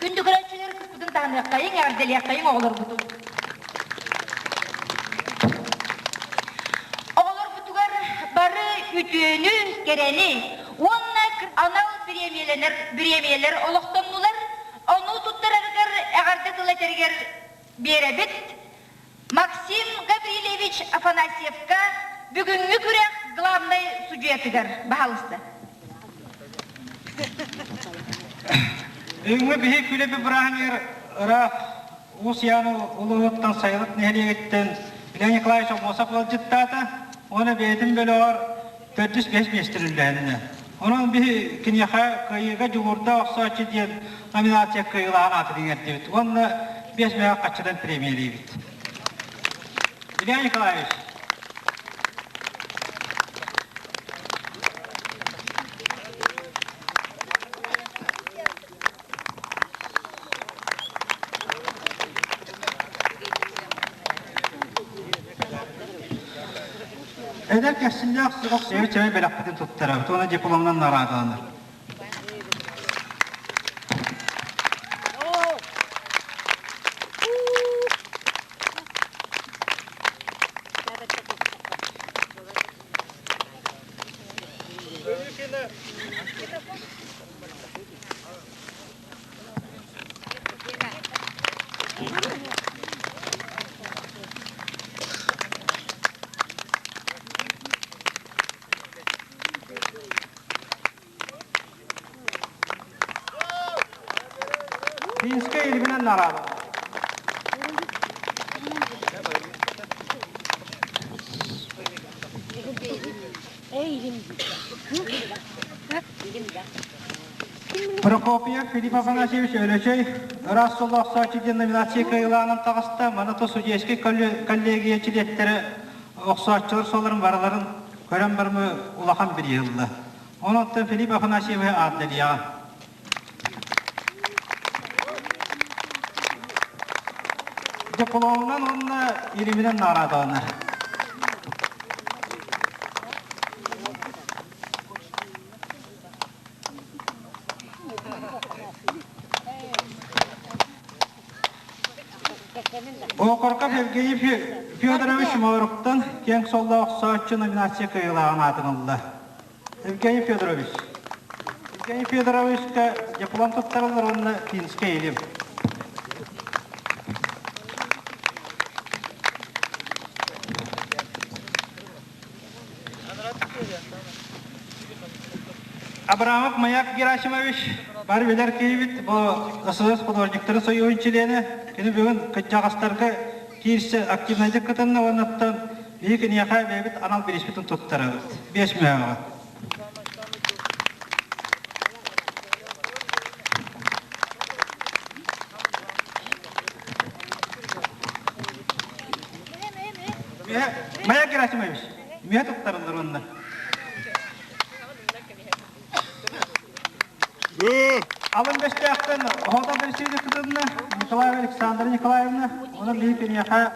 Күндү көрөөччүлэр ытыспытын таһыныаххайыҥ, эҕэрдэлиэххэйиҥ оҕолорбутун. Оҕолорбутугар бары үтүөнү, кэрэни уонна анал бириэмийэлэнэр бириэмийэлэр олохтоннулар. Ону туттарарыгар эҕэрдэ тыл этэригэр биэрэбит. Максим Гаврильевич Афанасьевка бүгүҥҥү күрэх главнай судьуйатыгар баһаалыста. Бүгүҥҥү биһи күлэби бырааһынньыгар ыраах Уус Яны улууһуттан Сайылык нэһилиэгиттэн Илья Николаевич Аммосов ыалдьыттаата уонна бэйэтин бөлөҕөр төрдүс бэһис миэстэлэрдэһиннэ. Онон биһи киниэхэ кыайыыга дьулуурдаах охсооччу диэн номинация кыайыылааҕын аатын иҥэрдибит уонна биэс мөһөөх хаччынан премиялиибит. Илья Николаевич. Эдэр кэскиллээх суох сэмэй бэлэхпитин туттарабыт уонна дипломунан наҕараадаланар. Финскэй илиминэн нараабыт. Прокопьев Филипп Афанасьевич Өлөчөй ыраас солоохсооччу диэн номинация кыайыылааҕынан таҕыста. Маны то судейскай коллегия чилиэттэрэ охсооччулар суолларын барыларын көрөн барымы улахан бирииһи ылла. Онон Филипп Афанасьевиһы аатталыаҕа. Дипломунан уонна илиминэн наҕараадаланар. Окорков Евгений Федорович Мооруктан киэҥ соллоох охсооччу номинация кыайыылааҕын аатын ылла. Евгений Федорович. Евгений Федоровичка диплом туттарыллар уонна финскэй илим. Абрамов Маяк Герасимович бары билэр киһибит бу ССС художниктарын союһун чилиэнэ. Кини бүгүн кырдьаҕастарга киирсэ активнайдык кытынна уоннаттан биһи киниэхэ бэйэбит анал бириспитин туттарабыт. Биэс мүһэҕэ. Маяк Герасимович, мүһэ туттарыллар уонна. Алын Бэстээхтэн Оһота бэрсиэни кытынна Николаева Александра Николаевна, онон биһи киниэхэ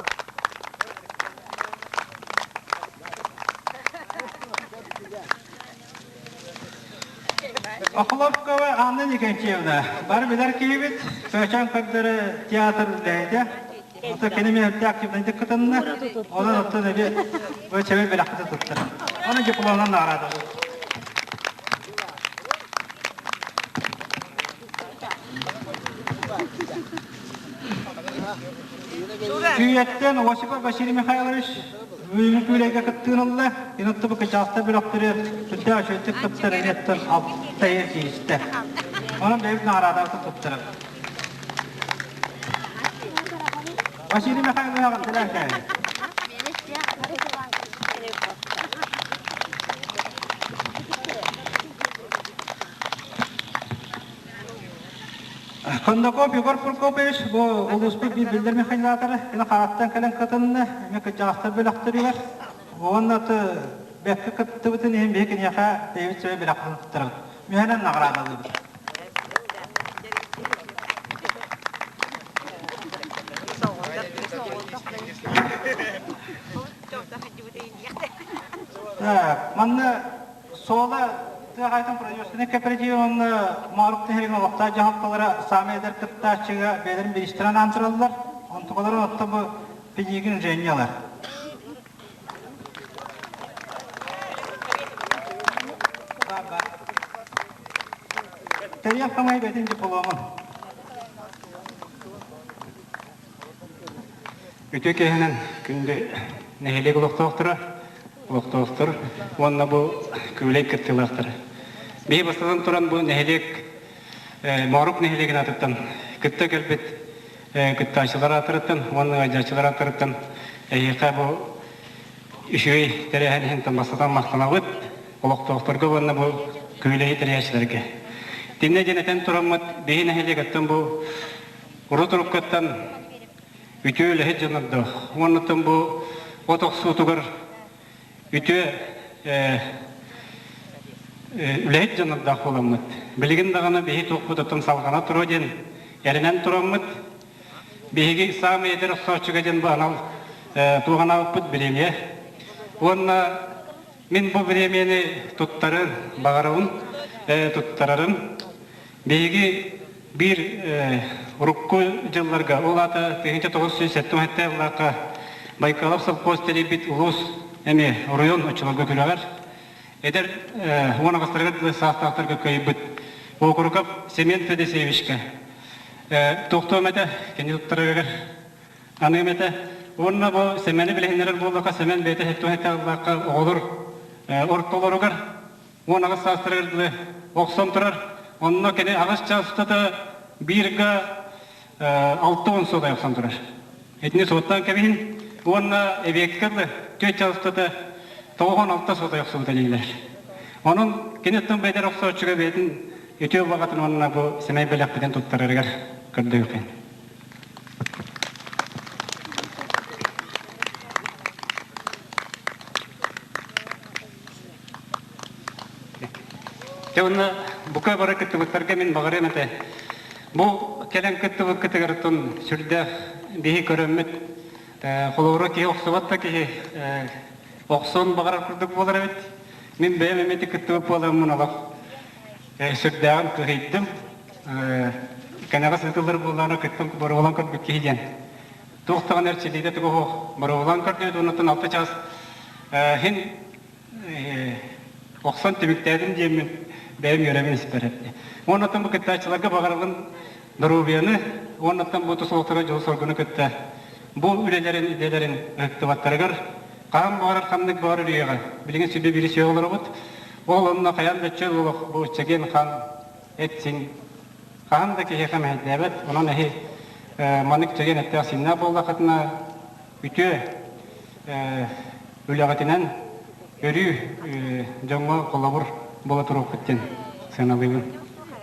Охлопкова Анна Николаевна, бары билэр киһибит, Көөчөөн көрдөрө театр үлэһитэ. Ото кини миһэрдэ активнайдык кытынна. Онон оттон эби бу чэбэй бэлэхпитин туттар. Оны дипломунан наҕараадалыыр. Күйэттэн Осипов Василий Михайлович бүгүҥҥү күүлэйгэ кыттыын ылла. Инаттыбы кычаастар бөлөхтөрү сүрдээх үчүгэйдик кыттар иниттэн алтайы киистэ. Онон бэйэбит наҕараадабытын туттарабыт. Василий Михайлович аҕалтылаах кээһи. Кондаков Егор Прокопьевич бу улууспут биир биллэр механизатора кини хааттан кэлэн кытынна, эмиэ кырдьаҕастар бөлөхтөрүгэр. Уонна бэккэ кыттыбытын иһин биһи киниэхэ бэйэбит сөбө бэлэхпитин туттарабыт. Мүһэнэн наҕараадалыыбыт. Манна Суола тыа хаайтан производственнай кооператив уонна Моорук нэһилиэгин олохтоох дьаһалталара саамай эдэр кыттааччыга бэйэлэрин бириистэрин анаан тураллар. Онтукаларын оттон бу Педигин Женя ылар. Тэрийэн хамай бэтин дипломун. Үтүө киэһэнэн күндү нэһилиэк олохтоохторо, олохтоохтор уонна бу Күбүлэй кыттыылаахтара. Биһи бастатан туран бу нэһилиэк Моорук нэһилиэгин аатыттан кытта кэлбит кыттааччылар ааттарыттан уонна ыалдьааччылар ааттарыттан эһиэхэ бу үчүгэй тэрээһин иһин бастатан махтанабыт олохтоохторго уонна бу Күбүлэйи тэрийээччилэргэ. Итиннэ диэн этэн тураммыт биһи нэһилиэгиттэн бу Урут уруккаттан үтүө үлэһит дьоннордоох. Уоннаттан бу от охсуутугар үтүө үлэһит дьоннордоох буоламмыт. Билигин даҕаны биһи туохпутуттан салҕана туруо диэн эрэнэн тураммыт. Биһиги саамай эдэр охсооччуга диэн бу анал туох анаабыппыт бириэмийэ. Уонна мин бу бириэмийэни туттарар баҕарабын, туттарарым. Биһиги биир урукку дьылларга, ол аата 1977 сыллаахха Байкалов совхоз тэрийбит улуус эмиэ оройуон оччолорго күрэҕэр эдэр уон аҕыстарыгар дылы саастаахтарга кыайбыт Окуруков Семен Федосеевичка туохтуом этэ кини туттарарыгар аныам этэ. Уонна бу Сэмэни билиһиннэрэр буоллахха Сэмэн бэйэтэ 77 сыллаахха оҕолор ортолоругар 18 саастарыгар дылы охсон турар. Онно кини аҕыс чаас устата бииргэ 60 суодай охсон турар. Итини суоттаан кэбиһин уонна эбиэккэ дылы 4 чаас устата 96 суодай охсубута дииллэр. Онон кини оттон бэйдэр охсооччуга бэйэтин үтүө баҕатын уонна бу сэмэй бэлэхпитин туттарарыгар көрдөһүөххэ. Дьэ уонна бука бары кыттыбыттарга мин баҕарыам этэ. Бу кэлэн кыттыбыккытыгар оттон сүрдээх биһи көрөммүт холобура киһи охсубат да киһи охсон баҕарар курдук буолар эбит. Мин бэйэм эмиэ кыттыбыт буоламмын олох сүрдээҕин кыһыйдым. Кэнэҕэс ыытыллар буоллаҕына кыттан боруобалаан көрбүт киһи диэн. Туох даҕаны эрчиллиитэ тугу суох боруобалаан көрдүбүт уонна алта чаас Иһин охсон түмүктээтим диэммин. бэйэм үөрэбин испэр эпти. Уоннаттан бу кыттааччыларга баҕарабын доруобуйаны, уоннаттан бу тус олохторо дьолу-соргуну кытта бу үлэлэрин, идэлэрин ыһыктыбаттарыгар хаһан баҕарар ханнык баҕар үрүйэҕэ билигин сүбэ биир сүө олоробут. Ол онно хайаан да чөл олох бу чэгиэн хаан эт-син хаһан да киһиэхэ мэһэйдээбэт. Онон эһи маннык чэгиэн эттээх-сииннээх буоллаххытына үтүө үлэҕитинэн өрүү дьоҥҥо холобур буола туруоххут диэн сыаналыыбын.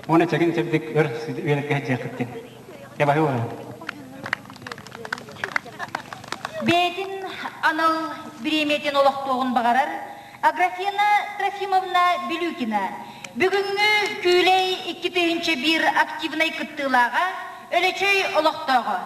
Уонна чэгин-чэбдик өр үйэлэргэ сылдьыаххыт диэн. Дьэ баһыыба. Бэйэтин анал бириэмийэтин олохтуоҕун баҕарар Аграфена Трофимовна Билюкина бүгүҥҥү Күүлэй 2001 активнай кыттыылааҕа, Өлөчөй олохтооҕо.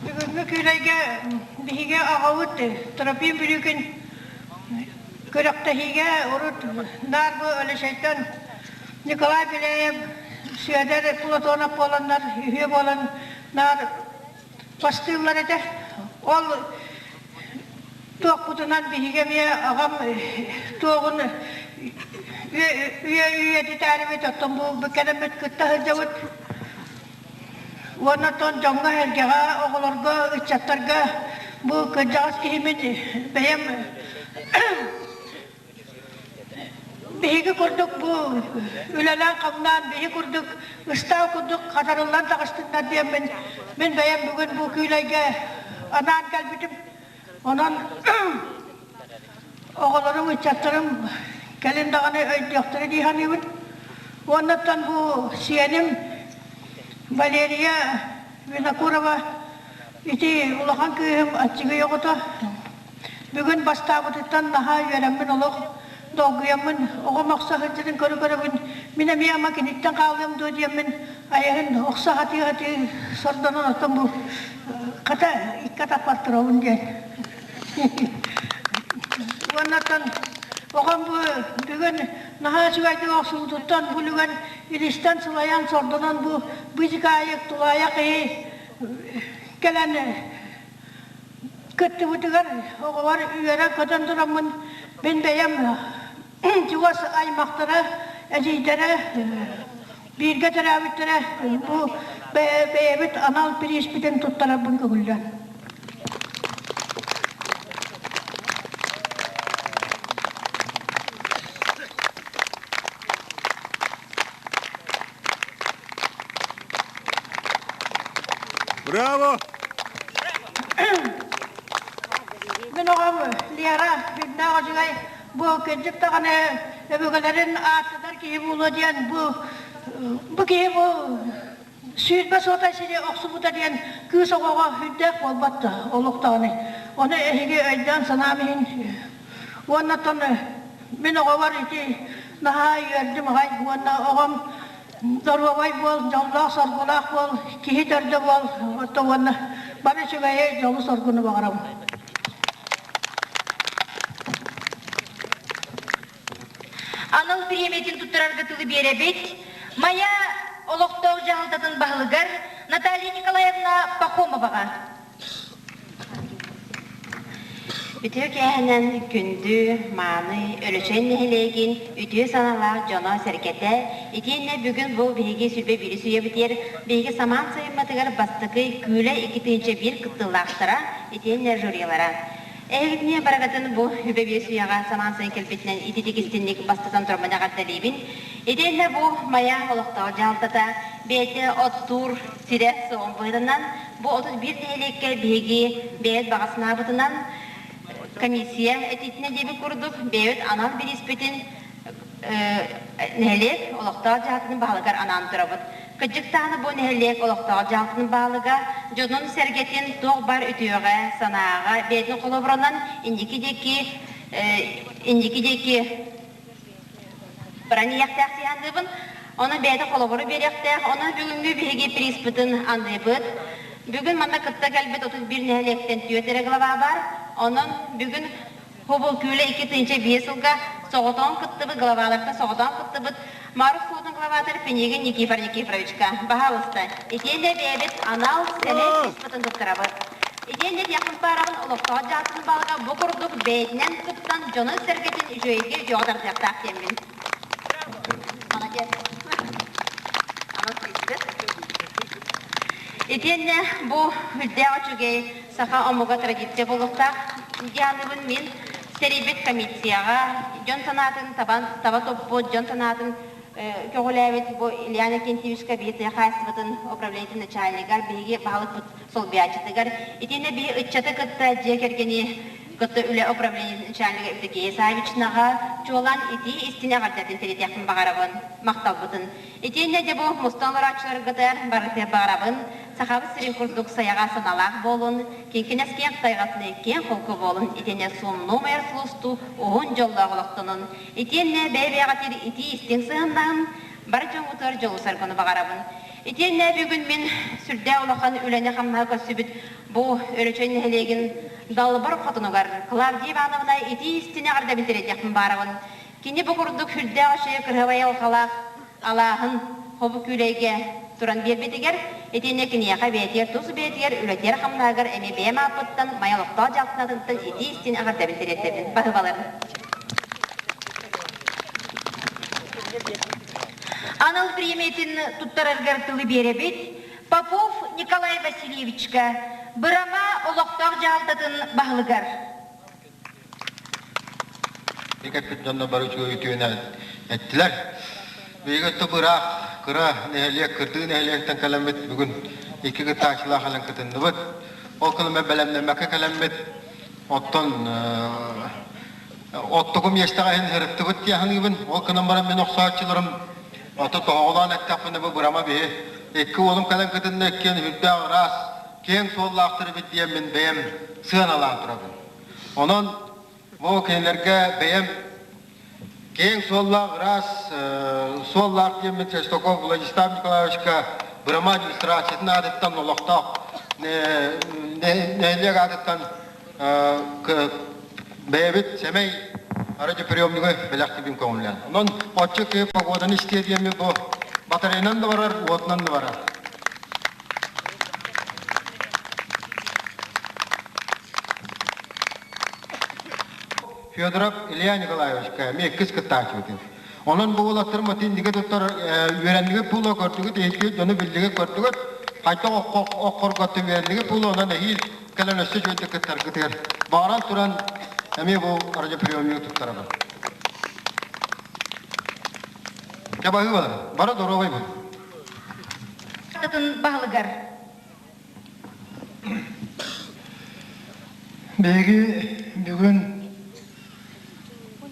Бүгүҥҥү күүлэйгэ биһиги аҕабыт Трофим Билюкин күрэхтэһиигэ урут наар бу Өлөчөйтөн Николай Беляев, Сүөдэр Платонов буоланнар үһүө буолан наар бастыыллар этэ. Ол туохпутунан биһиги эмиэ аҕам туоҕун үйэ үйэтитээрибит, оттон бу кэлэммит кытта сылдьабыт. Уонна оттон дьоҥҥо-сэргэҕэ, оҕолорго, ыччаттарга бу кырдьаҕас киһимит бэйэм Биһиги курдук бу үлэлээн-хамнаан биһи курдук ыстаал курдук хатарыллан таҕыстыннар диэммин мин бэйэм бүгүн бу күүлэйгэ анаан кэлбитим. Онон оҕолорум, ыччаттарым кэлин даҕаны өйдүөхтэрэ дии саныыбын. Уоннаттан бу сиэним Валерия Винокурова ити улахан кыыһым аччыгый оҕото. Бүгүн бастаабытыттан наһаа үөрэммин олох долгуйаммын, оҕом охсо сылдьарын көрө-көрөбүн, мин эмиэ ама киниттэн хаалыам дуо диэммин айаһын охсо сатыы-сатыы сордонон оттон бу хата икки атахпар турабын диэн. Уоннаттан оҕом бу бүгүн наһаа үчүгэйдик охсубутуттан бу үлүгэр илистэн сылайан сордонон бу быдьыкаайык тулаайах киһи кэлэн Кыттыбытыгар оҕолор үөрэн-көтөн тураммын, мин бэйэм чугас аймахтара, эдьиийдэрэ, бииргэ төрөөбүттэрэ бу бэйэбит анал бирииспитин туттарарбын көҥүллээн. Браво! Мин оҕом Лера Бирдаах Одьугай бу кырдьык даҕаны өбүгэлэрин ааттатар киһи буолуо диэн бу бу киһи бу 20 суотай сири охсубута диэн кыыс оҕоҕо үрдээх буолбат да олох даҕаны. Ону эһиги өйдөөн санаам иһин уонна оттон мин оҕобор ити наһаа үөрдүм аҕай уонна оҕом доруобай буол, дьоллоох-соргулаах буол, киһи төрдө буол, отто уонна бары үчүгэйи, дьолу-соргуну баҕарабын. Анал бириэмийэтин туттарарга тылы биэрэбит. Майа олохтоох дьаһалтатын баһылыгар Наталья Николаевна Пахомоваҕа. Үтүө кээһэнэн күндү, мааны Өлөчөй нэһилиэгин үтүө санаалаах дьоно-сэргэтэ, итиэннэ бүгүн бу биһиги сүлбэ биирис үйэбитигэр биһиги самаан сайыммытыгар бастакы Күүлэ 2001 кыттыылаахтара, итиэннэ жюрилара. Эһигитини барыгытын бу үбэ биэс үйэҕэ самаан сайын кэлбитинэн ититик истинник бастатан турман эҕэрдэлиибин. Итиэннэ бу Майа олохтоох дьаһалтата бэйэтэ оттуур сирэ суоҕун быһыытынан Бу 31 нэһилиэккэ биһиги бэйэбит баҕа санаабытынан комиссия этиитинэ диэбит курдук бэйэбит анал бирииспитин нэһилиэк олохтоох дьаһалтатын баһылыгар анаан турабыт. Кырдьык даҕаны бу нэһилиэк олохтоох дьаһалтатын баһылыга дьонун-сэргэтин туох баар үтүөҕэ, санааҕа бэйэтин холобурунан инники диэки инники диэки баран иһиэхтээх дии саныыбын. Онон бэйэтэ холобуру биэриэхтээх. Онон бүгүҥҥү биһиги призпытын аныыбыт. Бүгүн манна кытта кэлбит 31 нэһилиэктэн түөрт эрэ глава баар. Онон бүгүн Хобул Күүлэ 2005 сылга соҕотоҕун кыттыбыт, главалартан соҕотоҕун кыттыбыт. Марус суутун главатар Пинигин Никифор Никифоровичка, баһаалыста, итиэннэ бэйэбит анал сэмэй списбытын туттарабыт. Итиэннэ диэхпин баарабын олохтоох дьаһалтатын баһылыга бу курдук бэйэтинэн кыттан дьонун-сэргэтин үчүгэйгэ үтүөҕэ тардыахтаах диэммин. Молодец. Анал списпит. Итиэннэ бу үрдээх үчүгэй саха омуга традиция буолуохтаах дианыбын мин тэрийбит комиссияҕа дьон санаатын табан таба туппут, дьон санаатын көҕүлээбит бу Илья Иннокентьевичка биһи тыа хаһаайыстыбатын управлениетын начальнигар, биһиги баһылыкпыт солбуйааччытыгар, итиэннэ биһи ыччаты кытта дьиэ кэргэни кытта үлэ управлениетын начальнига Евдокия Савичнаҕа чуолаан итии истиҥ эҕэрдэтин тириэтиэхпин баҕарабын, махталбытын. Итиэннэ дьэ бу мустан олорооччуларгытыгар барытыгар баҕарабын, Сахабыт сирин курдук сайаҕас санаалаах буолун, киҥкинэс киэҥ тайҕатыныы киэҥ холку буолун, итиэннэ суомнуу майар сулустуу уһун дьоллоох олохтонун, итиэннэ бэйэ-бэйэҕитигэр итии-истиҥ сыһыаннаһын, бары дьоҥҥутугар дьолу-саргыны баҕарабын. Итиэннэ бүгүн мин сүрдээх улахан үлэни-хамнаһы көрсүбүт бу Өрөчөй нэһилиэгин Далбар хотунугар Клавдия Ивановна итии-истиҥ эҕэрдэбин тириэрдиэхпин баарабын. Кини бу курдук сүрдээх үчүгэй кырыһабай айылҕалаах алааһын хобу күүлэйгэ туран биэрбитигэр, итиэннэ киниэхэ бэйэтигэр тус бэйэтигэр үлэтигэр-хамнаһыгар эмиэ бэйэм ааппыттан Майа олохтоох дьаһалтатыттан итии-истиҥ эҕэрдэбин тириэрдэбин. Баһыыбаларын. Анал премиятын туттараргар тылы биэрэбит Попов Николай Васильевичка, Бырама олохтоох дьаһалтатын баһылыгар. Кэппит дьонно бары үчүгэй үтүөнэн эттилэр. Биһиги өттө быраах кыра нэһилиэк, кырдыы нэһилиэктэн кэлэммит бүгүн икки кыттааччылаах кэлэн кытынныбыт. Ол кылыма бэлэмнэммэккэ кэлэммит, оттон оттугу миэстэҕэ иһин сырыттыбыт дии саныыбын. Ол гынан баран мин охсооччуларым ото тоһоҕолоон эттэхпинэ бу бырама биһи икки уолум кэлэн кытынна иккиэн үрдээх ыраас киэҥ суоллаахтар эбит диэн мин бэйэм сыаналаан турабын. Онон бу кинилэргэ бэйэм киэҥ суоллаах, ыраас суоллаах диэммин Шестаков Владислав Николаевичка Бырама администрациятын аатыттан олохтоох нэһилиэк аатыттан бэйэбит сэмэй радиоприемнигы бэлэхтиибин көҥүллээн. Онон оччо киһи погоданы истиэ диэммин бу батареянан да барар, уотунан да барар. Федоров Илья Николаевичка эмиэ иккис кыттааччыбытын. Онон бу уолаттарым отиндигэ туттар үөрэннигит буолуо көрдүгүт, иһиттигит, дьону биллигит көрдүгүт. Хайдах оккорготто үөрэннигит буолуо, онон эһиил кэлэн өссө үчүгэйдик кыттаргытыгар баҕаран туран эмиэ бу радиоприемнигы туттарабын. Дьэ баһыыбалар, бары доруобай буолун. Баһылыгар Биһиги бүгүн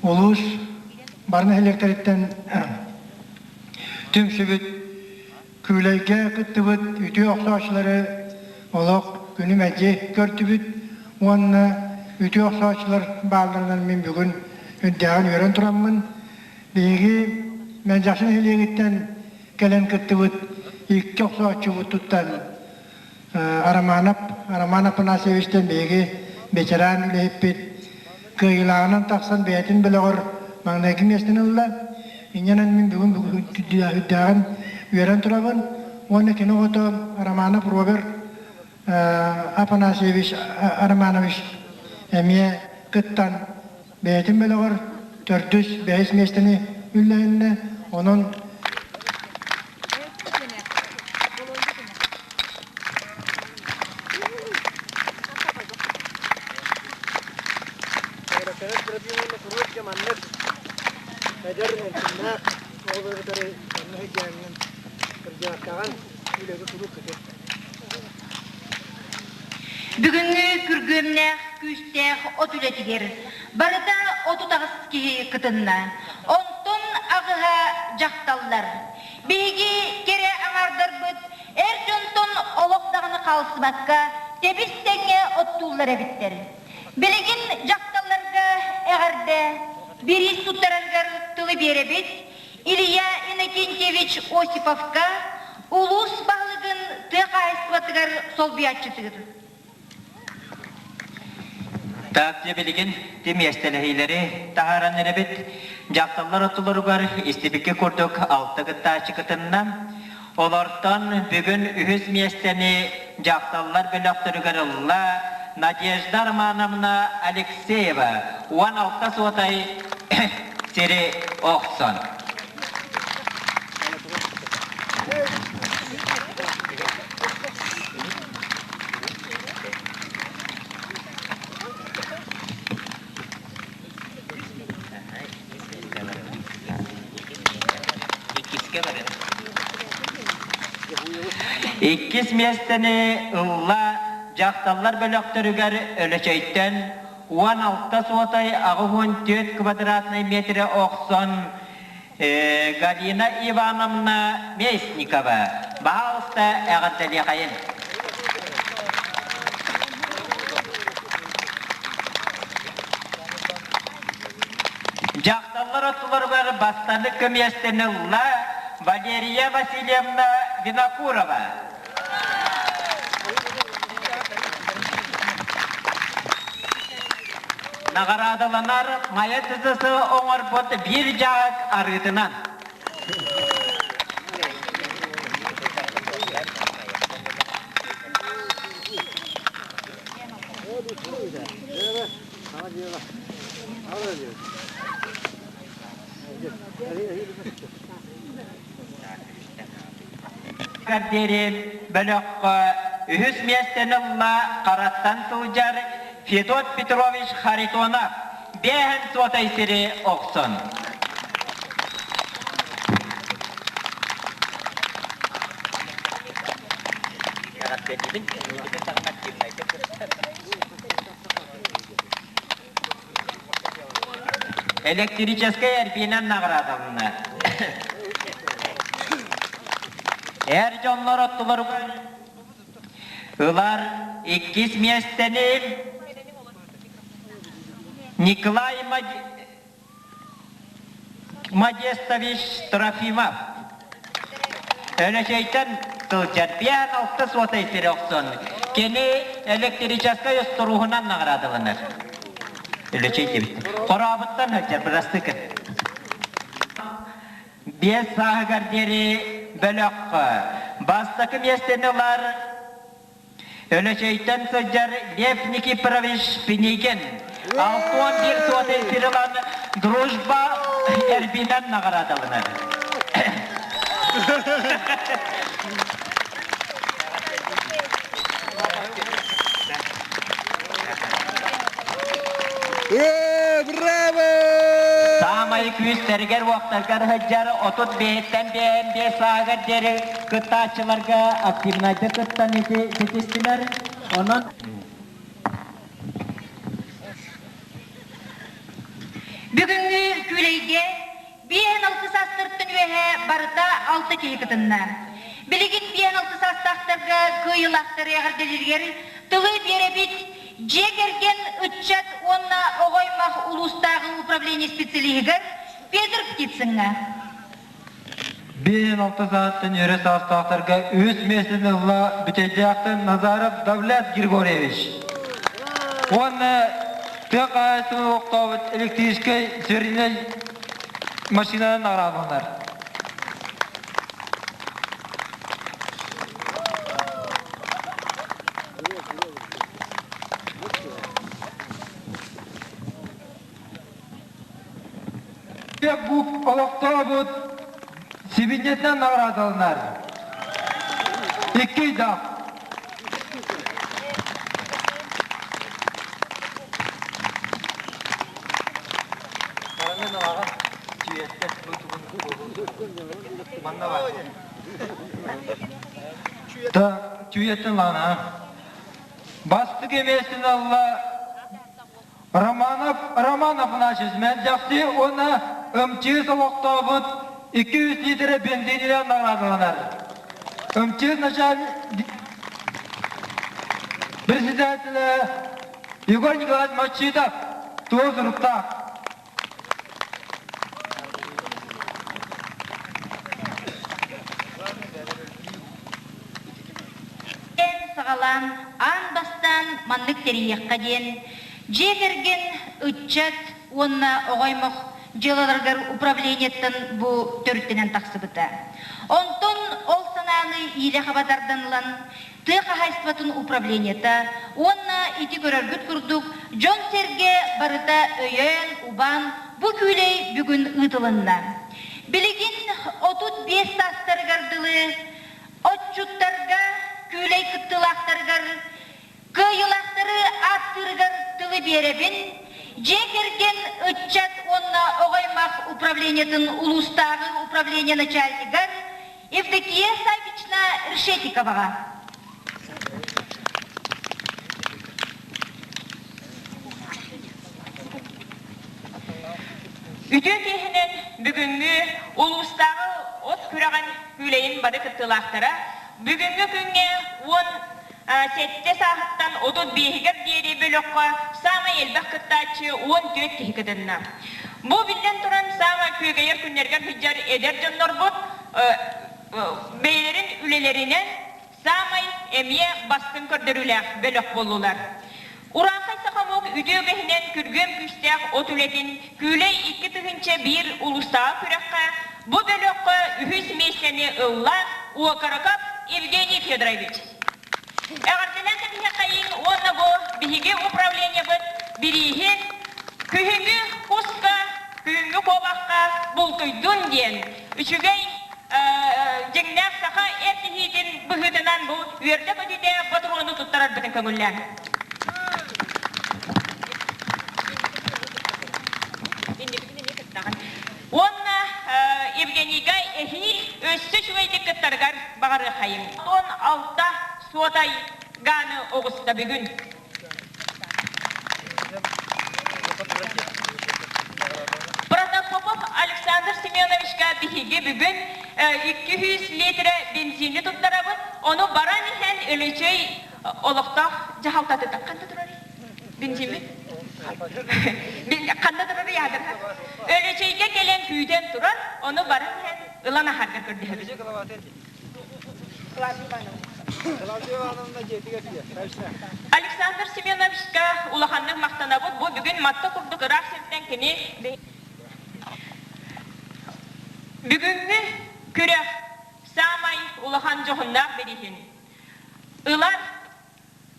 улуус бары нэһилиэктэриттэн түмсүбүт, күүлэйгэ кыттыбыт үтүө охсооччулары олох күнү мэлдьи көрдүбүт уонна үтүө охсооччулар баалларынан мин бүгүн үрдээҕин үөрэн тураммын, биһиги Мэлдьэхси нэһилиэгиттэн кэлэн кыттыбыт икки охсооччубут туттан Романов Роман Афанасьевичтан биһиги ветеран үлэһиппит кыайыылааҕынан тахсан бэйэтин бөлөҕөр маҥнайгы миэстэни ылла. Инньэнэн мин бүгүн үрдээҕин үөрэн турабын уонна кини оҕото Романов Роберт Афанасьевич Романович эмиэ кыттан бэйэтин бөлөҕөр төрдүс, бэһис миэстэни үллэһиннэ. Онон Эдэр эрчимнээх оҕолору кытары онно сылдьаҥҥын кырдьаҕастаҕын үлэгэ куруук кытын. Бүгүҥҥү күргүөмнээх, күүстээх от үлэтигэр барыта 38 киһи кытынна. Онтон аҕыһа дьахталлар. Биһиги кэрэ аҥаардарбыт эр дьонтон олох даҕаны хаалсыбакка тэбис-тэҥҥэ оттууллар эбиттэр. Билигин дьахталларга эҕэрдэ бириис туттарарыгар тылы биэрэбит Илья Иннокентьевич Осиповка улуус баһылыгын тыа хаһаайыстыбатыгар солбуйааччытыгар. Так, дьэ билигин ти миэстэлэһиилэри таһааран эрэбит. Дьахталлар оттуларыгар истибиккэ курдук алта кыттааччы кытынна. Олортон бүгүн үһүс миэстэни дьахталлар бөлөхтөрүгэр ылла Надежда Романовна Алексеева 16 суотай сири охсон. Иккис миэстэни ылла дьахталлар бөлөхтөрүгэр Өлөчөйтөн 16 суотай 84 квадратнай метрэ охсон Галина Ивановна Местникова. Баһаалыста эҕэрдэлиэхэйин. Дьахталлар оттуларыгар бастакы көмүөстэни ылла Валерия Васильевна Винокурова. Наҕараадаланар Майа ТСС оҥорбут биир дьаһык арыытынан. Диэри бөлөххө үһүс миэстэни ылла Хараттан сылдьар Федот Петрович Харитонов биэһин суотай сири охсон. Электрическэй эрбиинэн наҕараадаланна. Эр дьоннор оттуларыгар ылар иккис миэстэни Николай Модестович Трофимов. Өлөчөйтөн сылдьар биэс алта суотай сири охсон, кини электрическай устуруһунан наҕараадаланар. Өлөчөй диэбит. Хорообуттан сылдьар бырастык. Биэс сааһыгар диэри бөлөххө бастакы миэстэни ылар Өлөчөйтөн сылдьар Лев Никифорович Пинигин 61 суотай сир ылан Дружба эрбинэн наҕараадаланар. Браво! Саамай күүстэригэр-уохтаргар сылдьар 35-тэн 55 сааһыгар диэри кыттааччыларга активнайдык кыттан ситистилэр. Онон Бүгүҥҥү күүлэйгэ биэһин алты саастартан үөһэ барыта алта киһи кытынна. Билигин биэһин алты саастаахтарга кыайыылаахтары эҕэрдэлииригэр тылы биэрэбит дьиэ кэргэн, ыччат уонна оҕо аймах улуустааҕы управление специалиһыгар Петр Птицыҥҥа. Биэһин алта саастан үөрэ саастаахтарга үс миэстэни ылла Бүтэйдээхтэн Назаров Давлет Григорьевич. Уонна тыа хаһаайыстыбатын олохтообут электрическэй сэринэй машинанан наҕараадаланар. Бу олохтообут сибинньэтинэн наҕараадаланар. Икки ыйдаах. Так, чүйеттен лана. Бастык эмесин алла Романов Роман Афанасьевич Мэлдьэхси уонна МЧС олохтообут 200 литрэ бензининэн наҕараадаланар. МЧС начальник председателэ Егор Николаевич Мачитов туос суруктаах. Саҕалаан аан бастаан маннык тэрийиэххэ диэн дьиэ кэргэн, ыччат уонна оҕо аймах дьыалаларыгар управлениеттан бу төрүттэнэн тахсыбыта. Онтон ол санааны иилэ хаба тардан ылан, тыа хаһаайыстыбатын управлениета уонна ити көрөргүт курдук дьон-сэргэ барыта өйөөн, убаан бу күүлэй бүгүн ыытылынна. Билигин 35 саастарыгар дылы отчуттарга, күүлэй кыттыылаахтарыгар кыайыылаахтары ааттыырыгар тылы биэрэбин, дьиэ кэргэн, ыччат уонна оҕо аймах управлениетын улуустааҕы управление начальнигар Евдокия Саввична Решетниковаҕа. Үтүө киэһэнэн бүгүҥҥү улуустааҕы от күрэҕин күүлэйин бары кыттыылаахтара бүгүҥҥү күҥҥэ 17 сааһыттан 35-гэр диэри бөлөххө саамай элбэх кыттааччы 14 киһи кытынна. Бу биллэн туран саамай күөгэйэр күннэригэр сылдьар эдэр дьоннорбут бэйэлэрин үлэлэринэн саамай эмиэ бастыҥ көрдөрүүлээх бөлөх буоллулар. Урааҥхай сахамук үтүө үгэһинэн күргүөм күүстээх от үлэтин Күүлэй 2001 улуустааҕы күрэххэ бу бөлөххө үһүс миэстэни ылла Окороков Евгений Федорович. Эҕэрдэлээн кэбиһиэххэйиҥ уонна бу биһиги управлениебыт бирииһин күһүҥҥү куска, күһүҥҥү куобахха бултуйдун диэн үчүгэй дьиҥнээх саха эр киһитин быһыытынан бу үөрдэ-көтүтэ ботуруону туттарарбытын көҥүллээн. Уонна Евгенийга эһиил өссө үчүгэйдик кыттарыгар баҕарыахайым. 16 суотай гааны оҕуста бүгүн. Протопопов Александр Семеновичка биһиги бүгүн 200 литрэ бензини туттарабыт. Ону баран иһэн Өлөчөй олохтоох дьаһалтатыттан ханна турарый? Бензиммит? Ханна турарый аадырга? Өлөчөйгө кэлэн күүтэн турар, ону баран иһэн ылан аһарга көрдөһөбүт. Александр Семеновичка улаханнык махтанабыт. Бу бүгүн Матта курдук ыраах сиртэн кини бүгүҥҥү күрэх саамай улахан дьоһуннаах бирииһин ылар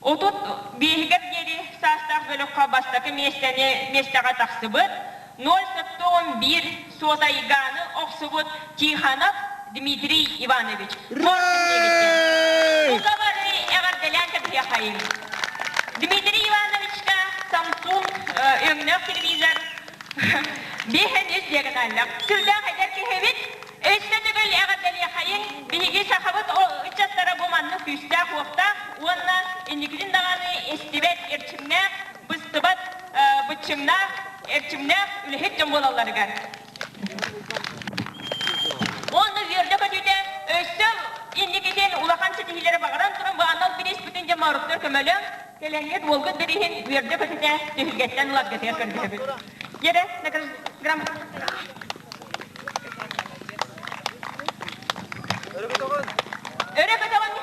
35-гэр диэри саастаах бөлөххө бастакы миэстэни миэстэҕэ тахсыбыт 0,1 суотайгааны охсубут Тихонов Дмитрий Иванович. Бука бары эҕэрдэлээн кэбиһиэхэйиҥ. Дмитрий Ивановичка Samsung өҥнөөх телевизор биэһэн үс диагоналлаах. Сүрдээх эдэр киһибит. Өссө төгүл эҕэрдэлиэхэйиҥ. Биһиги сахабыт ыччаттара бу маннык күүстээх-уохтаах уонна инникитин даҕаны эстибэт эрчимнээх, быстыбат быччыҥнаах, эрчимнээх үлэһит дьон буолалларыгар. Уонна үөрдэ-көтүтэ өссө инникитин улахан ситиһиилэри баҕаран туран бу анал бирииспитин дьэ мооруктар көмөлөөн кэлэҥҥит уолгут бирииһин үөрдэ-көтүтэ түһүлгэттэн ыларгытыгар көрдөһөбүт. Дьэрэ, грамота. Өрө көтөҕүн! Өрө көтөҕүн!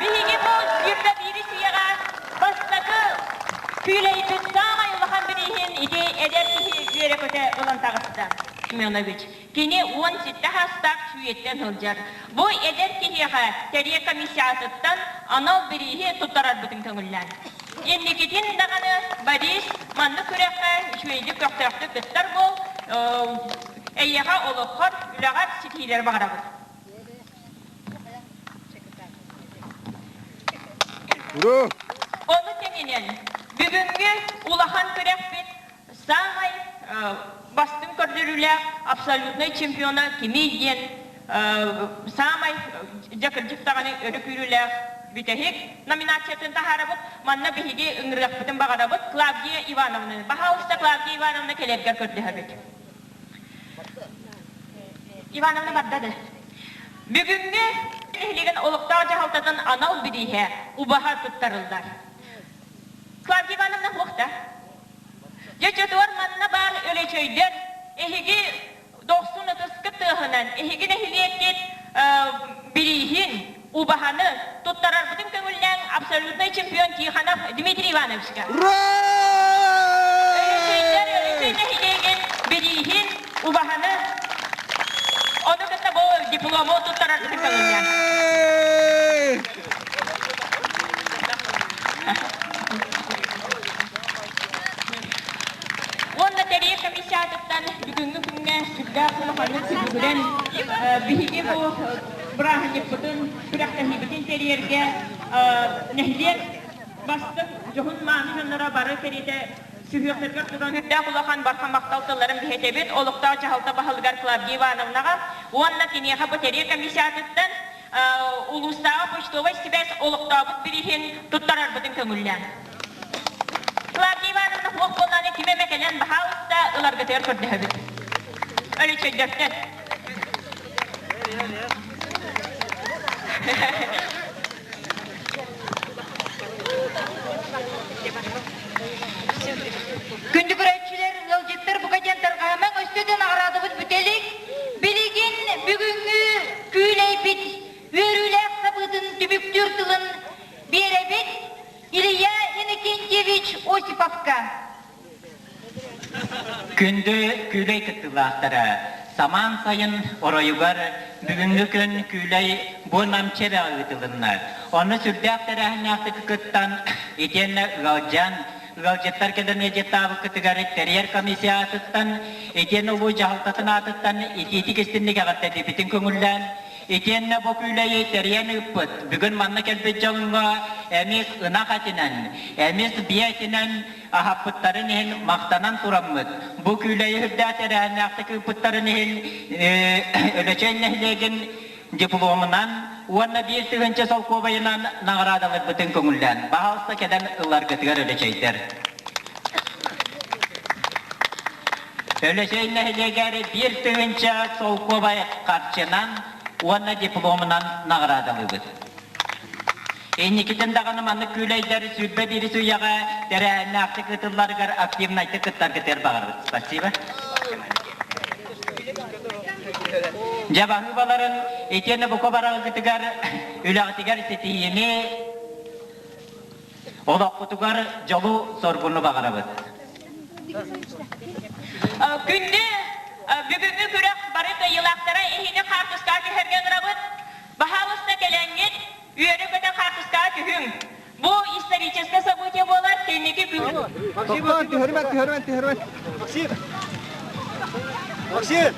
Биһиги бу сүүрбэ биирис үйэҕэ бастакы күүлэйбит саамай улахан бирииһин ити эдэр киһи үөрэ-көтө ылан таҕыста. Семенович. Кини 17 саастаах Чүүйэттэн сылдьар. Бу эдэр киһиэхэ тэрийэр комиссиятыттан анал бирииһи туттарарбытын көҥүллээн. Инникитин даҕаны Борис маннык күрэххэ үчүгэйдик көхтөөхтүк кыттар буол, эйиэхэ олоххор, үлэҕэр ситиһиилэри баҕарабыт. Ону тэҥинэн бүгүҥҥү улахан күрэхпит саамай бастыҥ көрдөрүүлээх абсолютнай чемпиона кимий диэн саамай дьэ кырдьык даҕаны өрө күүрүүлээх бүтэһик номинациятын таһаарабыт. Манна биһиги ыҥырыахпытын баҕарабыт Клавдия Ивановнаны. Баһаалыста Клавдия Ивановна кэлэргэр көрдөһөбүт. Ивановна барда да. Бүгүҥҥү нэһилиэгин олохтоох дьаһалтатын анал бирииһэ убаһа туттарыллар. Клавдия Ивановна хуохта. Дьэ, чотуор манна баар өлөчөйдөр, эһиги дохсун ытыскыт тыаһынан, эһиги нэһилиэккит бирииһин, убаһаны туттарарбытын көҥүллээн абсолютнай чемпион Тихонов Дмитрий Ивановичка. Өлөчөйдөр Өлөчөй нэһилиэгин Биһиги бу бырааһынньыкпытын, күрэхтэһиибитин тэрийэргэ нэһилиэк бастыҥ дьоһун-мааны дьонноро бары кэриэтэ сүһүөхтэригэр туран үрдээх улахан барҕа махтал тылларын биһэтэбит олохтоох дьаһалта баһылыгар Клавдия Ивановнаҕа уонна киниэхэ бу тэрийэр комиссиятыттан улуустааҕы почтовай сибээс олохтообут бирииһин туттарарбытын көҥүллээн. Клавдия Ивановна суох буоллаҕына ким эмэ кэлэн баһаалыста ыларгытыгар көрдөһөбүт. Өлөчөйдөртөн. Күндү көрөөччүлэр, ыалдьыттар бука диэн тарҕаһымаҥ, өссө да наҕараадабыт бүтэлик. Билигин бүгүҥҥү күүлэйбит үөрүүлээх сабыытын түмүктүүр тылын биэрэбит Илья Иннокентьевич Осиповка. Күндү күүлэй кыттыылаахтара, самаан сайын оройугар бүгүҥҥү күн күүлэй бу намчы эбэҕэ ыытылынна. Онно сүрдээх тэрээһиннээхтик кыттан, итиэннэ ыалдьан, ыалдьыттар кэлэн ыалдьыттаабыккытыгар тэрийэр комиссия аатыттан, итиэннэ улуу дьаһалтатын аатыттан итиитик истинник эҕэрдэлиибитин көҥүллээн, Итиэннэ бу күүлэйи тэрийэн ыыппыт, бүгүн манна кэлбит дьоҥҥо эмис ынах этинэн, эмис биэ этинэн аһаппыттарын иһин махтанан тураммыт, бу күүлэйи үрдээх тэрээһиннээхтик ыыппыттарын иһин Өлөчөй нэһилиэгин дипломунан уонна 1 000 солкуобайынан наҕараадаларбытын көҥүллээн, баһаалыста кэлэн ыларгытыгар өлөчөйдөр. Өлөчөй нэһилиэгэр 1 000 солкуобай харчынан уонна дипломунан наҕараадалыыбыт. Инникитин даҕаны маннык күүлэйдэр 21 үйэҕэ тэрээһиннээхтик ыытылларыгар активнайдык кыттаргытыгар баҕарабыт. Спасибо. Дьэ баһыыбаларын итиэннэ бука бараргытыгар үлэҕитигэр ситиһиини Олоххутугар дьолу-соргуну баҕарабыт. Күндү бүгүҥҥү күрэх бары кыайыылаахтара эһини хаартыскаҕа түһэргэ ыҥырабыт. Баһаалыста кэлэҥҥит, үөрэ-көтө хаартыскаҕа түһүҥ. Бу историческое событие буолар кэнники күн. Максим, түһэрмэн, түһэрмэн, түһэрмэн. Максим! Максим!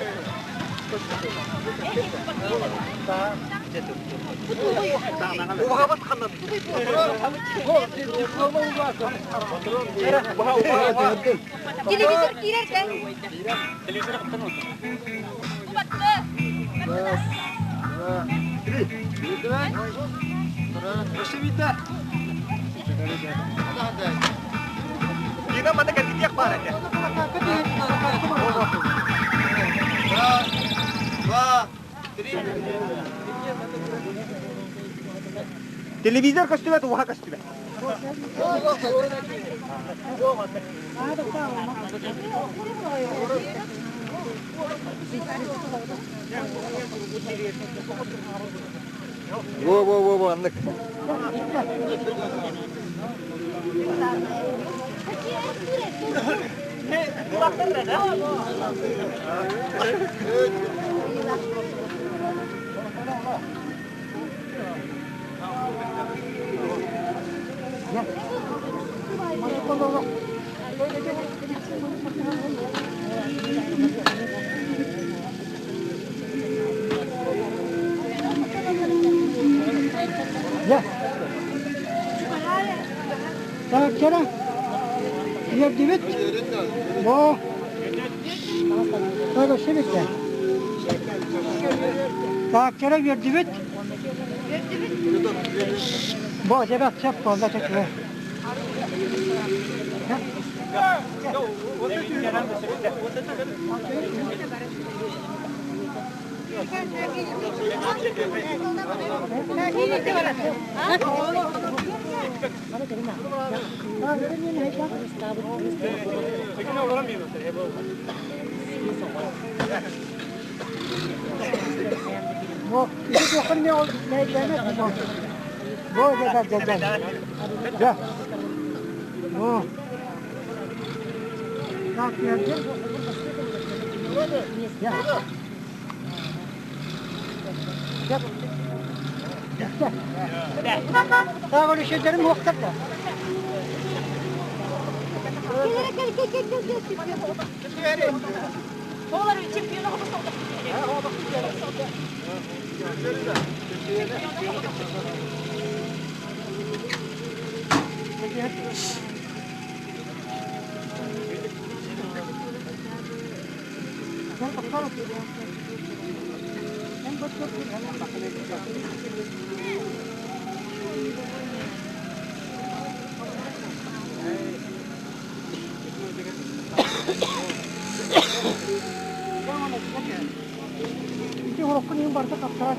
Телевизор киирэр да? Дина маны кэлгитиэх баар этэ. Два, три. Телевизор көстүбэт, уха көстүбэт. Во-во-во-во, аннык. Таактара үөрдүбүт. Бо Көрөсүбүт Таактара үөрдүбүт. Бо дебат сеп болла чөчүө. Ити урукку ньыым барыта хаптара.